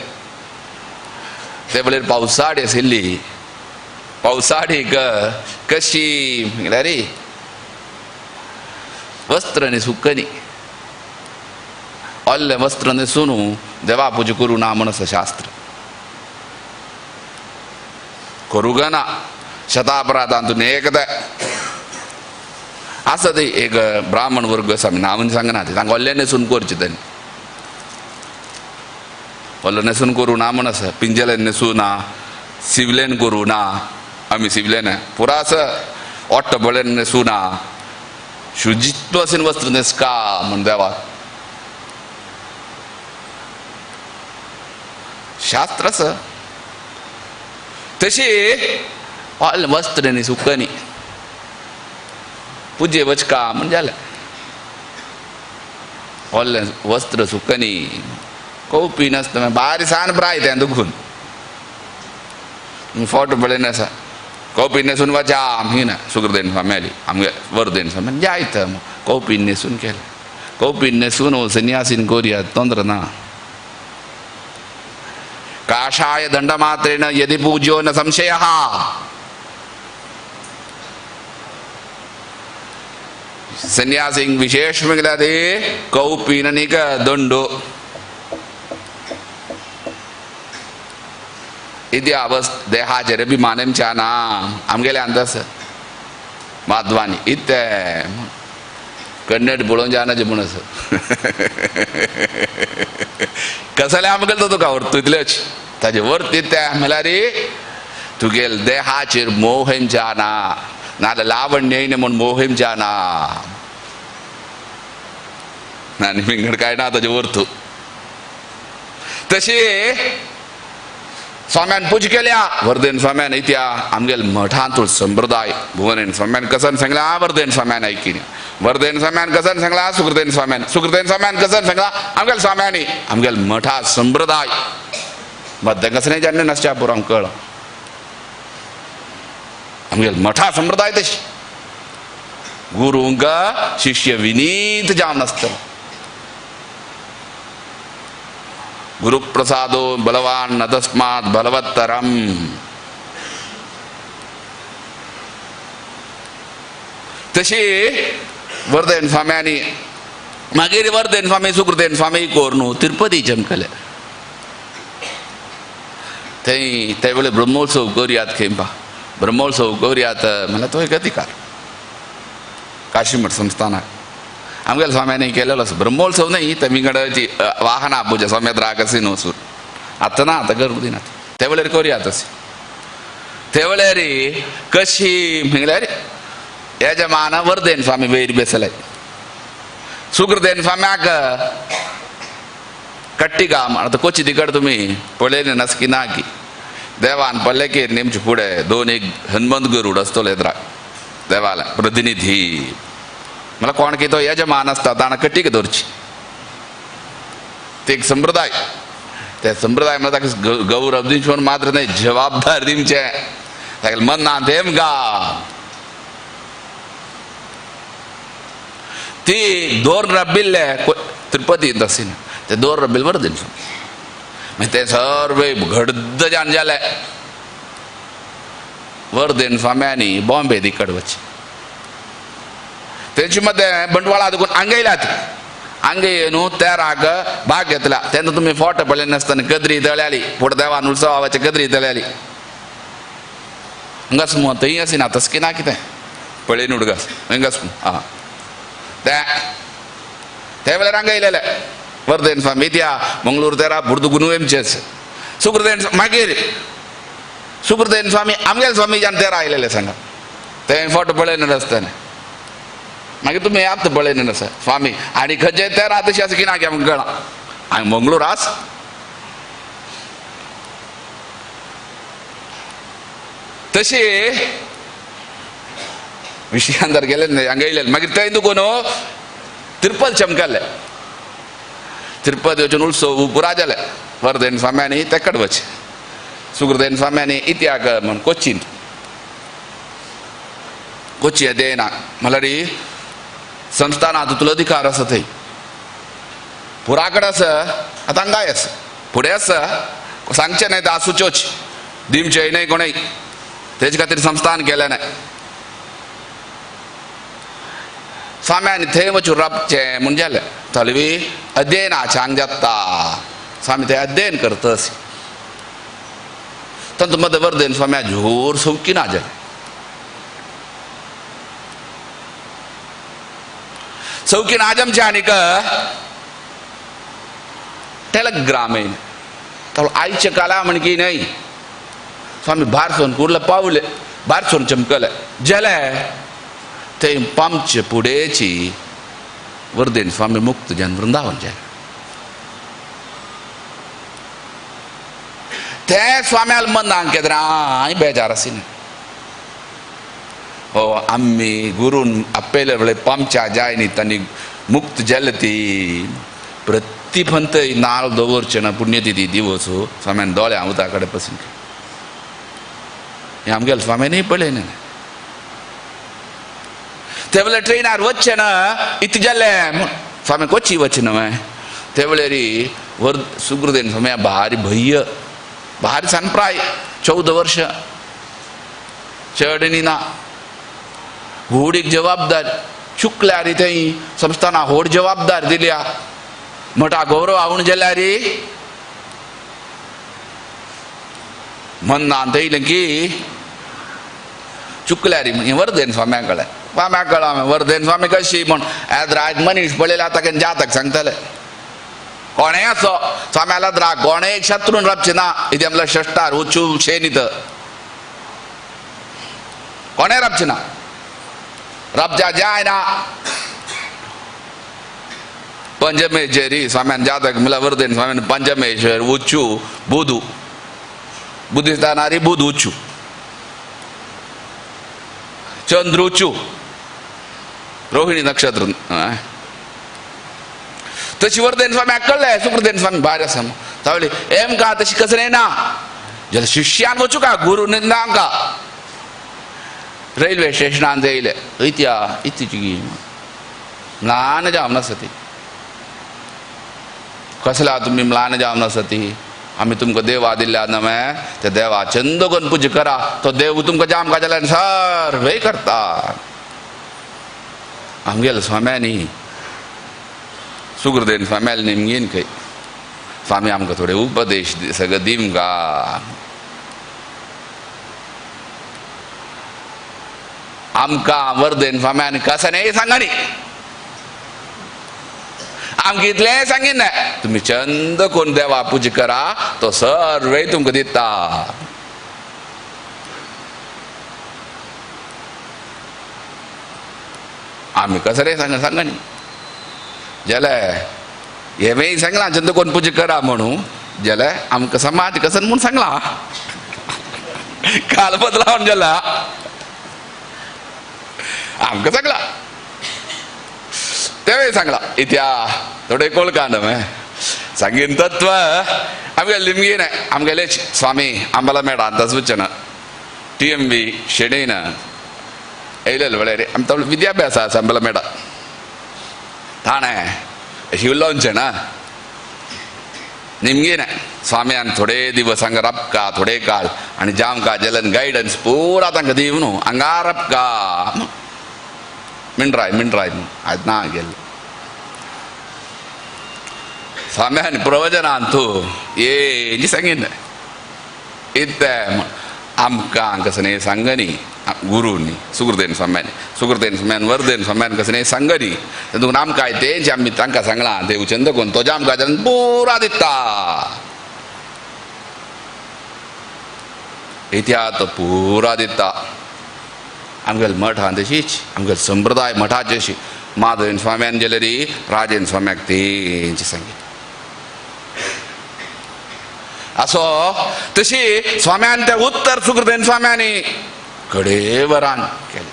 ते वेळेर पावसाडी आशिल्ली पावसाडीक कशी म्हणल्यार वस्त्र न्ही सुकनी ओल्लें वस्त्र न्हेसून देवा पुजा करूं ना म्हण आसा शास्त्र करूंक ना शतापराधांतून एकदां आसा ते एक ब्राह्मण वर्ग आसा आमी नांव सांगना ते तांकां ओल्लें न्हेसून करचें तांणी ओल्लें न्हेसून करूं ना म्हण आसा पिंजलेन न्हेसूं ना सिवलेन करूं ना आमी सिवलेन पुरा आसा ओट्ट बळेन न्हेसूं ना शुचित्व असेन वस्त्र न्हेसका म्हण देवाक शास्त्र आसा तशी ओल्लें वस्त्र न्ही सुकनी पुजे वचका म्हण जालें ओल्लें वस्त्र सुकनी कोपी नासता बारी सान प्राय तें दुखून फोटो पळयन आसा कौपी न्हेसून वचा आमी ना सुकृतेन स्वाम्याली आमगे वर्धेन स्वाम्यान जायत कौपी न्हेसून केलें कौपी न्हेसून सन्यासीन कोरया तंत्र ना काषाय दंडमात्रेण यदि पूज्यो न संशयः सन्यासींक विशेष म्हळ्यार ते कौपीन न्ही दंडो इति अवस्थ देहाचेर अभिमानमच्या ना आमगेले अंदाज माधवानी इते कन्नड पळोवन जाना म्हूण आसा कसले आमगेलो तो तुका व्हरता इतलेच ताजे व्हरता ते म्हणल्यार तुगेल देहाचेर मोहमच्या ना नाजाल्यार लावण्य येयना म्हूण मोहमच्या ना आनी विंगड काय ना ताजे व्हरतू तशी स्वाम्यान पूज केल्या वर्धेन स्वाम्यान इत्या आमगेल मठांतूळ संप्रदाय भुवनेन स्वाम्यान कसन सांगला वर्धेन स्वाम्यान ऐकिन वर्धेन स्वाम्यान कसन सांगला सुकृतेन स्वाम्यान सुकृतेन स्वाम्यान कसन सांगला आमगेल स्वाम्यानी आमगेल मठा संप्रदाय मध्य कसने जाणणे नसच्या पुरां कळ आमगेल मठा संप्रदाय तशी गुरुंक शिष्य विनीत जावन आसतलो गुरुप्रसादो बलवान न तस्मात् बलवत्तरम तशी वर्धेन स्वाम्यानी मागीर वर्धेन स्वामी सुकृतेन स्वामी कोर न्हू तिरुपती चमकले थंय ते वेळे ब्रह्मोत्सव करयात खेंपा ब्रह्मोत्सव करयात म्हणल्यार तो एक अधिकार काशीमठ संस्थानाक आमगेल्या स्वाम्यानी केलेलो आसा ब्रह्मोत्सव न्ही ते विंगडाची वाहनां पुजा स्वाम्यात राग अशी न्हू सूर आतां ना आतां करूंक दिनात ते वेळेर करया तशें ते वेळार कशी म्हणल्यार यजमान वर्धेन स्वामी वयर बेसले सुकृतेन स्वाम्याक कट्टिका आतां कोची तिकड तुमी पळयलें नसकी ना की देवान पल्लेकीर नेमचे फुडें दोन एक हनुमंत गरूड आसतलो येद्राक देवाला प्रतिनिधी मला कोण की तो यजमान आसता ताणें कट्टीक दवरची ते एक संप्रदाय ते संप्रदाय म्हणल्यार ताका गौरव दिवचें म्हूण मात्र न्हय जबाबदार दिवचें ताका मनांत हेम गा ती दोन रबिल्ले तिरुपती तशी ते दोन रबिल वर्धेन स्वामी मागीर ते सर्व घड्ड जान जाले वर्धेन स्वाम्यांनी बॉम्बे दिकड वच तेंचे मध्ये बंडवाळा देखून हांगा हांगा येवन तेराक भाग घेतला तेन्ना तुमी फोटो पळयले नासतना कदरी दळ्याली फुडें देवान उत्सवाचे कदरी दळ्याली हांगाच मग थंय आसिना तसकी ना कितें पळयन उडगास हांगाच आं ते वेळार हांगा येयलेले वर्धेन स्वामी त्या मंगळूर तेरा बुर्द गुनुवेमचेच सुकृतेन मागीर सुकृतेन स्वामी आमगेले स्वामीच्यान तेरा आयलेले सांगा ते फोटो पळयन आसतना मागीर तुमी आतां पळयन आसा स्वामी आनी खंयचे तेरा तशी आसा की ना की आमकां कळना हांगा मंगळूर आस तशी विशयांतर गेले हांगा येयले मागीर ते दुकोन तिरुपती चमकले तिरुपती वचून उत्सव पुरा जाले वर्धेन स्वाम्यांनी तेकड वच सुकृतेन स्वाम्यांनी इतिहाक म्हण कोचीन कोची देना म्हणल्यार संस्थानांत तुलो अधिकार आसा थंय पुरा कडेन आसा आतां हांगाय आसा फुडें आसा सांगचें न्हय तें आसूच्योच दिमचें न्हय कोणय तेजे खातीर संस्थान केलें न्हय स्वाम्यांनी थंय वचून राबचें म्हूण जालें तलवी अध्ययनाचें हांगा जाता स्वामी थंय अध्ययन करता अशें तातूंत मदें वर्धेन स्वाम्या जोर सौकी ना जालें सौकी नाजमचे आनीक टेलग्राम येयलें तो आयच्या काला म्हण की न्हय स्वामी भायर कुर्ला पावले भायर चमकले जाले ते पामचे पुडेची वर्धेन स्वामी मुक्त जन वृंदावन जाले ते स्वाम्याल मनांक केन्ना बेजार आशिल्लें हो आमी गुरून आपयले वेळे पामच्या जाय न्ही तांणी मुक्त जाले ती प्रतिफंत नाल दवरचें ना पुण्यतिथी दिवस स्वाम्यान दोळ्या उदका कडेन पसून हें आमगेले स्वाम्यानूय पळयलें ते वेळार ट्रेनार वचचें ना इतलें जालें म्हूण स्वामी कोची वचचें न्हय ते वेळार वर सुकृतेन स्वाम्या भारी भय्य भारी सान प्राय 14 वर्ष चड न्ही ना व्हड एक जबाबदार चुकल्यार थंय संस्थाना व्हड जबाबदार दिल्या मोठा गौरव आवण जाल्यार मनांत येयलें की चुकल्यार वर्धेन स्वाम्या कळ्ळें स्वाम्या कळ्ळा वर्धेन स्वामी कशी म्हूण आज राज मनीस पळयला आतां केन्ना जातक सांगतले कोणेय असो स्वाम्याला राग कोणेय एक शत्रून राबचे ना इतें म्हणल्यार षष्टार उचू शेन इथं कोणेय राबचे ना राबच्या जायना पंचमेश्वरी स्वाम्यान जातक म्हणल्यार वर्धेन स्वाम्यान पंचमेश्वर उच्चू बुधू बुद्धिस्थानारी बुध उच्चू चंद्र उच्चू रोहिणी नक्षत्र तशी वर्धेन स्वामी कळ्ळें सुकृतेन स्वामी भायर आसा तावली एम का तशी कसलें ना जाल्यार शिष्यान वचूं का गुरू ना का रेल्वे स्टेशनान येयले इत्या इत्तीची म्लान जावन आसा ती कसला तुमी म्लान जावन आसा ती आमी तुमकां देवा दिल्ल्या न्हय ते देवा चंद करून पुजा करा तो देव तुमकां जाम का जाल्यार सर्वे करता आमगेले स्वाम्यांनी सुकृतेन स्वाम्याले निमगीन खंय स्वामी आमकां थोडे उपदेश सगळे दिमगा आमकां वर्धेन स्वाम्यान कसं न्हय सांगा न्ही आमकां इतलें सांगीन न्हय तुमी चंद कोण देवा पुजा करा तो सर्वे तुमकां दिता आमी कसं रे सांगा सांगा न्ही जाल्यार हेंवूय सांगलां चंद कोण पुजा करा म्हणून जाल्यार आमकां समाज कसं म्हूण सांगलां काल बदलावन जाला आमकां सांगलां तेंवूय सांगलां इत्या थोडे कोळका न्हय सांगीन तत्व आमगेले लिमगी न्हय आमगेले स्वामी आंबाला मेळा आतां सूचना टी.एम.बी. शेणैन येयलेले वेळार आमी तो विद्याभ्यास आसा आंबाला मेळा ताणें अशी उलोवचें ना निमगीने स्वाम्यान थोडे दिवस हांगा राबका थोडे काळ आनी जामका जेलन गायडन्स पुरा तांकां दिव न्हू हांगा राबका मिंड्राय मिंड्राय आयज ना गेल्ले स्वाम्यान प्रवचनान तूं येजी सांगिल्लें इत्तें आमकां कसलें सांगनी गुरूंनी सुकृतेन स्वाम्यान सुकृतेन स्वाम्यान वर्धेन स्वाम्यान कसलें सांगनी तातूंत आमकां तेंच आमी तांकां सांगलां देव चंद कोण तो आमकां जावन पुरा दिता इतिहास तो पुरा दिता आमगेले मठान तशीच आमगेले संप्रदाय मठाचे अशी माधवेन स्वाम्यान गेले राजेन स्वाम्याक तेंच सांगिल्लें असो तशी स्वाम्यान ते उत्तर सुकृतेन स्वाम्यानी कडेवरान केले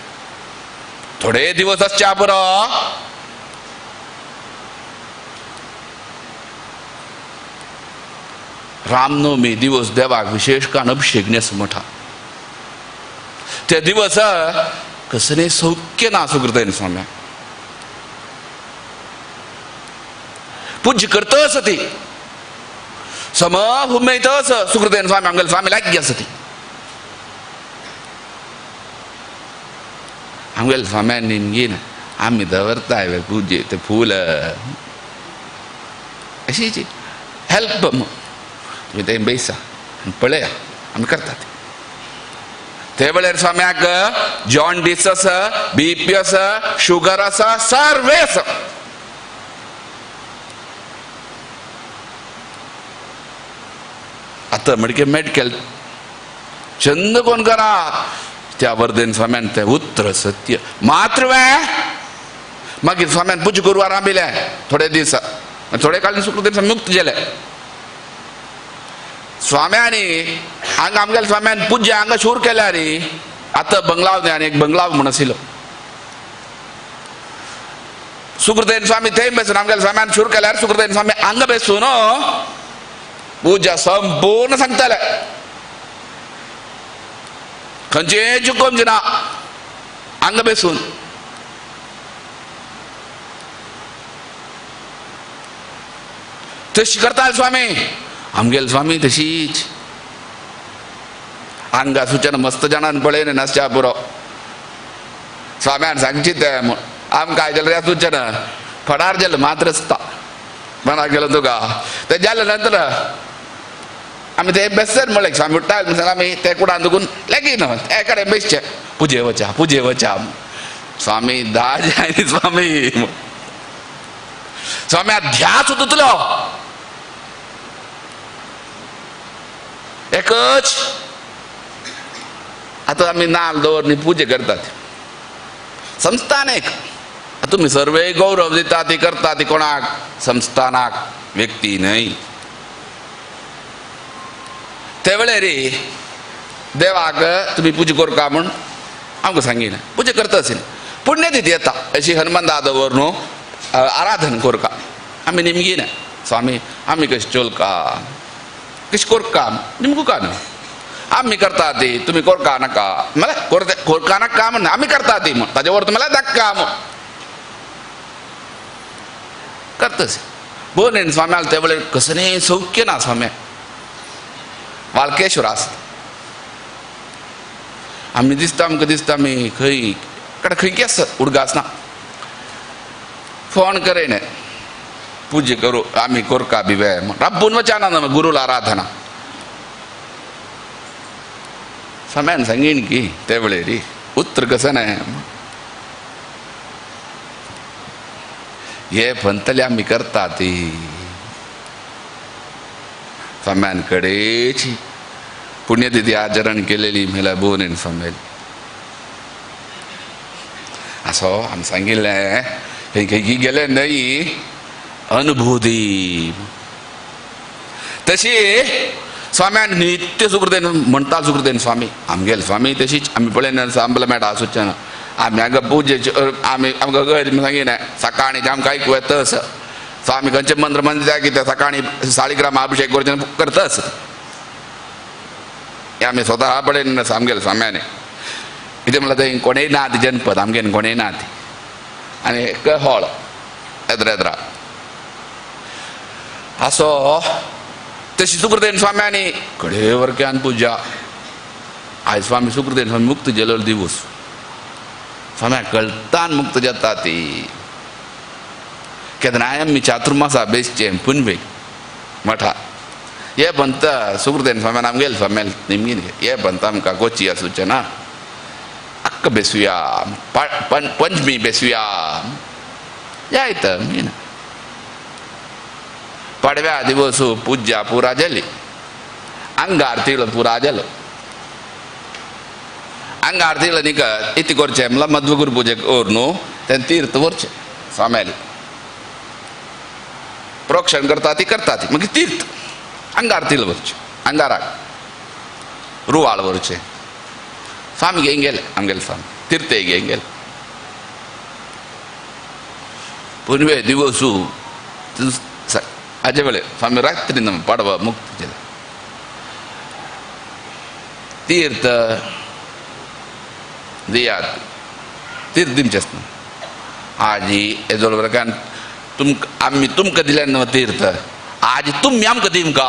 थोडे दिवस आसच्या पुरो रामनवमी दिवस देवाक विशेष कारण अभिषेक नेस मोठा ते दिवस कसले सौख्य ना सुकृतेन स्वाम्या पूज्य करतस ती सम हुमेतस सुकृतेन स्वामी आमगेले स्वामी लागीं आसा ती आमगेले स्वाम्यान निमगीन आमी दवरताय पुजे ते फूल अशीच हेल्प तुमी तें बेसा आनी पळया आमी करतात ते वेळार स्वाम्याक जॉन्डीस आसा बीपी आसा शुगर आसा सर्वे आसा आतां म्हणके मेडिकल चंद कोण करा त्या वर्धेन स्वाम्यान तें उत्र सत्य मात्र वे मागीर स्वाम्यान पुजा करू आरांभिले थोडे दीस थोडे काळ सुकृतेन स्वामी मुक्त जाले स्वाम्यानी हांगा आमगेले स्वाम्यान पुजा हांगा शूर केल्या न्ही आतां बंगलाव न्ही आनी एक बंगलाव म्हूण आशिल्लो सुकृतेन स्वामी थंय बेसून आमगेले स्वाम्यान शूर केल्यार सुकृतेन स्वामी हांगा बेसून पूजा संपूर्ण सांगताले खंयचें चुकोवचें ना हांगा बेसून तशी करताले स्वामी आमगेले स्वामी तशीच हांगा सुचन मस्त जाणान पळयन नासच्या पुरो स्वाम्यान सांगची तें म्हूण आमकां आयजले सुचन फडार जालें मात्र आसता मनाक गेलो तुका तें जालें नंतर आमी ते बेसर म्हणलें स्वामी उठ्ठा म्हणून आमी ते कुडान दुखून लागीं न्हू ते कडेन बेसचे पुजे वचा पुजे वचा स्वामी धा जाय स्वामी स्वामी ध्यास तुतलो एकच आतां आमी नाल दवर न्ही पुजा करतात संस्थान एक तुमी सर्वे गौरव दिता ती करता ती कोणाक संस्थानाक व्यक्ती न्हय ते वेळार देवाक तुमी पुजा करका म्हूण आमकां सांगिना पुजा करता आशिल्ली पुण्यतिथी येता अशी हनुमान दादा वर न्हू आराधन करका आमी निमगिना स्वामी आमी कशें चोलका कशें करका निमगू का न्हू आमी करता ती तुमी करका नाका म्हणल्यार करका नाका म्हण आमी करता ती म्हण ताजे वर तुम्हाला दाखका म्हण करतस बोनेन स्वाम्याल ते वेळार कसलें सौख्य ना स्वाम्या वालकेश्वर आसता आमी दिसता आमकां दिसता आमी खंय कडेन खंय आसता उडगास ना फोन करेन पूजा करू आमी कोरका बी वे रब्बून वचाना ना गुरुला आराधना स्वाम्यान सांगीन की ते वेळेर उत्तर कसं नाही हे पंतले आमी करता ती स्वाम्यांकडेची पुण्यतिथी आचरण केलेली म्हळ्यार बोनेन स्वाम्याली असो आमी सांगिल्लें खंय खंय गेले न्हय अनुभूती तशी स्वाम्यान नित्य सुकृतेन म्हणटा सुकृतेन स्वामी आमगेले स्वामी तशीच आमी पळयना सांबला मेळटा सुचना आमी हांगा पुजेचे आमी आमकां गैर सांगिना सकाळी आमकां आयकूं येता असो स्वामी खंयचे मंत्र म्हणटा कितें सकाळी साळीग्राम अभिषेक करचे करताच हे आमी स्वता पळयन आमगेले स्वाम्यानी कितें म्हणल्यार थंय कोणेय ना ती जनपद आमगेले कोणेय ना ती आनी एक हॉल एदरा एदरा असो तशी सुकृतेन स्वाम्यांनी कडे वर्क्यान पूजा. आयज स्वामी सुकृतेन स्वामी मुक्त जेलो दिवस स्वाम्या कळतान मुक्त जाता ती. केन्नाय आमी चातुर्मासा बेसचे पुनवेक मठा हे पंत सुकृतेन स्वाम्यान आमगेल स्वाम्यान निमगीन हे पंत आमकां कोची आसूचें ना अक्क बेसुया पंचमी बेसुया जायत मीन पाडव्या दिवस पूजा पुरा जाली अंगार तिळ पुरा जालो अंगार तिळ निक इति करचें म्हणल्यार मध्वगुरू पुजेक ओर न्हू तें तीर्थ व्हरचें स्वाम्याली प्रोक्षण करता ती करता ती मागीर तीर्थ अंगार तिळ व्हरचें अंगाराक रुवाळ व्हरचें स्वामी घेवन गेले आमगेले स्वामी तीर्थ घेवन गेले. पुनवे दिवसू हाजे वेळे स्वामी रात्री पाडवा मुक्त केले तीर्थ दियात तीर्थ दिवचें आसना. आजी येदोळ वर्गान तुमकां आमी तुमकां दिलें न्हू तीर्थ आजी तुमी आमकां दिवंका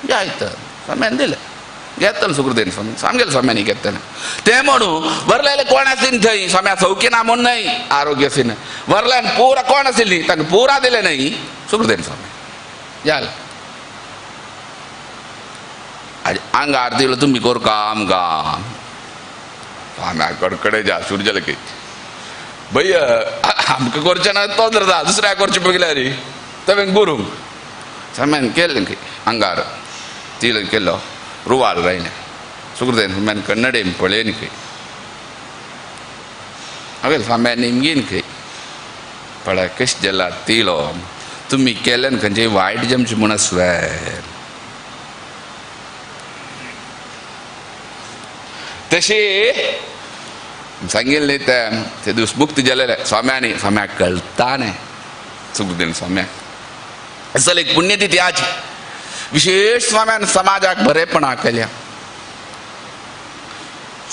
जायत स्वाम्यान दिलें घेतलें सुकृतेन स्वामी सामकें स्वाम्यांनी घेतलें. ते म्हणून वरलेले कोण आशिल्ली थंय स्वाम्या सौख्य ना म्हूण न्हय आरोग्य आशिल्लें वरल्यान पुरा कोण आशिल्ली तांकां पुरा दिलें न्हय सुकृतेन स्वामी जालें. आंगार दिलो तुमी कोरका आमकां स्वाम्या कडकडे जा सुरू जालें की भय आमकां करचें ना तो धरता दुसऱ्या करचें पळयल्यार रे तवें गुरूंक स्वाम्यान केलें की आंगार तिल केलो रुवाल रायलें सुकृतेन स्वाम्यान कन्नडेन पळयन खंय हांवें स्वाम्यान निमगीन खंय पळय कशें जाला तिलो तुमी केल्यान खंयचें वायट जमचें म्हूण आसलें. तशी सांगिल्लें न्ही तें ते दीस मुक्त जालेले स्वाम्यांनी स्वाम्याक कळटा न्ही सुकृतेन स्वाम्याक असल एक पुण्यतिथी आज विशेष स्वाम्यान समाजाक बरेपणा केल्या.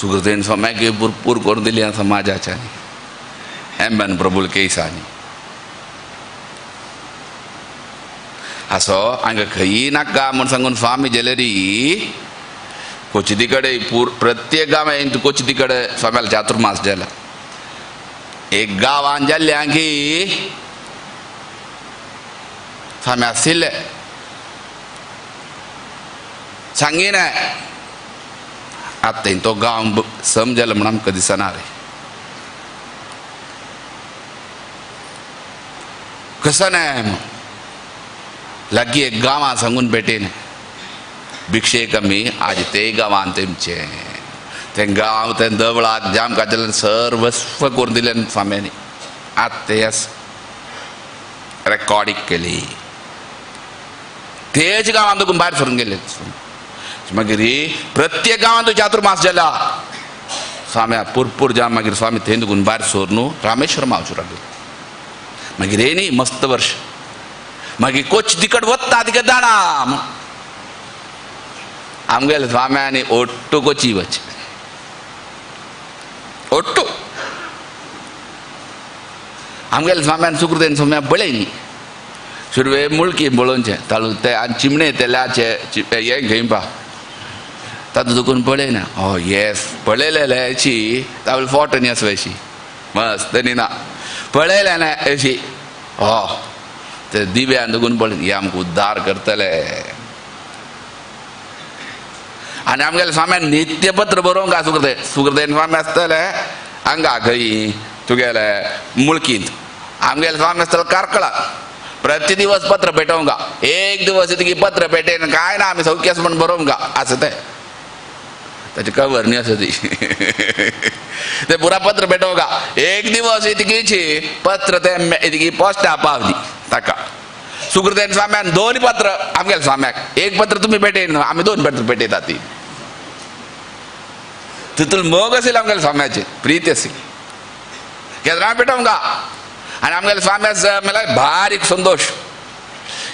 सुकृतेन स्वाम्याक भरपूर करून दिली समाजाच्या एम एन प्रभुल केसांनी असो हांगा खंयी नाका म्हूण सांगून स्वामी जेलेरी कोचिती कडेन प्रत्येक गांवांत कोचिती कडेन स्वाम्याला चातुर्मास जाला. एक गांवान जाल्ल्या की स्वामी आशिल्ले सांगिना आतां तो गांव सम जालो म्हूण आमकां दिसना रे कसो न्हय लागीं एक गांवां सांगून भेटेन भिक्षेक आमी आज ते गांवान तेमचें तें गांव तें देवळाक जाम काजल्यान सर्वस्व करून दिलें स्वाम्यांनी. आतां ते रेकॉर्डिंग केली तेच गांवांत तुका भायर सरून गेले. मागीर प्रत्येक गांवांत चातुर्मास जाला स्वाम्या पुरपूर जाम मागीर स्वामी थंय तुकून भायर सरून रामेश्वर मावचूं लागले. मागीर हे न्ही मस्त वर्ष मागीर कोच तिकट वता तिका जाणा आमगेले स्वाम्यांनी ओट्टू कोची वच ओट्टू आमगेले स्वाम्यान सुकृतेन स्वाम्या पळय न्ही सुरवे मुळकी पळोवचें तालू ते आनी चिमणे तेलाचे हें घेवपा तातूंत दुखून पळय ना ओ येस पळयलेले अशी तावल फोटो न्ही आसू अशी मस्त न्ही ना पळयलें ना अशी ओ ते दिव्यान दुखून पळय हे आमकां उद्धार करतले. आनी आमगेले स्वाम्यान नित्यपत्र बरोवंक आसा सुकृते सुकृतेन स्वामी आसतले हांगा खंय तुगेले मुळकींत आमगेले स्वामी आसतले कार्कळा प्रति दिवस पत्र पेटोवंक एक दिवस इतकी पत्र पेटेन काय ना आमी सौख्य आसा म्हूण बरोवंक आसा तें ताची कवर न्ही आसा ती तें पुरा पत्र पेटोवंक एक दिवस इतकीची पत्र तें इतकी पोस्टा पावली ताका सुकृतेन स्वाम्यान दोन पत्र आमगेले स्वाम्याक एक पत्र तुमी पेटयन आमी दोन पत्र पेटयतात ती तितून मोग आशिल्लो आमगेले स्वाम्याचे प्रीती आशिल्ली केन्ना पेटोवंक आनी आमगेले स्वाम्या म्हळ्यार बारीक संतोश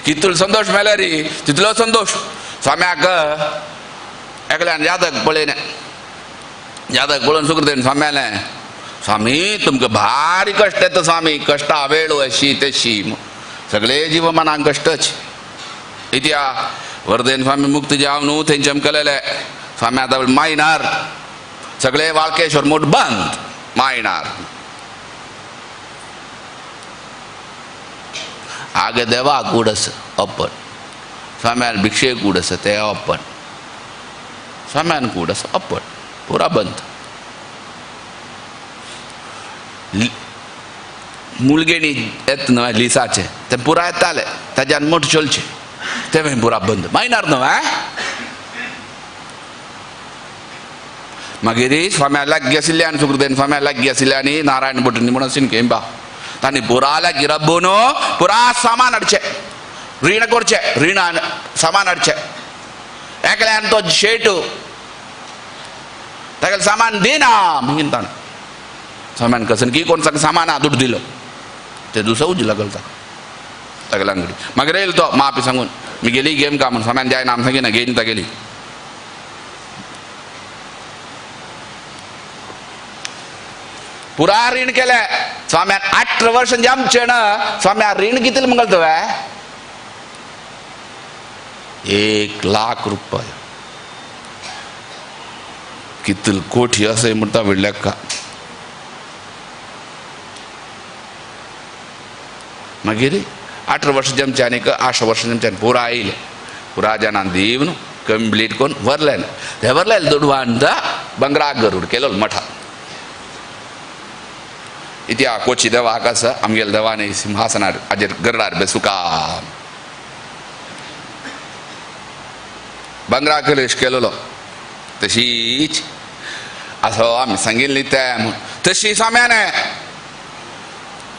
कितलो संतोश मेळ्ळ्यार तितलो संतोश स्वाम्याक एकल्यान जातक पळयलें जातक पळोवन सुकृतेन स्वाम्यालें स्वामी तुमकां भारी कश्ट येता स्वामी कश्टा वेळ अशी तशी सगळे जीवमानाक कश्टच इत्या वर्धेन स्वामी मुक्त जावन न्हू थंयचे आमकां स्वामी आतां मायनार सगळे वाळकेश्वर मोठ बंद मायनार आगे देवा कूड आसा ओपन स्वाम्यान भिक्षे कूड आसा ते ओपन स्वाम्यान कूड आसा ओपन पुरा बंद मुलगेणी येत न्हय लिसाचे ते पुरा येताले ताज्यान मोठ चलचे ते पुरा बंद मायनार न्हय मागीर स्वाम्या लागीं आशिल्ले आनी सुकृतेन स्वाम्या लागीं आशिल्ले आनी नारायण भटनी म्हणून आशिल्ले केंबा तांणी पुरा लागीं रब्बून पुरा सामान हाडचें रीण करचें रिणान सामान हाडचें एकल्यान तो शेट तागेलें सामान दिना मागीर ताणें सामान कसन की कोण सारकें सामान आहा दुड दिलो ते दुसरो उजला करता तागेल्या अंगडी मागीर येयलो तो मापी सांगून मी गेली गेम का म्हणून सामान जायना आम सांगिना घेयन तागेली पुरा रीण केलें स्वाम्यान 18 वर्सां आमचें ना स्वाम्या रीण कितलें मंगल तुवें 1 लाख रुपया कितले कोठी आसा म्हणटा व्हडल्या का मागीर 18 वर्सां जमचे आनीक 8 वर्सां जमचे पुरा आयले पुरा जाणां दिवन कंप्लीट करून व्हरलें ते व्हरलें दुडवान बंगरा गरूड केलो मठा इत्या कोची देवाक आसा आमगेले देवाने सिंहासनार हाजेर गरडार बेसुका बंगरा कलेश केलेलो तशीच असो आमी सांगिल्ली ते म्हूण तशी स्वाम्याने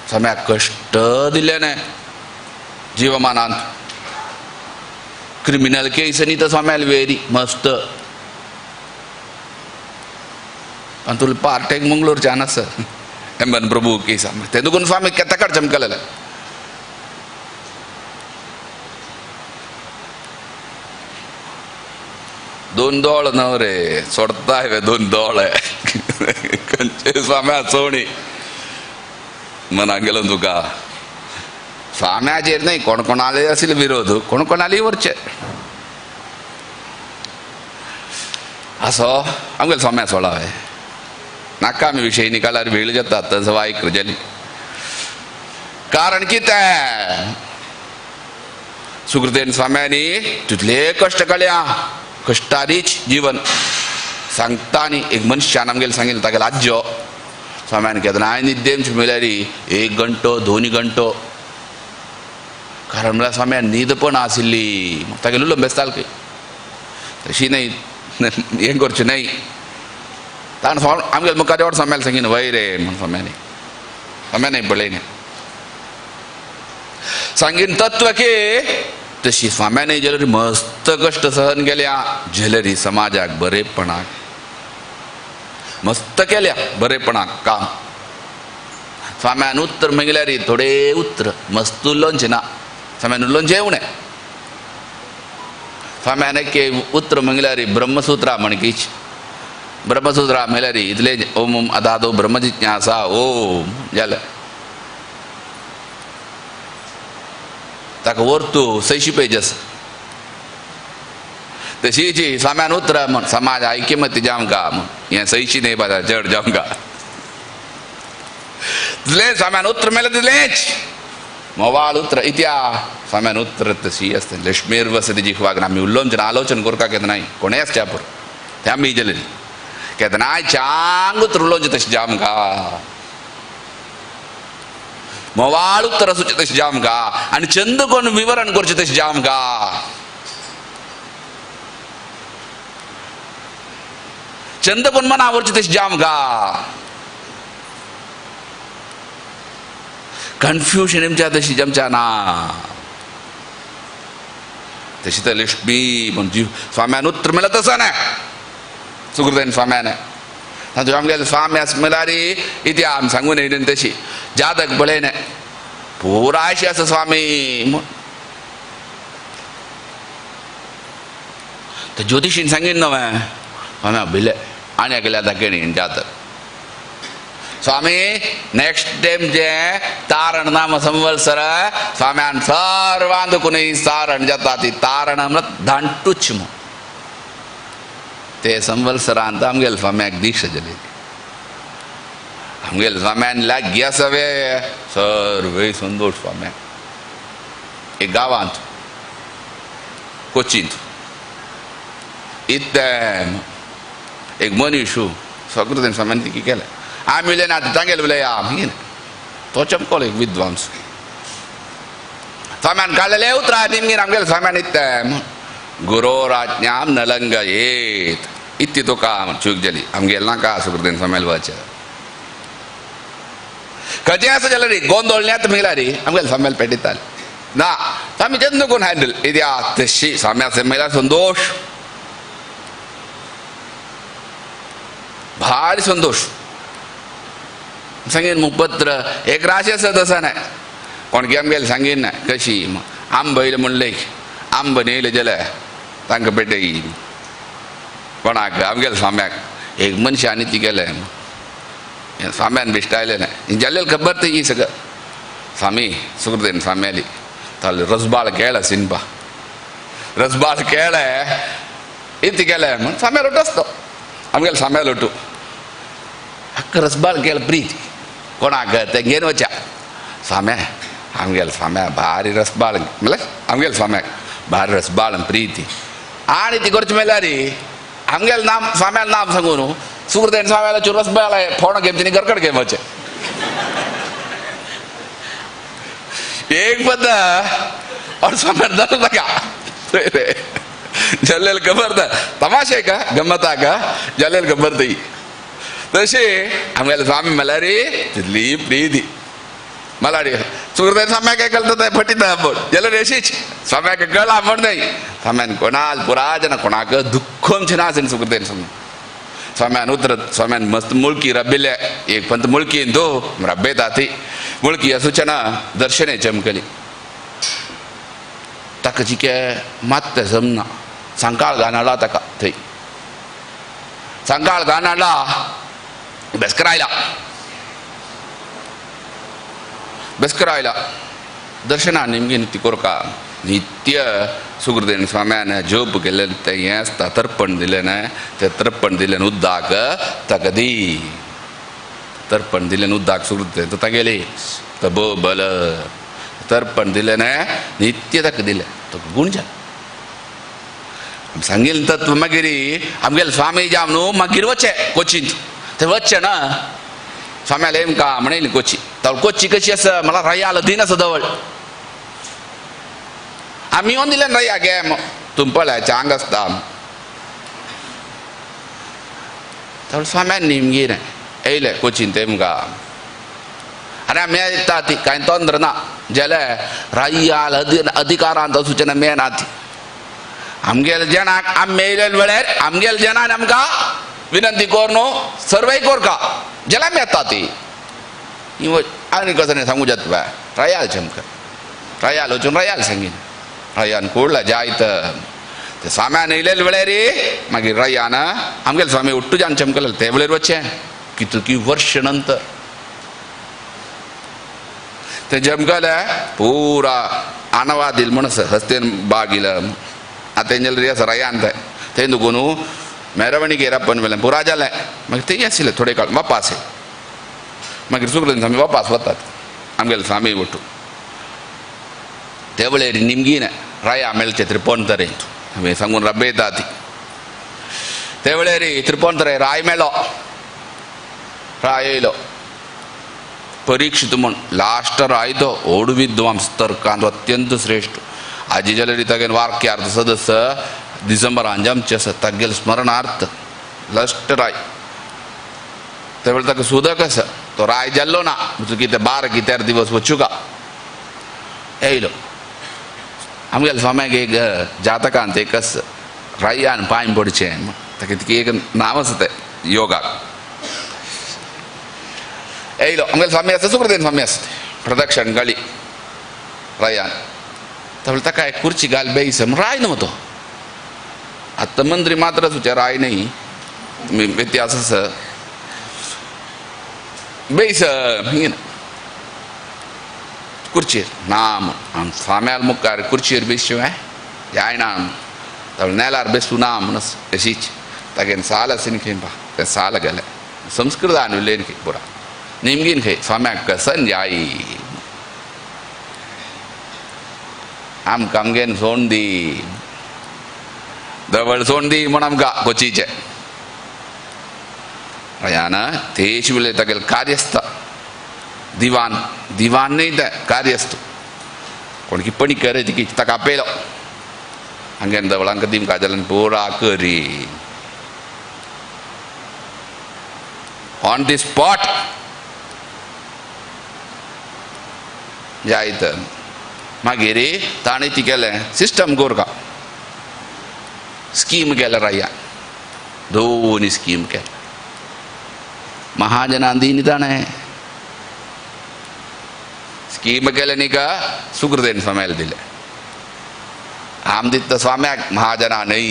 स्वाम्याक कश्ट दिले न्हय जीवमानांत क्रिमिनल केस न्ही तर स्वाम्याल वेरी मस्त आनी तुला पार्टेक मंगळूरच्यान आसा एमन प्रभू केस ते दुखून स्वामी ताका चमकलेले दोन दोळ न्हय रे सोडता हांवें दोन दोळे खंयचे स्वाम्या चोणी मनाक गेलो तुका स्वाम्याचेर न्हय कोण कोणाले आशिल्ले विरोध कोण कोणाले वरचे असो आमगेले स्वाम्या सोडा हांवें नाका आमी विशय निकालार वेळ जाता तसो आयक जाली कारण कितें सुकृतेन स्वाम्यांनी तितले कश्ट काडल्या कश्टारीच जीवन सांगता आनी एक मनशान आमगेले सांगिल्लें तागेलो आज्जो स्वाम्यान केन्नाय निद्देम म्हळ्यार 1 घंटो 2 घंटो कारण म्हळ्यार स्वाम्यान न्हीद पण आशिल्ली तागेलो उलोवंक बेसताल खंय तशी न्हय हें करचें न्हय ताणें आमगेले मुखार एवढ स्वाम्याल सांगिना वय रे म्हूण स्वाम्यानी स्वाम्यान पळय न्ही सांगीन तत्व की तशी स्वाम्याने ज्वेलरी मस्त कश्ट सहन केल्या ज्वेलरी समाजाक बरेपणाक मस्त केल्या बरेपणाक काम स्वाम्यान उत्तर मागल्यार थोडे उत्तर मस्त उलोवचें ना स्वाम्यान उलोवचें उणें स्वाम्यान एक उत्तर मागल्यार ब्रह्मसूत्रा म्हणकीच ब्रह्मसूत्रा म्हणल्यार इतले ओम ओम अदादो ब्रह्मजिज्ञासा ओम जालें ताका वर्तू 600 पेज आसा तशीच स्वाम्यान उतर म्हण समाज ऐक्यमत्य जावंक म्हण हें 600 न्हय बाबा चड जावंक तितलें स्वाम्यान उतर मेळ्ळें तितलेंच मोवाळ उतर इत्या स्वाम्यान उतर तशी आसता लक्ष्मीर वसती जिखवाक आमी उलोवचें आलोचन करपाक केन्नाय कोणें आसच्या पुरो तें आमी जेलें केन्नाय चांग उतर उलोवचें तशें जावंक मोवाळ उत्तर आसूचें तशें जावंक आनी चंद कोण विवरण करचें तशें जावंक चंद कोण मना व्हरचें तशें जावंक कन्फ्युजन आमच्या तशी जमच्या ना तशी तर लक्ष्मी म्हण जीव स्वाम्यान उत्तर मेळ्ळें तसो न्हय सुकृतेन स्वाम्यान तातूंत आमगेले स्वामी आसा म्हळ्यार इत्या आमी सांगून येयली तशी जातक पळय न्हय पुरायशी आसा स्वामी म्हूण तर ज्योतिशीन सांगीन न्हय स्वाम्या भिले आनी एकल्या दाखयणी जातक स्वामी नेक्स्ट टायम जे तारण नाम संवत्सर स्वाम्यान सर्वान दुखून तारण जाता ती तारण म्हळ्यार धांटूच म्हूण ते संवत्सरांत आमगेले स्वाम्याक दीक्षा जाली. आमगेले स्वाम्यान लागीं आसा वे सर्वय संतोश स्वाम्याक एक गांवांत कोचींत इतलें एक मनीस सगळें स्वाम्यान ती केलें आमी उलयना आतां तांगेले उलया आमी तो चमकोलो एक विद्वांस स्वाम्यान काडलेले उतरां निमगीर आमगेले स्वाम्यान इतलें गुरोराज्ञाम नलंग येत इतली तुका चूक जाली आमगेले नाका सुकृतेन स्वाम्याल वच खंयचें आसा जाल्यार रे गोंदळ न्ही आतां रे आमगेले स्वाम्याल पेटिताले ना स्वामी जेन्ना कोण हँडल इत्या तशी स्वाम्या मेला संतोश भारी संतोश सांगीन मुखपत्र एक राशी आसा तसं नाही कोण की आमगेले सांगीन ना कशी आंब येयले म्हणले आंब न्हेयले जाल्यार तांकां पेटय कोणाक आमगेले स्वाम्याक एक मनशांनी ती केलें स्वाम्यान बिश्टायलें ना जाल्लें खबर ती सगळं स्वामी सुकृतेन स्वाम्याली ताले रसबाळ केळं सिनपा रसबाळ केळं इतलें केलें म्हण स्वाम्या लोटू आसतो आमगेले स्वाम्या लोटू हक्क रसबाळ केळं प्रीती कोणाक तें घेवन वच्या स्वाम्या आमगेले स्वाम्या भारी रसबाळ म्हणल्यार आमगेले स्वाम्याक भारी रसबाळ प्रीती आनी ती करची मेल्यार आमगेले नाम स्वाम्याल नाम सांगू न्हू सुकृतेन स्वाम्याला रसबाळ फोण घेवची न्ही गरकड घेवन वचें एक पद और स्वाम्यान जाता का जल्लेल खबर तमाशे का गम्मता का जल्लेल खबर ती तशी आमगेले स्वामी म्हळ्यार तितली प्रीती मला रे सुकृतेन स्वाम्याक कळटा तें फटीता म्हण जाल्यार अशीच स्वाम्याक कळा म्हण न्हय स्वाम्यान कोणाल पुराजन कोणाक दुख्ख आमचें ना आसना सुकृतेन स्वामी स्वाम्यान उतरत स्वाम्यान मस्त मुळकी रबिल्ले एक पंत मुळकी दो रब्बेता ती मुळकी असूचना दर्शने चमकली ताका जिके मात्त जमना सांकाळ घाण हाडला ताका थंय सांकाळ घाण हाडला बेस्कर आयला बेस्कर आयला दर्शना निमगी ती कोरका नित्य सुकृतेन स्वाम्यान जप केल्लें तें हें आसता तर्पण दिलें न्हय तें तर्पण दिलें उद्दाक ताका दी तर्पण दिलें उद्दाक सुकृतेन तो तागेली तब बल तर्पण दिलें न्हय नित्य ताका दिलें तो गूण जालो सांगील तत्व मागीर आमगेले स्वामी जावन न्हू मागीर वचें कोचींत थंय वचचें ना स्वाम्याले का म्हणेल कोची तर कोची कशी आसा मला रयाल दीन आसा जवळ आमी येवन दिलें रया गे तुम पळय चांग आसता तर स्वाम्यान निमगीर येयले कोचीन तेमकां आनी आमी येता ती कांय तोंद्र ना जाल्यार रयाल अधिकारांत सूचना मेळना ती आमगेले जणाक आमी येयले वेळार आमगेले जणान आमकां विनंती कर न्हू सर्वय कोरका जाल्यार आमी येता ती आनी कसं सांगू जाता बाय रयाल चमक रयाल वचून रयाल सांगीन रयान कोडला जायत ते स्वाम्यान येयलेले वेळार मागीर रयान आमगेले स्वामी उट्टू जावन चमकले ते वेळेर वचचें कितकी वर्ष नंतर ते जमकले पुरा आनवादील म्हण हस्तेन बागील आतां तेंजेल रे आसा रयान थंय थंय नुको न्हू मेरवणिके रप्पन वेल्यान पुरा जालें मागीर तें आशिल्लें थोडे काळ वापास मागीर सुकृतेन स्वामी वापास वतात आमगेले स्वामी वटू ते वेळेर निमगीन राया मेळचे त्रिपोणतरेंत आमी सांगून रब्बेता ती ते वेळेर त्रिपोणतरे राय मेळो राय येयलो परीक्षित म्हूण लास्ट राय तो ओड विद्वांस तर्कांत अत्यंत श्रेश्ठ आजी जाल्यार तागेले वाक्यार्थ सदस्य डिसेंबरान आमचे आसा तागेले स्मरणार्थ लास्ट राय ते वेळार ताका सुदक आसा तो राय जाल्लो ना कितें 12 कित्यार दिवस वचुका येयलो आमगेले स्वाम्याक एक जातकांत एक आसा रायान पांय पडचें ताका तिका एक नांव आसा तें योगाक येयलो आमगेले स्वामी आसा सुकृतेन स्वामी आसा प्रदक्षण गळी रायान ताका ताका एक खुर्ची घाल बेस राय न्हू तो आतां मंत्री मात्र सुचे राय न्ही व्यत्यास आसा बेस हिंगा कुर्चीर ना म्हूण स्वाम्याल मुखार कुर्चीर बेसचें जायना तवळ नेलार बेसू ना म्हूण तशीच तागेन साल आसीन खंय पा तें साल गेलें संस्कृतान उलयन खंय पुरा निमगीन खंय स्वाम्याक कसन जाय आमकां आमगेन सोण दी दवळ सोण दी म्हूण आमकां कोचीचें यान तेश उलय तागेले कार्यस्थ दिवान दिवान न्ही तें कार्यस्थ कोण की पणी करे ती ताका आपयलो हांगेन दवळांक दिमका जाल्यार पुरा करी ऑन the spot जायत मागीर ताणें ती केलें सिस्टम कोरका स्कीम केलें राया दोन स्कीम केलें महाजनान दिनी ताणें स्कीम केलें न्ही का सुकृतेन स्वाम्याला दिलें आम दिता स्वाम्याक महाजना न्ही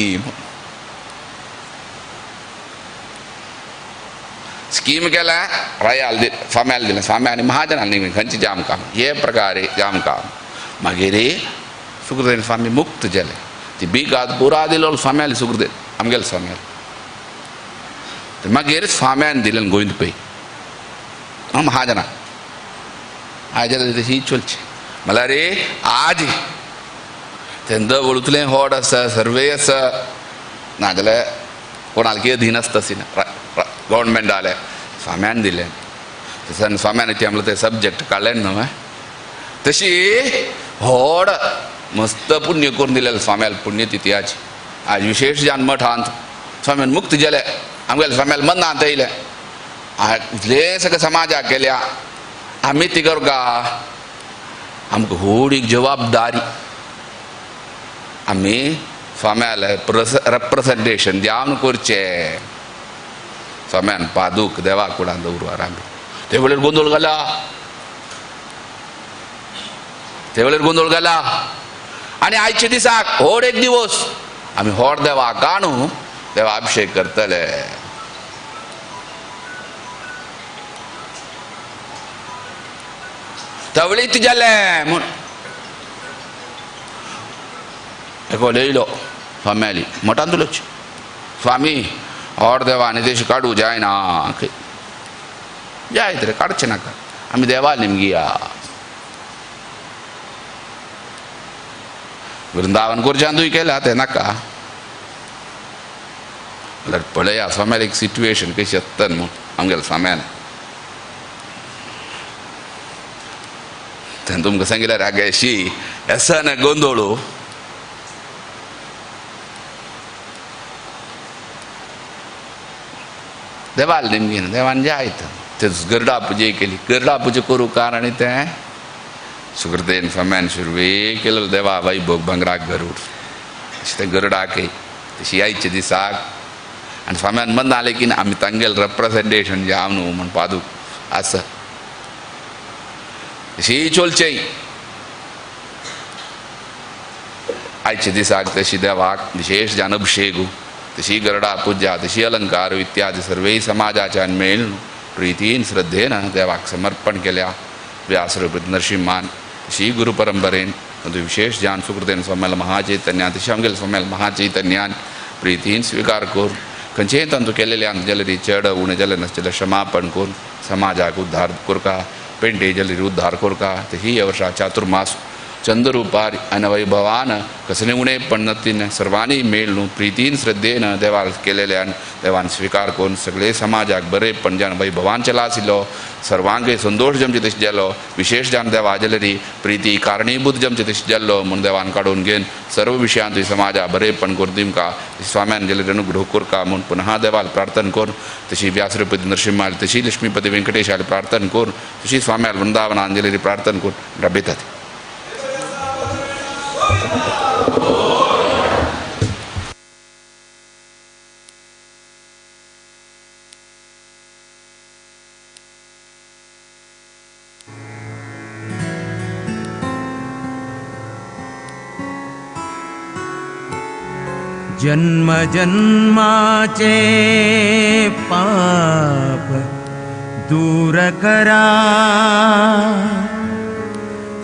स्कीम केलें रायाल दिलें स्वाम्याला दिलें स्वाम्यान महाजनान न्ही खंयची जाम काम हे प्रकारे जाम काम मागीर सुकृतेन स्वामी मुक्त जाले ती बीगात पुरा दिलो स्वाम्याले सुकृतेन आमगेले स्वाम्याले मागीर स्वाम्यान दिलें गोविंद पै महाजना आज तशी चलची म्हणल्यार रे आज तें दवळुतलें होड आसा सर्वे आसा नाजाल्यार कोणाक कितें अधीन आसता ना गव्हर्नमेंट आलें स्वाम्यान दिलें तशें स्वाम्यान ती आमकां तें सब्जेक्ट काडलें न्हू तशी होड मस्त पुण्य करून दिलें स्वाम्याल पुण्यतिथी आज आज विशेष जान मठांत स्वाम्यान मुक्त जाले आमगेले स्वाम्याल मनांत येयलें इतले सगळे समाजाक केल्या आमी ती करका आमकां व्हड एक जबाबदारी आमी स्वाम्याले रेप्रेसेंटेशन जावन करचें स्वाम्यान पादूक देवा कुडान दवरू आमी ते वेळेर गोंदळ घाला ते वेळेर गोंदळ घाला आनी आयच्या दिसाक व्हड एक दिवस आमी व्हड देवाक आणू देवा अभिषेक करतले तवळीत जालें म्हूण एकलो येयलो स्वाम्याली मठांत उलोवचें स्वामी व्हड देवा आनी तेश काडू जायना खंय जायत रे काडचें नाका आमी देवा निमगिया वृंदावन करच्यानूय केला तें नाका म्हणल्यार पळया स्वाम्याल एक सिट्युएशन कशी आसता म्हूण आमगेल्या स्वाम्यान तें तुमकां सांगिल्यार आगे शी येसन गोंदोळू देवाल निमगीन देवान जायत ते गरडा पुजा केली गरडा पुजा करूं कारण तें सुकृतेन स्वाम्यान सुरवे केलो देवा वैभोग भांगराक गरूड अशें तें गरडाक तशी आयच्या दिसाक आनी स्वाम्यान मन आलें की आमी तांगेल रेप्रेसेंटेशन जावं न्हू म्हूण पादूक आसा तशी चोलचें आयच्या दिसाक तशी देवाक विशेष जान अभिषेक तशी गरडा पुजा तशी अलंकार इत्यादी सर्वय समाजाच्यान मेळून प्रितीन श्रद्धेन देवाक समर्पण केल्या व्यासरूप नरसिंहान तशी गुरु परंपरेन विशेष जान सुकृतेन स्वाम्याल महाचैतन्यान तशी आमगेले स्वाम्याल महाचैतन्यान प्रितीन स्वीकार करून खंयचेय तंतू केलेल्यान जाल्यार चड उणें जालें नासलें क्षमापण करून समाजाक उद्धार करका पेंटे जाल्यार उद्धार करका तशी ह्या वर्सा चातुर्मास चंद्ररूपार अनवैभवान कसले उणें पण्णतीन सर्वांनी मेळून प्रितीन श्रद्धेन देवाक केलेल्यान देवान स्वीकार करून सगळे समाजाक बरें जान वैभवान चला आशिल्लो सर्वांक संतोश जमचे तशें जालो विशेष जान देवा जाल्यार प्रिती कारणीभूत जमचे तशें जाल्लो म्हूण देवान काडून घेवन सर्व विशयांत समाजा बरेंपण करून दिमका स्वाम्यान जाल्यार अनुग्रह करका म्हूण पुनः देवाल प्रार्थना करून तशी व्यासरूपती नरसिंहाल तशी लक्ष्मीपती वेंकटेशाल प्रार्थना करून तशी स्वाम्याल वृंदावनान जाल्यार प्रार्थना करून रबेतात. जन्म जन्माचे पाप दूर करा।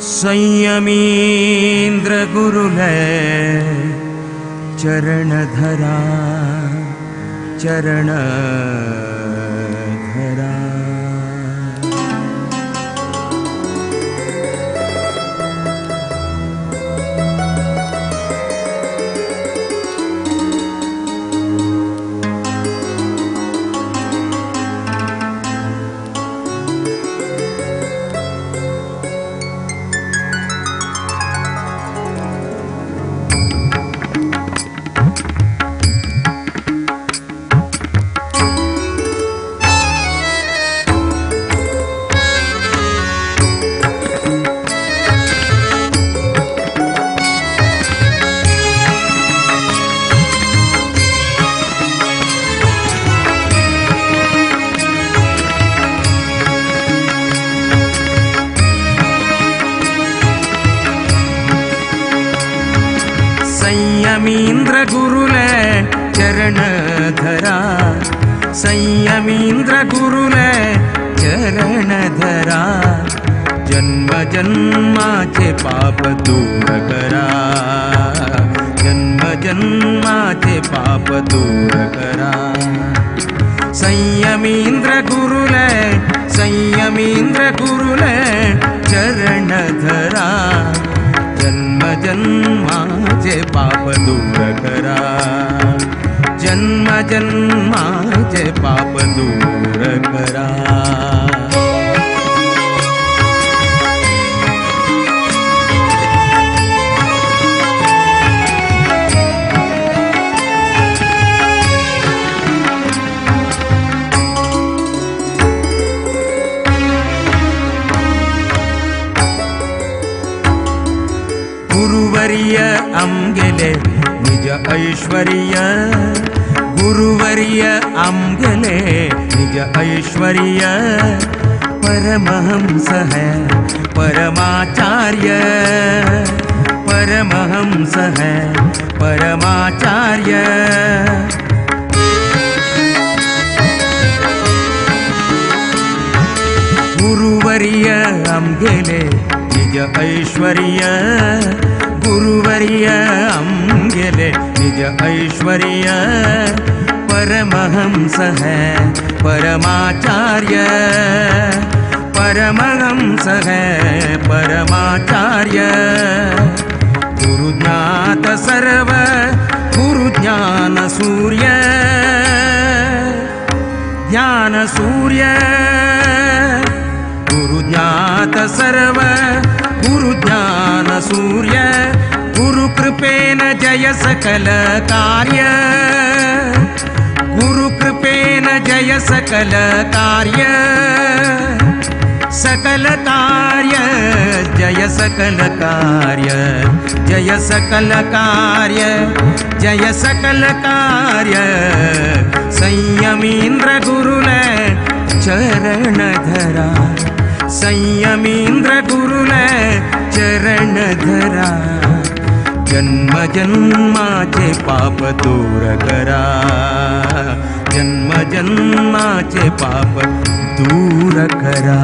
संयमींद्र गुरुले चरण धरा, चरण धरा। संयमींद्र गुरुले चरण धरा, संयमींद्र गुरुले चरण धरा। जन्म जन्माचे पाप दूर करा, जन्म जन्माचे पाप दूर करा। संयमींद्र गुरुले, संयमींद्र गुरुले चरण धरा। जन्म जन्माचे पाप दूर करा, जन्म जन्माचे पाप दूर करा। गुरुवर्य आमगेले निज ऐश्वर्य, गुरुवर्य आमगेले निज ऐश्वर्य। परमहंस है परमाचार्य, परमहंस है परमाचार्य। गुरुवर्य आमगेले निज ऐश्वर्य, गुरुवर्य आमगेले निज ऐश्वर्य। परमहंस है परमाचार्य, परमहंस है परमाचार्य। गुरु ज्ञात सर्व गुरु ज्ञान सूर्य, ज्ञान सूर्य। गुरु ज्ञात सर्व गुरु ज्ञान सूर्य। गुरु कृपेन जय सकल कार्य, गुरु कृपेन जय सकल कार्य। सकल कार्य जय सकल कार्य, जय सकल कार्य, जय सकल कार्य। संयमींद्र गुरुले चरण धरा, संयमींद्र गुरुले चरण धरा। जन्म जन्माचे पाप दूर करा, जन्म जन्माचे पाप दूर करा।